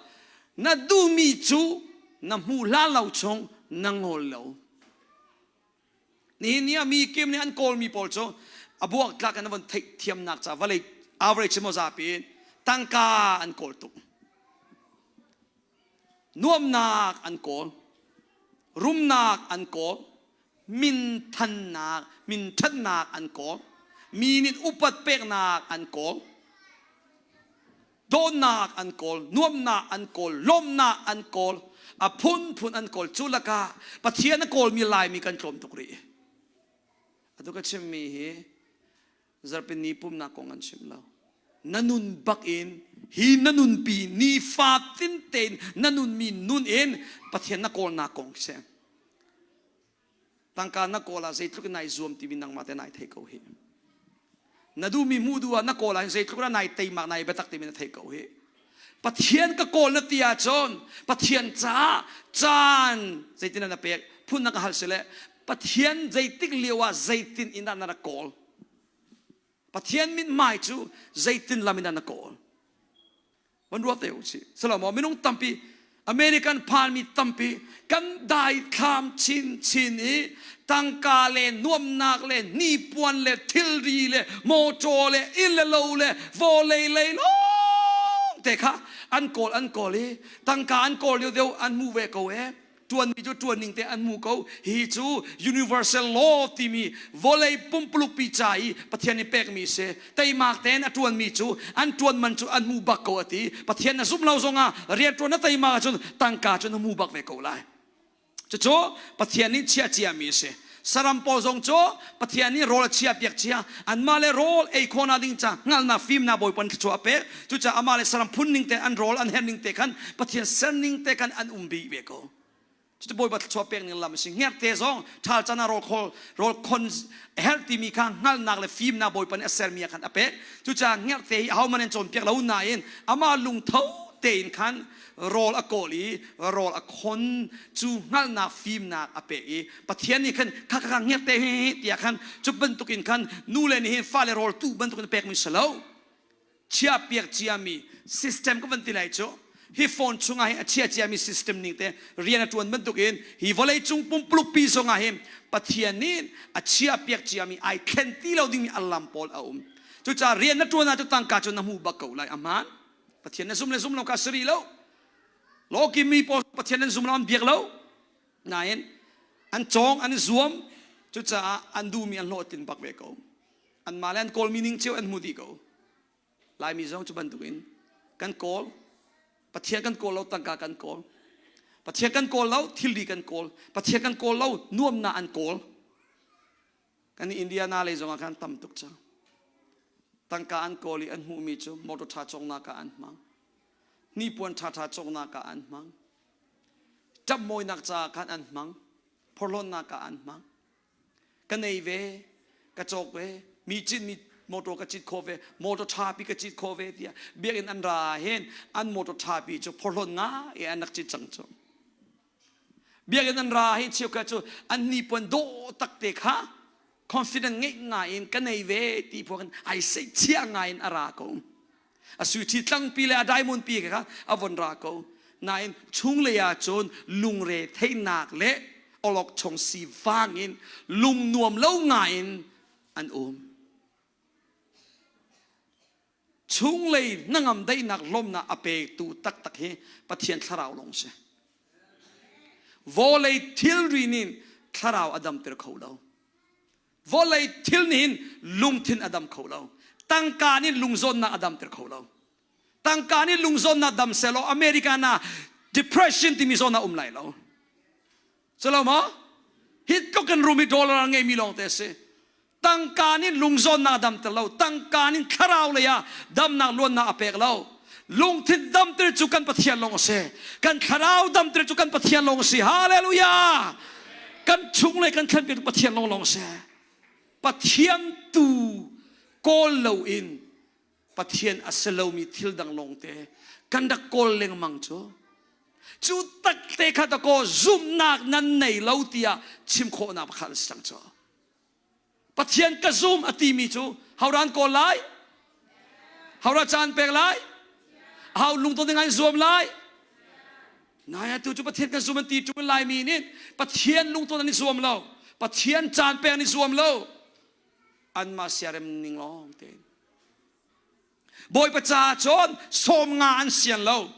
Na duhmi cu na hmu hlan lo chung na ngol lo. Nihin ni ah mi kim nih an kawlmi pawl cu a buaktlak in an von theihthiamnak ca vawlei average maw zapi in tangka an kawl tuk. Nuamnak an kawl, rumnak an kawl, minthannak, minthatnak an kawl, mi nih upat peknak an kawl. Dawtnak an kawl, nuamhnak an kawl, lawmhnak an kawl, a phunphun an kawl. Cu lakah Pathian a kawlmi Laimi kan tlawm tuk rih. Atu ka chimmi hi zarhpini pumnak kong an chim lo. Na nun bak in hi na nunpi nifatin tein na nunmi nun in Pathian na kawlnak kong si. Tangka na kawl ah zeitluk in nai zuam timi nangmah te nai thei ko hi. Na duhmi hmuh duh ah na kawl ah hin zeitluk in nai teimak nai biatak timi na thei ko hi. Pathian ka kawl na ti ahcun Pathian caah caan zeitin na pek phun na ka hal si le Pathian zeitik lio ah zeitin in dah na rak kawl. Pathian mithmai cu zeitin lam in dah na kawl. Van ruat te u sih. Silo minung tampi American phanmi tampi kan daithlam chinchin i tangka le nuamnak le hnipuan le thilri le mawṭaw le inn le lo le vawlei lei lawng te kha an kawl an kawl i tangka an kawl lio deuh an hmu ve ko ee Ṭuanmi cu ṭuan ning te an hmu ko. Hi cu universal law timi vawlei pumpuluk pi ca i Pathian nih pekmi a si. Teimak tein a ṭuanmi cu an ṭuan man cu an hmu bak ko a ti. Pathian na zumh lo zongah rianṭuan na teimak ahcun tangka cu na hmu bak ve ko lai. Cucu Pathian nih chiah ciami a si. Saram pawl zong cu Pathian nih rawl a chia piak cia. Anmah le rawl ei khawhnak ding ca hngalhnak fimnak Bawipa nih thluachuah a pek. Cucaah amah le saram phun ning te an rawl an herh ning te khan Pathian ser ning te khan an um bih ve ko. Cucu Bawipa thluachuah pek ning lam a si. Hngerhte zong ṭhal can ah rawl khawl rawl khon herh timi kha hngalhnak le fimnak Bawipa nih a sermi ah khan a pek. Cucaah hngerhte hi ahohmanh an cawnpiak lo nain amah lungtho tein khan rawl a kawl i rawl a khon cu hngalhnak fimnak a pek i Pathian nih khan kha kha ngiak te hi tiah khan cu bantukin khan nu le nih hin fale rawl tu bantukin pekmi si lo chia piak ciami system ka van ti lai cu hi phone chungah hi a chia ciami system ning te rian a tuan bantukin hi vawlei cung pumpuluk pi zongah hin Pathian nih a chia piak ciami ai thlen ti lo dingmi alam pawl a um cucaah rian na tuan ah cu tangka cu na hmu bak ko lai aman Pathian na zum le zum lo kha siri lo lawki mi pawl Pathian an zum lo an biak lo Nain an cawng an i zuam cucaah an duhmi an hlawhtlin bak ve ko. Anmah le an kawlmi ning cio an hmu dih ko. Laimi zong cu bantukin kan kawl. Pathian kan kawl lo tangka kan kawl. Pathian kan kawl lo thilri kan kawl. Pathian kan kawl lo nuamnak an kawl. Kan Indiana lei zongah khan tam tuk cang. Tangka an kawl i an hmuhmi cu motor ṭha cawknak ah an hmang. Hnipuan ṭhaṭha cawknak ah an hmang. Ṭapmawinak caah khan an hmang. Phorhlawnnak ah an hmang. Ka nei ve, ka cawk ve, mi citmi motor ka cit khawh ve, motor ṭhapi ka cit khawh ve tiah biakinn an ra ah hin an motor ṭhapi cu phorhlawn ngai an rak cit cang cu. Biakinn an ra hi cheukhat cu an hnipuan dawh tak te kha. Confident ngeih ngai in ka nei ve ti phuak in ai seihchiah ngai in a ra ko. A suiṭhi tlangpi le a diamond pi kha a von ra ko. Nain chunglei ah cun lungre theihnak le awlokchong si vang in lung nuam lo ngai in an um. Chunglei hnangam daihnak lawmnak a pektu taktak hi Pathian thlarau lawng si. Vawlei thilri nih thlarau a damter kho lo. Vawlei thil nih hin lungthin a dam kho lo. Tangka nih lungzawnnak a damter kho lo. Tangka nih lungzawnnak dam selaw America na depression timi zawn a um lai lo. Culo maw? Hi tluk in rum hi dollar a ngeimi lawng te a si. Tangka nih lungzawnnak a damter lo. Tangka nih thlarau lei ah damnak luannak a pek lo. Lungthin damter cu kan Pathian lawng a si. Kan thlarau damter cu kan Pathian lawng a si. Hallelujah! Kan chung le kan thlen piak Pathian lawng lawng a si. Pathian tu kawl loin Pathian a si lomi thil dang lawngte kan rak kawl lengmang cu cu takte kha dakaw zumhnak nan nei lo tiah chim khawhnak pakhat a si cang cu. Pathian ka zum a timi cu horan kawl lai? Hora caan pek lai? Hau lungton ding an zuam lai? Nai atu cu Pathian kan zum an ti ṭun laimi nih Pathian lungton an i zuam lo. Pathian caan pek an i zuam lo. Anmah siarem ning lawng tein. Bawipa ca cun sawm nga an sian lo.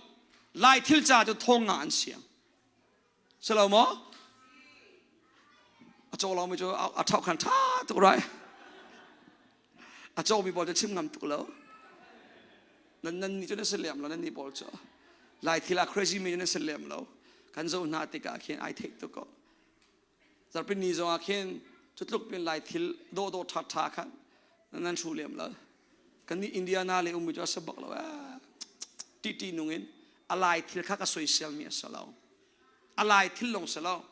Lai thil ca cu thong nga an siang. Si lo maw? A caw lomi cu a ṭhauh khan ṭha tuk rai. A cawmi pawl cu chim ngam tuk lo. Nan nan nih cu nan si lem lo nan nih pawl cu. Lai thil ah crazy mi cu nan si lem lo. Kan zoh hna tikah khin ai theih tuk ko. Zarhpi ni zong ah khin cu tluk pin lai thil dawhdawh ṭha ṭha khan nan hru lem lo. Kan nih Indiana le ummi cu a si bak lo. Ṭih nung in a lai thil kha ka soisel mi a si lo. A lai thil lawng si lo.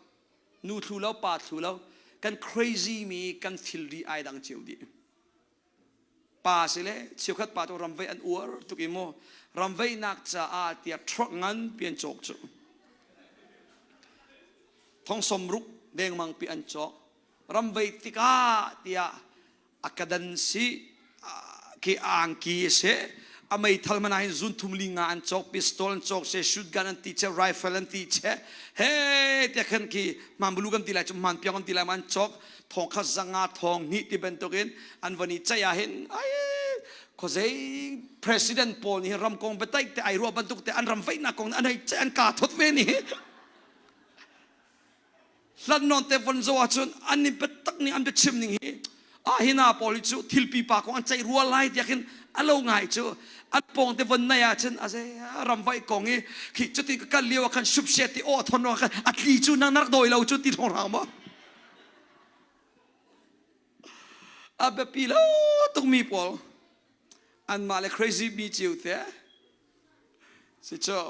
Nu thlu lo, pa thlu lo. Kan crazy mi kan thilri ai dang cio dih. Pa si le cheukhat pa cu ramvei an uar tuk i mu ramveihnak caah tiah truck ngan pi an cawk cu. Thong somruk dengmang pi an cawk. Ramvei tikah tiah a kadan si ke angki a si a meithal man ah hin zun thum li nga an cawk pistol an cawk se shotgun an ti che rifle an ti che he tiah khan khi hmanbulu kan ti lai cu hman piang kan ti lai ma an cawk thong kha zanga thong hnih ti bantukin an van i ceih ah hin ai khozei president pawl nih ram kong biataih te ai ruah bantuk te an ram veihnak kong an hei ceih an ka thot ve ni hlan nawn te von zo ahcun an in biatak ning an biachim ning hi ah hina pawl hi cu thil pipa kong an ceih rua lai tiah khin a lo ngai cu an pawng te von nei ahcun a zei ramvaih kong i khi cuti ka kal lio ah khan shupse ti aw thon khan a tli cu nang nak dawi lo cu ti thong rang maw a biapi lo tukmi pawl anmah le crazy mi cio te si cu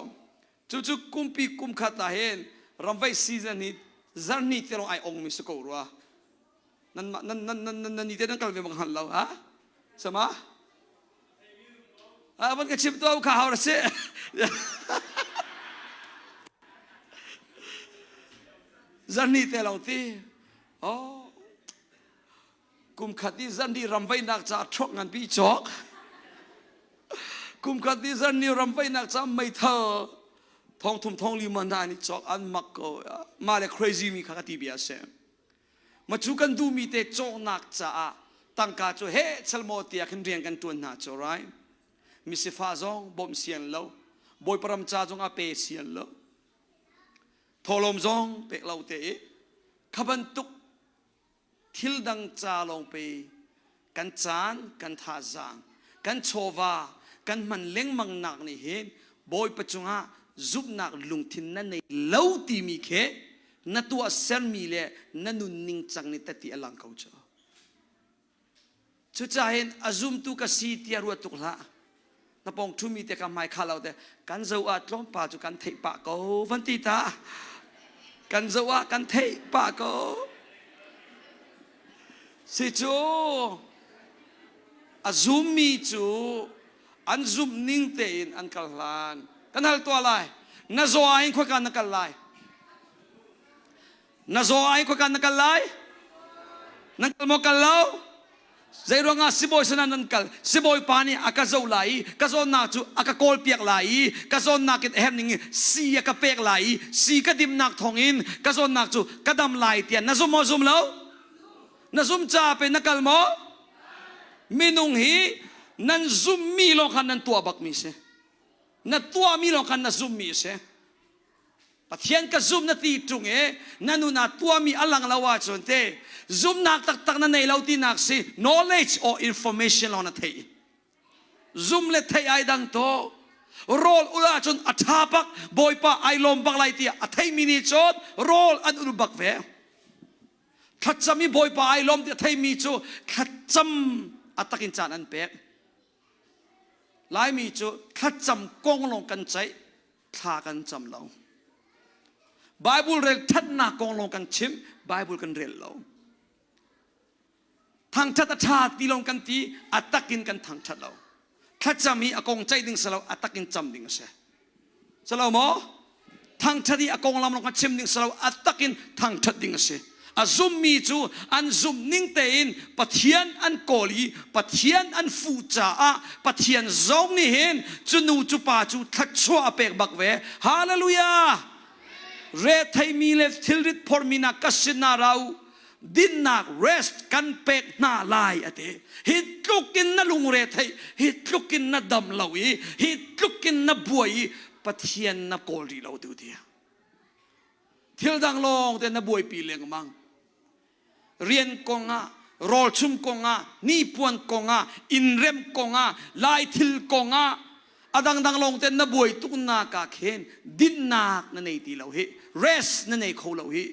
Cucu kumpi kum khat ah hin ramvaih season hi zarhni te lawng ai ong mi si ko rua. Nan nan nan nan nan nan ni te nan kal ve bang hal lo ha? Sama? Ah van ka chim to kha hau ra si. Zarhni te lawng ti. Oh. Kum khat i zarhni ramvaihnak caah truck nganpi cawk. Kum khat i zarhni ramvaihnak caah meithal thong thum thong li man hna nih cawk an mak ko. Mah le crazy mi kha ka ti bia a si. Ma cu kan duhmi te cawknak caah tangka cu he chalmaw tiah khin rian kan tuan hna cu right? Misifa zong bawmh sian lo. Bawipa ram ca zong a pe sian lo. Thawhlawm zong pek lo te i kha bantuk Thil dang ca lawng pe kan caan, kan thazaang, kan chawva kan hman lengmang nak nih hin Bawipa cungah zumhnak lungthin na nei lo timi khi na tuahsermi le na nunning cang nih tati a lang ko cu. Cucahin a zumtu ka si tiah ruat tuk hlah. Na pawng ṭhumi te ka hmai kha lo te kan zo ah tlawmpal cu kan theih pah ko van ti ta. Kan zo ah kan theih pah ko. Si cu a zummi cu an zumh ning tein an kal hlan. Kan hal tuah lai. Na zaw ah hin khuakan na kal lai. Na zaw ah hin khuakan na kal lai. Nan kal maw kal lo? Zei ruangah sibawi sinah nan kal? Sibawi pa nih a ka zoh lai i ka zawnnak cu a ka kawlpiak lai i ka zawnnak in a herh ning in sii a ka pek lai i sii ka dimnak thawngin ka zawnnak cu ka dam lai tiah na zum maw zum lo? Na zum caah pe na kal maw? Minung hi nan zummi lawng khan nan tuah bakmi si. Na tuahmi lawng khan na zummi a si. Pathian ka zum na ti ṭung i na nun ah tuahmi a lang lo ahcun te zumnak taktak na nei lo tinak si knowledge or information lawng na theih. Zum le theih ai dang to. Rawl ul ahcun a ṭha bak Bawipa ai lawm bak lai tiah a theimi nih cun rawl an ul bak ve. Thlacam i Bawipa ai lawm ti a theimi cu thlacam a takin caan an pek. Laimi cu thlacam kong lawng kan ceih thla kan cam lo. Bible rel ṭhatnak kong lawng kan chim, Bible kan rel lo. Thangṭhat a ṭha ti lawng kan ti, a takin kan thangṭhat lo. Thlacam hi a kong ceih ding si lo, a takin cam ding a si. Si lo maw? Thangṭhat i a konglam lawng kha chim ding si lo, a takin thangṭhat ding a si. A zummi cu an zumh ning tein Pathian an kawl i Pathian an fuh caah Pathian zong nih hin cu nu cu pa cu thluachuah a pek bak ve. Hallelujah! Retheimi le thilrit phormi hna ka sinah ra u. Dinnak rest kan pek hna lai a ti. Hi tluk in na lungre theih, hi tluk in na dam lo i, hi tluk in na buai i Pathian na kawl rih lo tu tiah. Thil dang lawng te na buaipi lengmang. Rian kongah, rawlchum kongah, hnipuan kongah, innrem kongah, lai thil kongah, a dangdang lawng te na buai tuk nak ah khin dinnak na nei ti lo hi, rest na nei kho lo hi.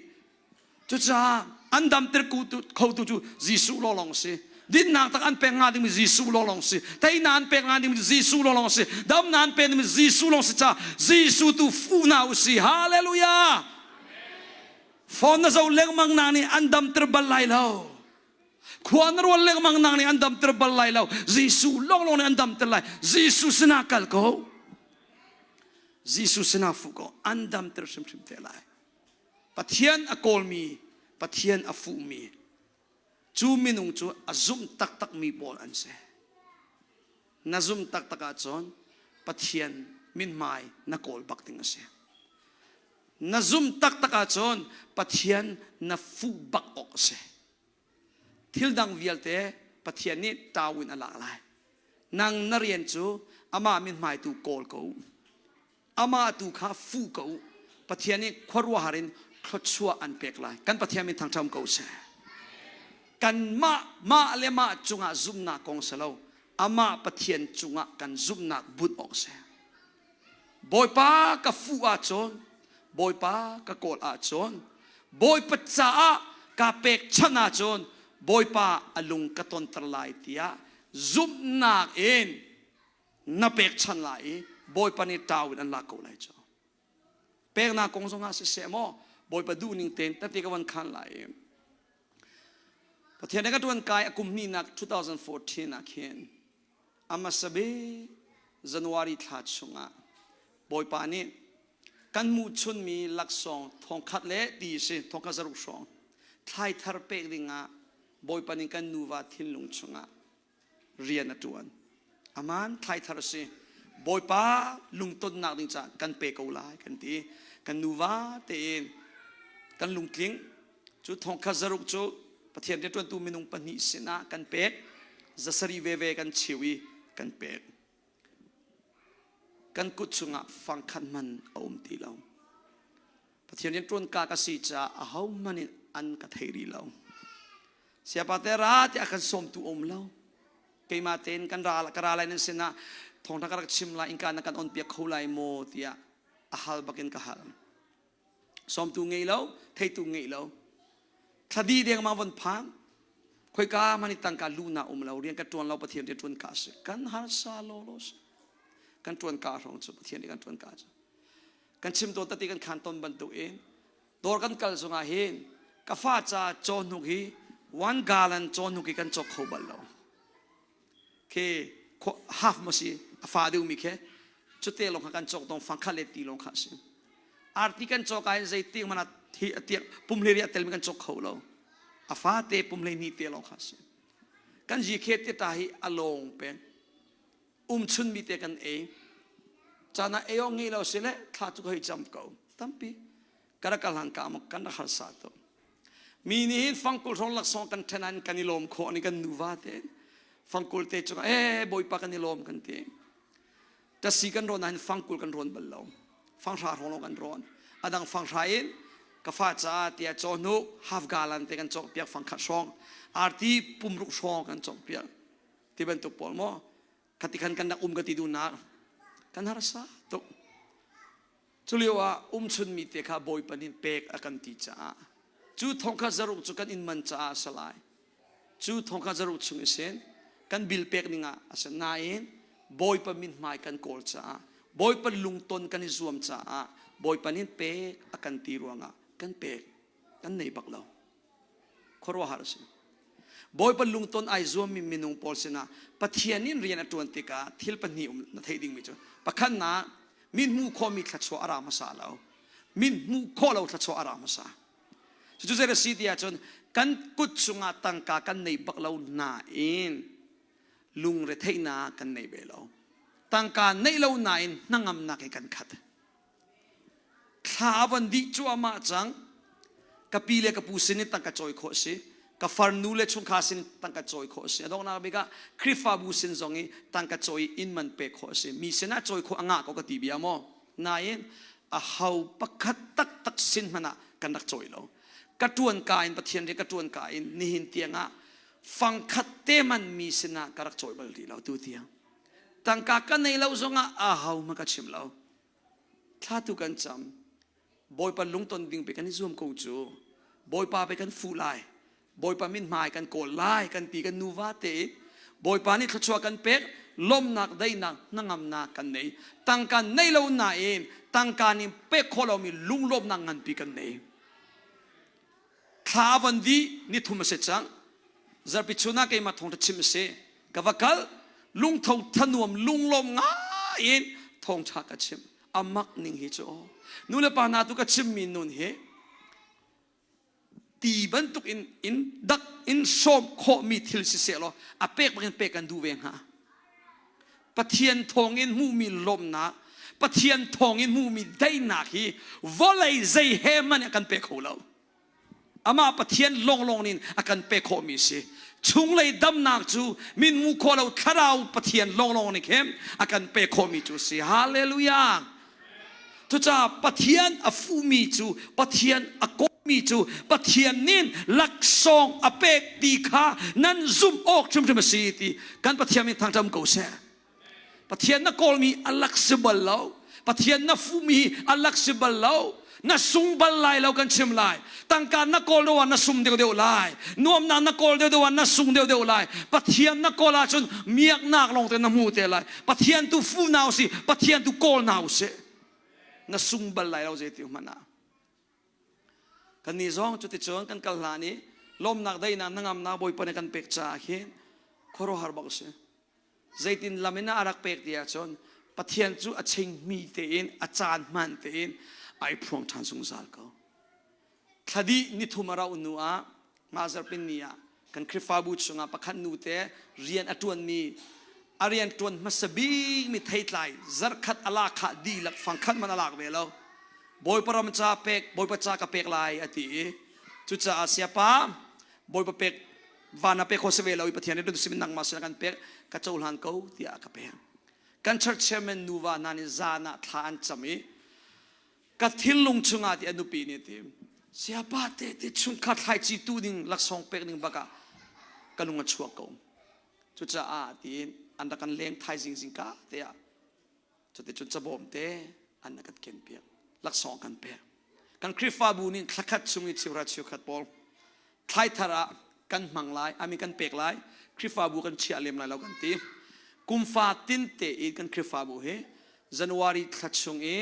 Cucaah an damter khotu cu Jesuh lawnglawng si. Dinnak tak an pek hnga dingmi Jesuh lawnglawng si. Teinak an pek hnga dingmi Jesuh lawnglawng si. Damnak an pek dingmi Jesuh lawng si caah Jesuh tu fuh hna u si. Hallelujah! Phone na zoh lengmang nak nih an damter bal lai lo. Khua na rual lengmang nak nih an damter bal lai lo. Jesuh lawnglawng nih an damter lai. Jesuh sinah kal ko. Jesuh sinah fuh ko. An damter hrimhrim te lai. Pathian a kawlmi, Pathian a fuhmi cu minung cu a zumh taktakmi pawl an si. Na zumh taktak ahcun Pathian mithmai na kawl bak ding a si. Na zumh taktak ahcun Pathian na fuh bak awk a si. Thil dang vialte Pathian nih tau in a lak lai. Nang na rian cu amah mithmai tu kawl ko. Amah tu kha fuh ko u. Pathian nih khuaruahhar in thluachuah an pek lai. Kan Pathian min thangṭhat ko seh. Kanmah mah le mah cungah zumhnak kong si lo, amah Pathian cungah kan zumhnak bunh awk si. Bawipa ka fuh ahcun, Bawipa ka kawl ahcun, Bawipa caah kaa pekchanh ahcun Bawipa a lung ka tonter lai tiah zumhnak in na pekchanh lai i Bawipa nih ṭau in an lak ko lai cu. Peknak kong zongah siseh maw Bawipa duhning tein tete ka van khan lai i Pathian he ka ṭuan kai a kum hnihnak 2014 ah khin a hmasa bik January thla chungah Bawipa nih kan hmuhchunmi laksawng thongkhat le ti si thongkhat zaruk hrawng thlai thar pek dingah Bawipa nih kan nuva thinlung chungah rian a ṭuan. Aman thlaithar a si. Bawipa lungtonnak ding caah kan pe ko lai kan ti. Kan nuva tein kan lungtling. Cu thongkhat zaruk cu Pathian rianṭuantu minung pahnih sinah kan pek. Zasarih veve kan cheu i kan pek. Kan kut chungah fangkhat hman a um ti lo. Pathian rianṭuan ka ka si caah ahohmanh in an ka thei rih lo. Siapa te ra tiah kan sawmtu um lo. Keimah tein kan ra ka ra lai nan sinah thawngṭha ka rak chim lai innka na kan on piak kho lai maw tiah a hal bakin ka hal. Sawmtu ngei lo, theitu ngei lo. Thladi dengmang von phan. Khoika mani tangka lu na um lo, rian ka ṭuan lo Pathian rian ṭuan ka si. Kan harsa lo lo si. Kan ṭuan ka hrawng cu Pathian nih kan ṭuan ka cu. Kan chim tawn tati kan khan ton bantuk in dawr kan kal zongah hin ka fa ca cawhnuk hi one gallon cawhnuk hi kan cawk kho bal lo khi half mo si a fa deuh mi khi cute lawng kha kan cawk dong fang khat le ti lawng kha si arti kan cawk ah hin zei tiang mana thi tiang pum hliri a tel mi kan cawk kho lo. A fate pum 12 te lawng kha a si. Kan GK te ta hi a lawng peng. Um chunmi te kan ei. Caan ah ei awk ngei lo si le thla cu ka hei cam ko. Tampi. Ka rak kal hlan ka kan rak harsa tuk. Mi nih hin fangkul hrawng laksawng kan ṭhen an kan i lawm khawh ni kan nuva te. Fangkul te cungah ee Bawipa kan i lawm kan ti. Tasi kan rawn ahhin fangkul kan rawn bal lo. Fanghra hrawng lawng kan rawn. A dang fanghra in ka fa caah tiah cawhnuk half gallon te kan cawkpiak fangkhat hrawng. Arti pumruk hrawng kan cawkpiak. Ti bantuk pawl maw? Khati khan kan rak um ka ti duhnak kan harsa tuk. Culio ah umchunmi te kha Bawipa nih pek a kan ti caah cu thongkhat zaruk cu kan inn man caah a si lai. Cu thongkhat zaruk chung i sin kan bil pek ning ah a si nain Bawipa min hmai kan kawl caah Bawipa lungton kan i zuam caah Bawipa nih pek a kan ti ruangah kan pek kan nei bak lo. Khuaruahhar a si. Bawipa lungton ai zuammi minung pawl sinah Pathian in rian a ṭuan tikah thil pahnih um na theih dingmi cu pakhatnak min hmuh khawhmi thluachuah a ra hmasa lo. Min hmuh khawh lo thluachuah a ra hmasa. Cucu zei a si ti ahcun kan kut chungah tangka kan nei bak lo nain lungretheihnak kan nei ve lo. Tangka neih lo nain hnangamnak he kan khat. Thla a van dih cuahmah cang. Ka pi le ka pu sin in tangka cawi khawh a si. Ka farnu le chungkhar sin tangka cawi khawh a si. A donghnak bik ah Khrihfabu sin zong i tangka cawi inn man pek khawh a si. Mi sinah cawi khawh a ngah ko ka ti bia maw? Nain a ho pakhat taktak sin hmanh ah kan rak cawi lo. Ka ṭuan ka in Pathian rian ka ṭuan ka in nihin tiangah fangkhat te man mi sinah ka rak cawi bal rih lo tu tiang. Tangka ka nei lo zongah a ho hmanh ka chim lo. Thla tu kan cam. Bawipa lungton ding pe kan i zuam ko cu. Bawipa pe kan fuh lai. Bawipa min hmai kan kawl lai kan ti kan nuva te in Bawipa nih thluachuah kan pek lawmnak daihnak hnangamnak kan nei. Tangka nei lo nain tangka nih pek khawh lomi lunglawmnak nganpi kan nei. Thla van dih ni thum a si cang. Zarpi chun ah keimah thawngṭha chim a si. Ka va kal lungtho thanuam lunglawm ngai in thawngṭha ka chim. A mak ning hi cu aw. Nu le pa hna tu ka chimmi nun hi ti bantuk in in dak in sawm khawhmi thil siseh law a pek bak in pek kan duh ve hnga. Pathian thawngin hmuhmi lawmhnak, Pathian thawngin hmuhmi daihnak hi vawlei zei he hmanh a kan pe kho lo. Amah Pathian lawnglawng nih a kan pek khawhmi si. Chunglei damnak cu min hmuh khawh lo thlarau Pathian lawnglawng nih khin a kan pek khawhmi cu si. Hallelujah! Cucaah Pathian a fuhmi cu Pathian a kawhmi cu Pathian nih laksawng a pek ti kha nan zumh awk hrimhrim a si ti kan Pathian min thangṭam ko seh. Pathian na kawlmi a lak si bal lo. Pathian na fuhmi a lak si bal lo. Na sung bal lai lo kan chim lai. Tangka na kawl deuh ah na sum deuhdeuh lai. Nuamnak na kawl deuhdeuh ah na sung deuhdeuh lai. Pathian na kawl ahcun miaknak lawng te na hmu te lai. Pathian tu fu na usih, Pathian tu kawl na usih. Na sung bal lai lo zei ti hmanh ah. Kan nih zong cuticun kan kal hlan i lawmnak daihnak hnangamnak Bawipa nih kan pek caah hin khuaruahhar bak a si. Zeitin lam in a rak pek ti ahcun Pathian cu a chingmi tein a caan hmaan tein ai phuang ṭhan zungzal ko. Thladih nithum a rauh hnu ah mah zarhpin ni ah kan Khrihfabu chungah pakhat nu te rian a ṭuanmi a rian ṭuan hmasa bikmi theitlai zarhkhat a lak khah dihlak fangkhat man a lak ve lo. Bawipa ram ca pek Bawipa ca ka pek lai a ti i cucaah siapa Bawipa pek van a pek kho si ve lo i Pathian nih sim nangmah sin kan pek ka cohlan ko tiah ka pek. Kan church chairman nuva hna nih zan ah thla an cam i ka thinlung chungah ti a nupi nih ti siapa te te chungkhar thlaici tu ding laksawng pek ding bakah ka lung a chuak ko cucaah tiin an rak kan leng thaizing zingka te ah cuticun cabawm te an kan ken piak laksawng kan pek kan Khrihfabu nih thlakhat chung i cheuhra cheukhat pawl thlaithar ah kan hmang lai ami kan pek lai Khrihfabu kan chiah lem lai lo kan ti kumfa tin te in kan Khrihfabu hi January thla chung i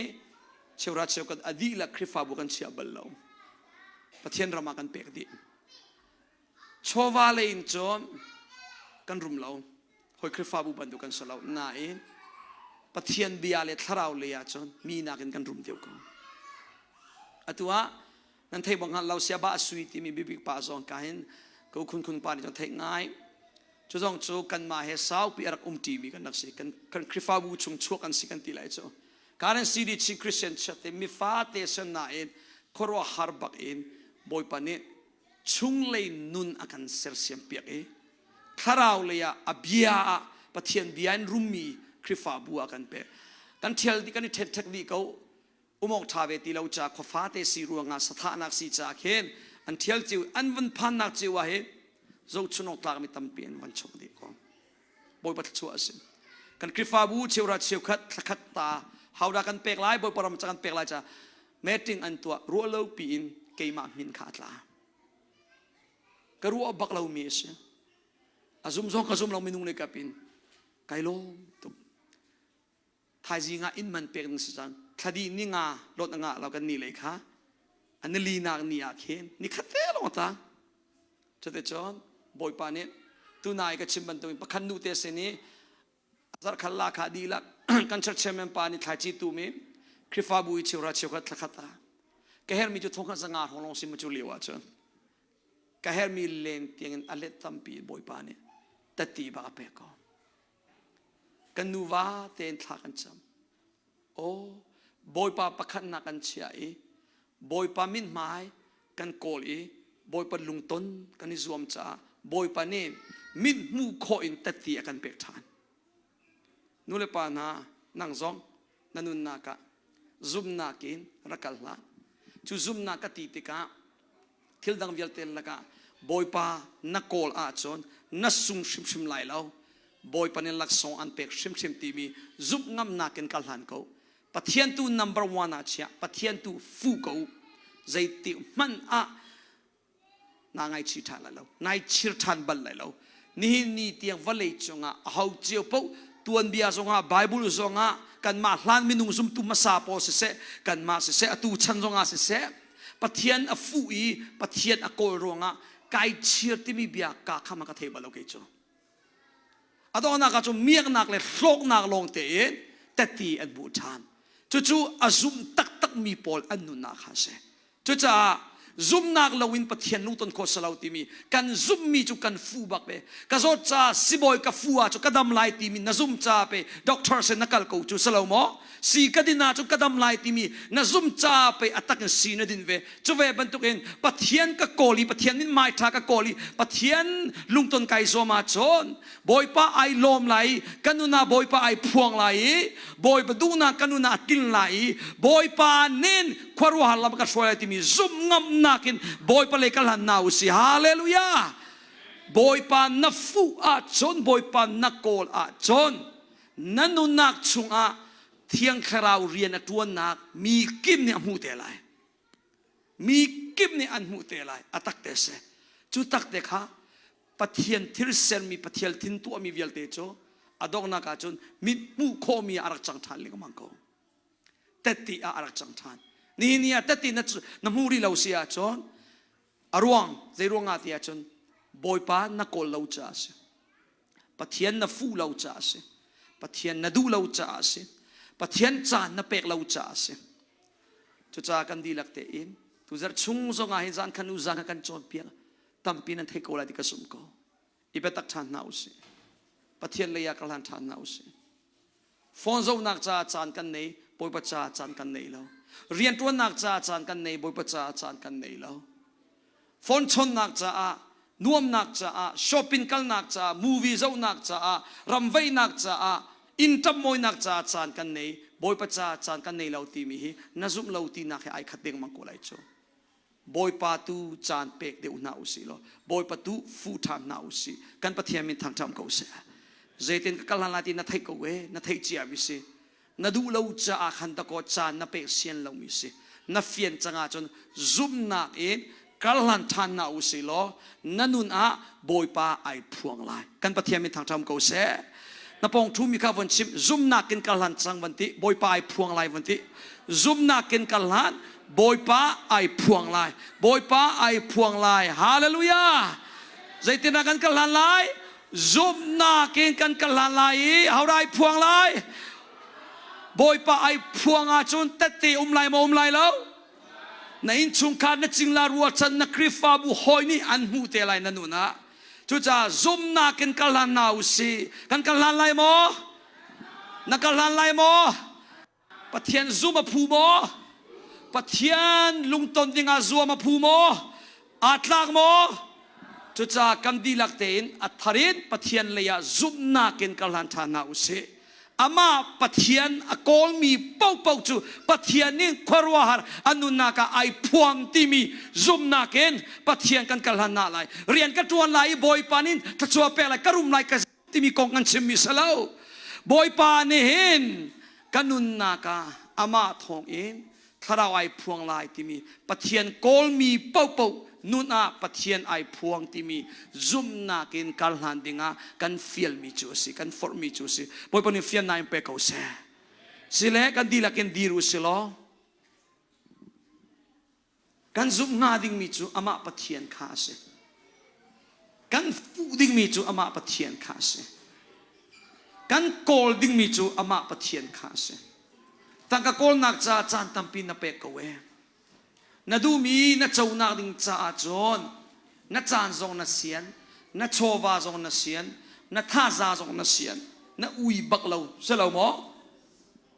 cheuhra cheukhat a dihlak Khrihfabu kan chiah bal lo Pathian ram ah kan pek dih Chawva lei in cun kan rum lo. Hawi Khrihfabu bantuk kan si lo. Nain Pathian bia le thlarau lei ah cun mi nakin kan rum deuh ko. Atu ah Nan theih bang hngal lo sia ba sui timi bibik pa zong ka hin ko khun khun pa nih cun theih ngai. Cu zong cu kanmah he saupi a rak um ṭimi kan rak si. Kan, kan Khrihfabu chung chuak an si kan ti lai cu. Karen CD Chin Christian Church te mifate sen nain khuaruahhar bak in Bawipa nih chunglei nun a kan sersiam piak i thlarau lei ah a bia ah Pathian bia in rummi Khrihfabu ah kan pek. Kan ṭhial dih kan i ṭhenṭhek dih ko. Umawk ṭha ve ti lo ca khuafate si ruangah sathahnak si ca khin an ṭhial cio an van phannak cio ah hin zohchun awk tlakmi tampi an van chok dih ko. Bawipa thluachuah a si. Kan Khrihfabu cheuhra cheukhat thlakhat ta haudah kan pek lai Bawipa ram ca kan pek lai ca meeting an tuah ruah lo piin keimah min kha a tla. Ka ruah bak lomi a si. A zum zong ka zum lo minung le kap in kai lawm tuk. Thaizing ah inn man pek ding si cang. Thladi ni nga lot a ngah lo kan ni lei kha. A nili nak ni ah khin ni khat te lawng a tang. Cuticun Bawipa nih tunai ka chim bantukin pakhat nu te sin i zarhkhat la kha dihlak kan church chairman pa nih thlaici tumi Khrihfabu i cheuhra cheukhat thlakhat ah ka hermi cu thongkhat zanga hrawng lawng si mu cu lio ahcun ka hermi len tiangin a let tampi Bawipa nih tati bak a pek ko. Kan nuva tein thla kan cam. Aw, Bawipa pakhatnak kan chiah i Bawipa mithmai kan kawl i Bawipa lungton kan i zuam caah Bawipa nih mit hmuh khawh in tatti a kan pek ṭhan. Nu le pa hna, nang zong na nunnak ah zumhnak in rak kal hlah. Cu zumhnak ka ti tikah thil dang vialte lakah Bawipa na kawl ahcun na sung hrimhrim lai lo. Bawipa nih laksawng an pek hrimhrim timi zumh ngamnak in kal hlan ko. Pathian tu number one ah chia, Pathian tu fu ko. Zeitik hmanh ah naa ngaichih ṭhan lai lo nai chir ṭhan bal lai lo nihin ni tiang vawlei cungah aho cio paoh tuanbia zongah Bible zongah kanmah hlan minung zumtu hmasa pawl siseh kanmah siseh atu chan zongah siseh Pathian a fuh i Pathian a kawl ruangah kai chir timi bia ka kham ka thei bal lo kei cu a donghnak ah cun miaknak le hlawknak lawng tein teti an hmuh ṭhan cucu a zum taktakmi pawl an nunnak kha a si Cucaah zumhnak loin Pathian lungton khawh si lo timi kan zumhmi cu kan fu bak ve. Ka zawt ca sibawi ka fu ah cu ka dam lai timi na zum ca pe doctor sin na kal ko cu si lo maw? Si ka din ah cu ka dam lai timi na zum ca pe a tak in si na din ve. Cu ve bantukin Pathian ka kawl i Pathian min mai ṭha ka kawl i Pathian lungton kai zuam ahcun Bawipa ai lawm lai i ka nun ah Bawipa ai phuang lai i Bawipa duhnak ka nun ah a tlin lai i Bawipa nin khuaruahhar lam ka hruai lai timi zumh ngamnak in Bawipa lei ka hlan hna u si. Hallelujah! Bawipa na fuh ahcun Bawipa na kawl ahcun na nunnak chungah Thiang Thlarau rian a ṭuannak mi kim nih a hmuh te lai. Mi kip nih an hmuh te lai. A tak te si. Cu tak te kha Pathian thil sermi Pathian thin tuahmi vialte cu a donghnak ahcun mit hmuh khawhmi ah a rak cang ṭhan lengmang ko. Tette ah a rak cang ṭhan. Nihin ni ah tette na, na hmuh rih lo si ahcun a ruang zei ruang ah ti ahcun Bawipa na kawl lo caah a si. Pathian na fuh lo caah a si. Pathian na duh lo caah a si. Pathian caan na pek lo caah a si. Cucaah kan dihlak tein tuzarh chung zong ah hin zan khan u zan kha kan cawnpiak tampi nan theih ko lai ti ka zumh ko. I biatak ṭhan hna usih. Pathian lei ah ka hlan ṭhan hna usih. Phone zohnak caah caan kan nei, Bawipa caah caan kan nei lo. Rianṭuannak caah caan kan nei, Bawipa caah caan kan nei lo. Phone chawnnak caah, nuamnak caah, shopping kalnak caah, movie zohnak caah, ramveihnak caah, inn ṭamhmawinak caah caan kan nei, Bawipa caah caan kan nei lo timi hi na zumh lo tinak he ai khat dengmang ko lai cu. Bawipa tu caan pek deuh hna usih law Bawipa tu fu ṭhan hna usih kan Pathian min thangṭhat ko seh zeitin ka kal hlan lai ti na theih ko e na theih cia mi si na duh lo caah khan dakaw caan na pek sian lomi si na fian cang ahcun zumhnak in kal hlan ṭhan hna usih law na nun ah Bawipa ai phuang lai kan Pathian min thangṭhat ko seh na pawng ṭhumi kha von chim zumhnak in kal hlan cang van ti Bawipa ai phuang lai van ti zumhnak in kal hlan Bawipa ai phuang lai Bawipa ai phuang lai hallelujah zeitindah kan kal hlan lai zumhnak in kan kal hlan lai i hodah ai phuang lai Bawipa ai phuang ahcun tette um lai maw um lai lo? Na innchungkhar, na cingla rualchan, na Khrihfabu hawi nih an hmuh te lai na nun ah. Cucaah zumhnak in kal hlan hna u sih. Kan kal hlan lai maw? Na kal hlan lai maw? Pathian zum a phu maw? Pathian lungton dingah zuam a phu maw? Aa tlak maw? Cucaah kan dihlak tein a thar in Pathian lei ah zumhnak in kal hlan ṭhan hna u sih. Amah Pathian a kawlmi paohpaoh cu Pathian nih khuaruahhar a nunnak ah ai phuang timi zumhnak in Pathian kan kal hlan hna lai. Rian ka ṭuan lai i Bawipa nih thluachuah pek lai, ka rum lai, ka timi kong kan chimmi si lo. Bawipa nih hin ka nunnak ah amah thawng in thlarau ai phuang lai timi Pathian kawlmi paohpaoh nun ah Pathian ai phuang timi zumhnak in kar hlan dingah kan fialmi cu a si, kan forhmi cu a si. Bawipa nih fiannak in pe ko seh. Sile kan dihlak in dir u si law Kan zumh hnga dingmi cu amah Pathian kha a si. Kan fuh dingmi cu amah Pathian kha a si. Kan kawl dingmi cu amah Pathian kha a si. Tangka kawlnak caah caan tampi na pek ko ee. Na duhmi na conak ding caah cun na caan zong na sian, na chawva zong na sian, na thaza zong na sian, na ui bak lo, si lo maw?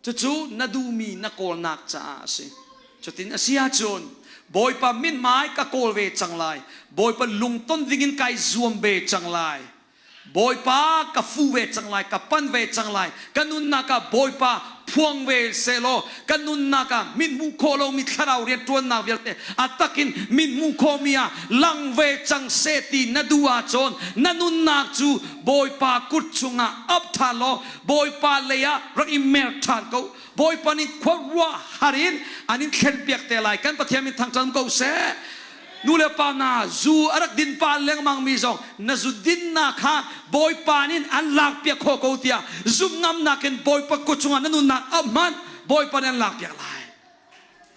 Cucu na duhmi na kawlnak caah a si. Cutin a si ahcun Bawipa mithmai ka kawl ve cang lai. Bawipa lungton dingin kai zuam ve cang lai. Bawipa ka fu ve cang lai, ka pan ve cang lai. Ka nunnak ah Bawipa phuang ve sehlaw ka nunnak ah mithmuh khawh lomi thlarau rianṭuannak vialte a takin mithmuh khawhmi ah lang ve cang seh ti na duh ahcun na nunnak cu Bawipa kut chungah ap ṭhan law Bawipa lei ah rak i mer ṭhan ko. Bawipa nih khuaruah har in an in thlenpiak te lai. Kan Pathian min thangṭhat ko seh. Nu le pa hna zu a rak din pa lengmang mi zong na zu dinnak kha Bawipa nih an lakpiak khawh ko tiah zumh ngamnak in Bawipa kut chungah na nunnak a hman Bawipa nih an lakpiak lai.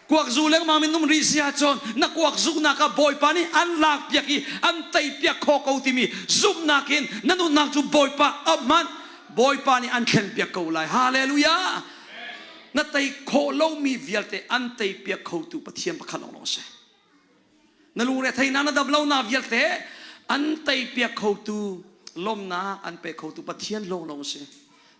Kuak zu lengmang minung rih si ahcun na kuak zuknak ah Bawipa nih an lakpiak i an teipiak khawh ko timi zumhnak in na nunnak cu Bawipa a hman Bawipa nih an thlenpiak ko lai. Hallelujah! Na tei khawh lomi vialte an teipiak khotu Pathian pakhat lawnglawng a si. Na lungre theihnak na dam lonak vialte an teipiak khotu lawmnak an pe khotu Pathian lawnglawng a si.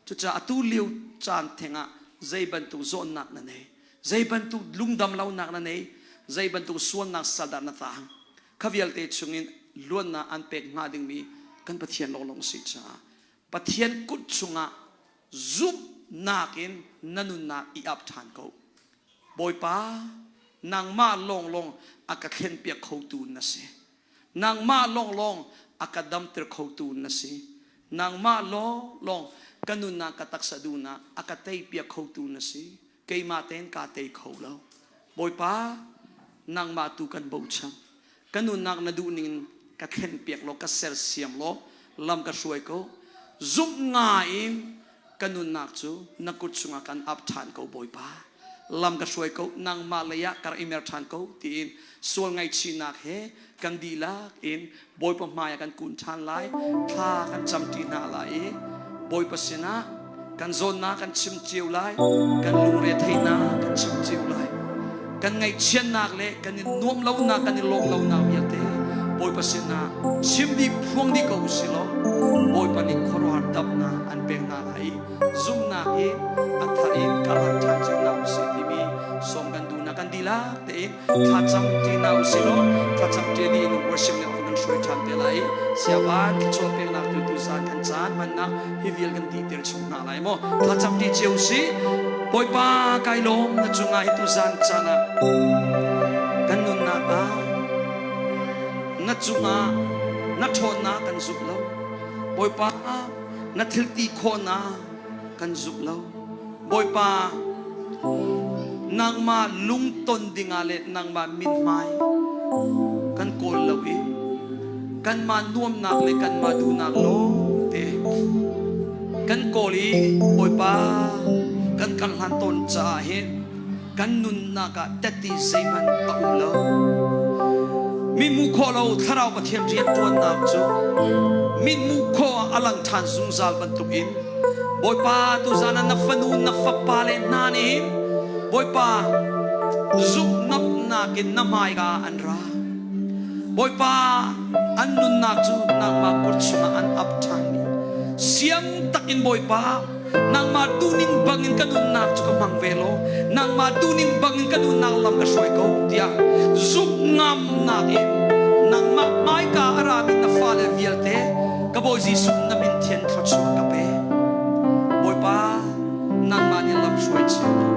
Cucaah atu lio caan theng ah zei bantuk zawnnak na nei, zei bantuk lungdam lonak na nei, zei bantuk sualnak sal dah na taang, kha vialte chungin luatnak an pek hnga dingmi kan Pathian lawnglawng a si caah Pathian kut chungah zumhnak in na nunnak i ap ṭhan ko. Bawipa, nangmah lawnglawng a ka thlenpiak khotu na si. Nangmah lawnglawng a ka damter khotu na si. Nangmah lawnglawng ka nunnak ka taksa duhnak a ka teipiak khotu na si. Keimah tein kaa tei kho lo. Bawipa, nangmah tu kan bochan. Ka nunnak na duh ning in ka thlenpiak law ka sersiam law lam ka hruai ko. Zumh nga in ka nunnak cu na kut chungah kan ap ṭhan ko Bawipa. Lam ka hruai ko, nangmah lei ah ka rak i mer ṭhan ko tiin sual ngaihchihnak he kan dihlak in Bawipa hmai ah kan kun ṭhan lai, thla kan camṭi hna lai i Bawipa sinah kan zawnnak kan chim cio lai, kan lungre theihnak kan chim cio lai. Kan ngaihchiatnak le kan i nuamh lonak, kan i lawmh lonak vialte Bawipa sinah chim dih phuang dih ko usih law Bawipa nih khuaruahhar damnak an pek hna lai i zumhnak hi a thar in karhlan ṭhan cio hna usih timi sawm kan duhnak kan dihlak tein thlacam ṭi hna usih law thlacam ṭi dih in worship nih a kan hruai ṭhan te lai i siavan thluachuah peknak tu tuzaan kan caan hmannak hi vial kan dihter chung hna lai maw thlacam ṭi cio usih Bawipa kai lawm na cungah hi tuzaan caan ah kan nunnak ah na cungah na ṭhawnnak kan zumh lo Bawipa na thil ti khawhnak kan zumh lo Bawipa nangmah lungton dingah le nangmah mithmai kan kawl lo i kanmah nuamnak le kanmah duhnak lawngte kan kawl i Bawipa kan kar hlan tawn caah hin kan nunnak ah teti zeihmanh a um lo. Mi hmuh khawh lo thlarau Pathian rianṭuannak cu mit hmuh khawh ah a lang ṭhan zungzal bantukin Bawipa tuzan ah na fanu na fapa le hna nih hin Bawipa Zumhngamnak in na hmaika an ra. Bawipa, an nunnak cu nangmah kut chungah an ap ṭhanmi. Siang takin Bawipa, nangmah duhning bangin ka nunnak cu ka hmang ve law, nangmah duhning bangin ka nunnak lam ka hruai ko, tiah zumhngamnak in nangmah hmaika a rami na fale vialte ka Bawi Jesuh na min thian thluachuah ka pe. Bawipa, nangmah nih lam hruai cio ko.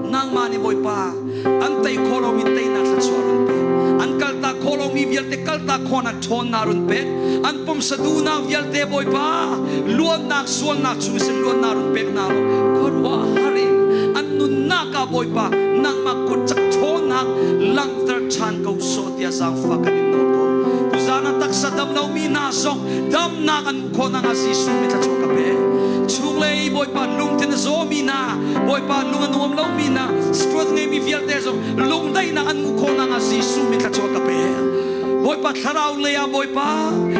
Nangmah nih Bawipa, an tei khawh lomi teinak thluachuah run pe. An kaltak khawh lomi vialte kaltak khawhnak ṭhawnnak run pek. An pumsa duhnak vialte Bawipa, luatnak sualnak chung sin luatnak run pek hna law khuaruah har in an nunnak ah Bawipa nangmah kut cak ṭhawnnak langhter ṭhan ko sawh tiah zaangfah kan in nawl ko. Tuzaan ah taksa dam lomi hna zong damnak an hmuh khawh nakhnga Jesuh min thluachuah ka pe. Chunglei Bawipa lungthin a zawmi hna, Bawipa lung a nuam lomi hna, stress ngeimi vialte zong lungdaihnak an hmuh khawh nakhnga Jesuh min thluachuah ka pe. Bawipa thlarau lei ah Bawipa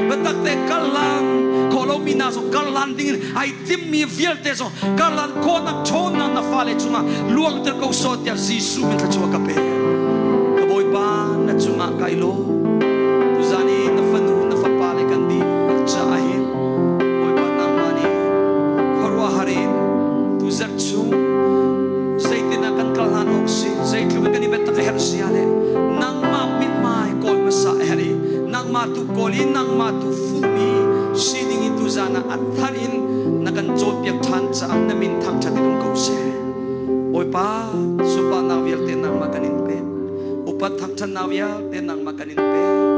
biatak te karhlan khawh lomi hna zong karhlan ding in ai timmi vialte zong karhlan khawhnak ṭhawnnak na fale cungah luangter ko sawh tiah Jesuh min thluachuah ka pe. Ka Bawipa na cungah kai lawm. Tuzan i na fanu na fapa le kan dihlak caah hin Bawipa nangmah nih khuaruahhar in tuzarh chung zeitin ah kan kal hlan awk si zeitluk in kan i biatak a herh sia le nangmah mithmai kawl hmasa a herh i nangmah tu kawl i nangmah tu fuhmi sining in tuzan ah a thar in na kan cawnpiak ṭhan caah na min thangṭhat in um ko seh. Bawipa sunparnak vialte nangmah kan in pek. Upat thangṭhatnak vialte nangmah kan in pek.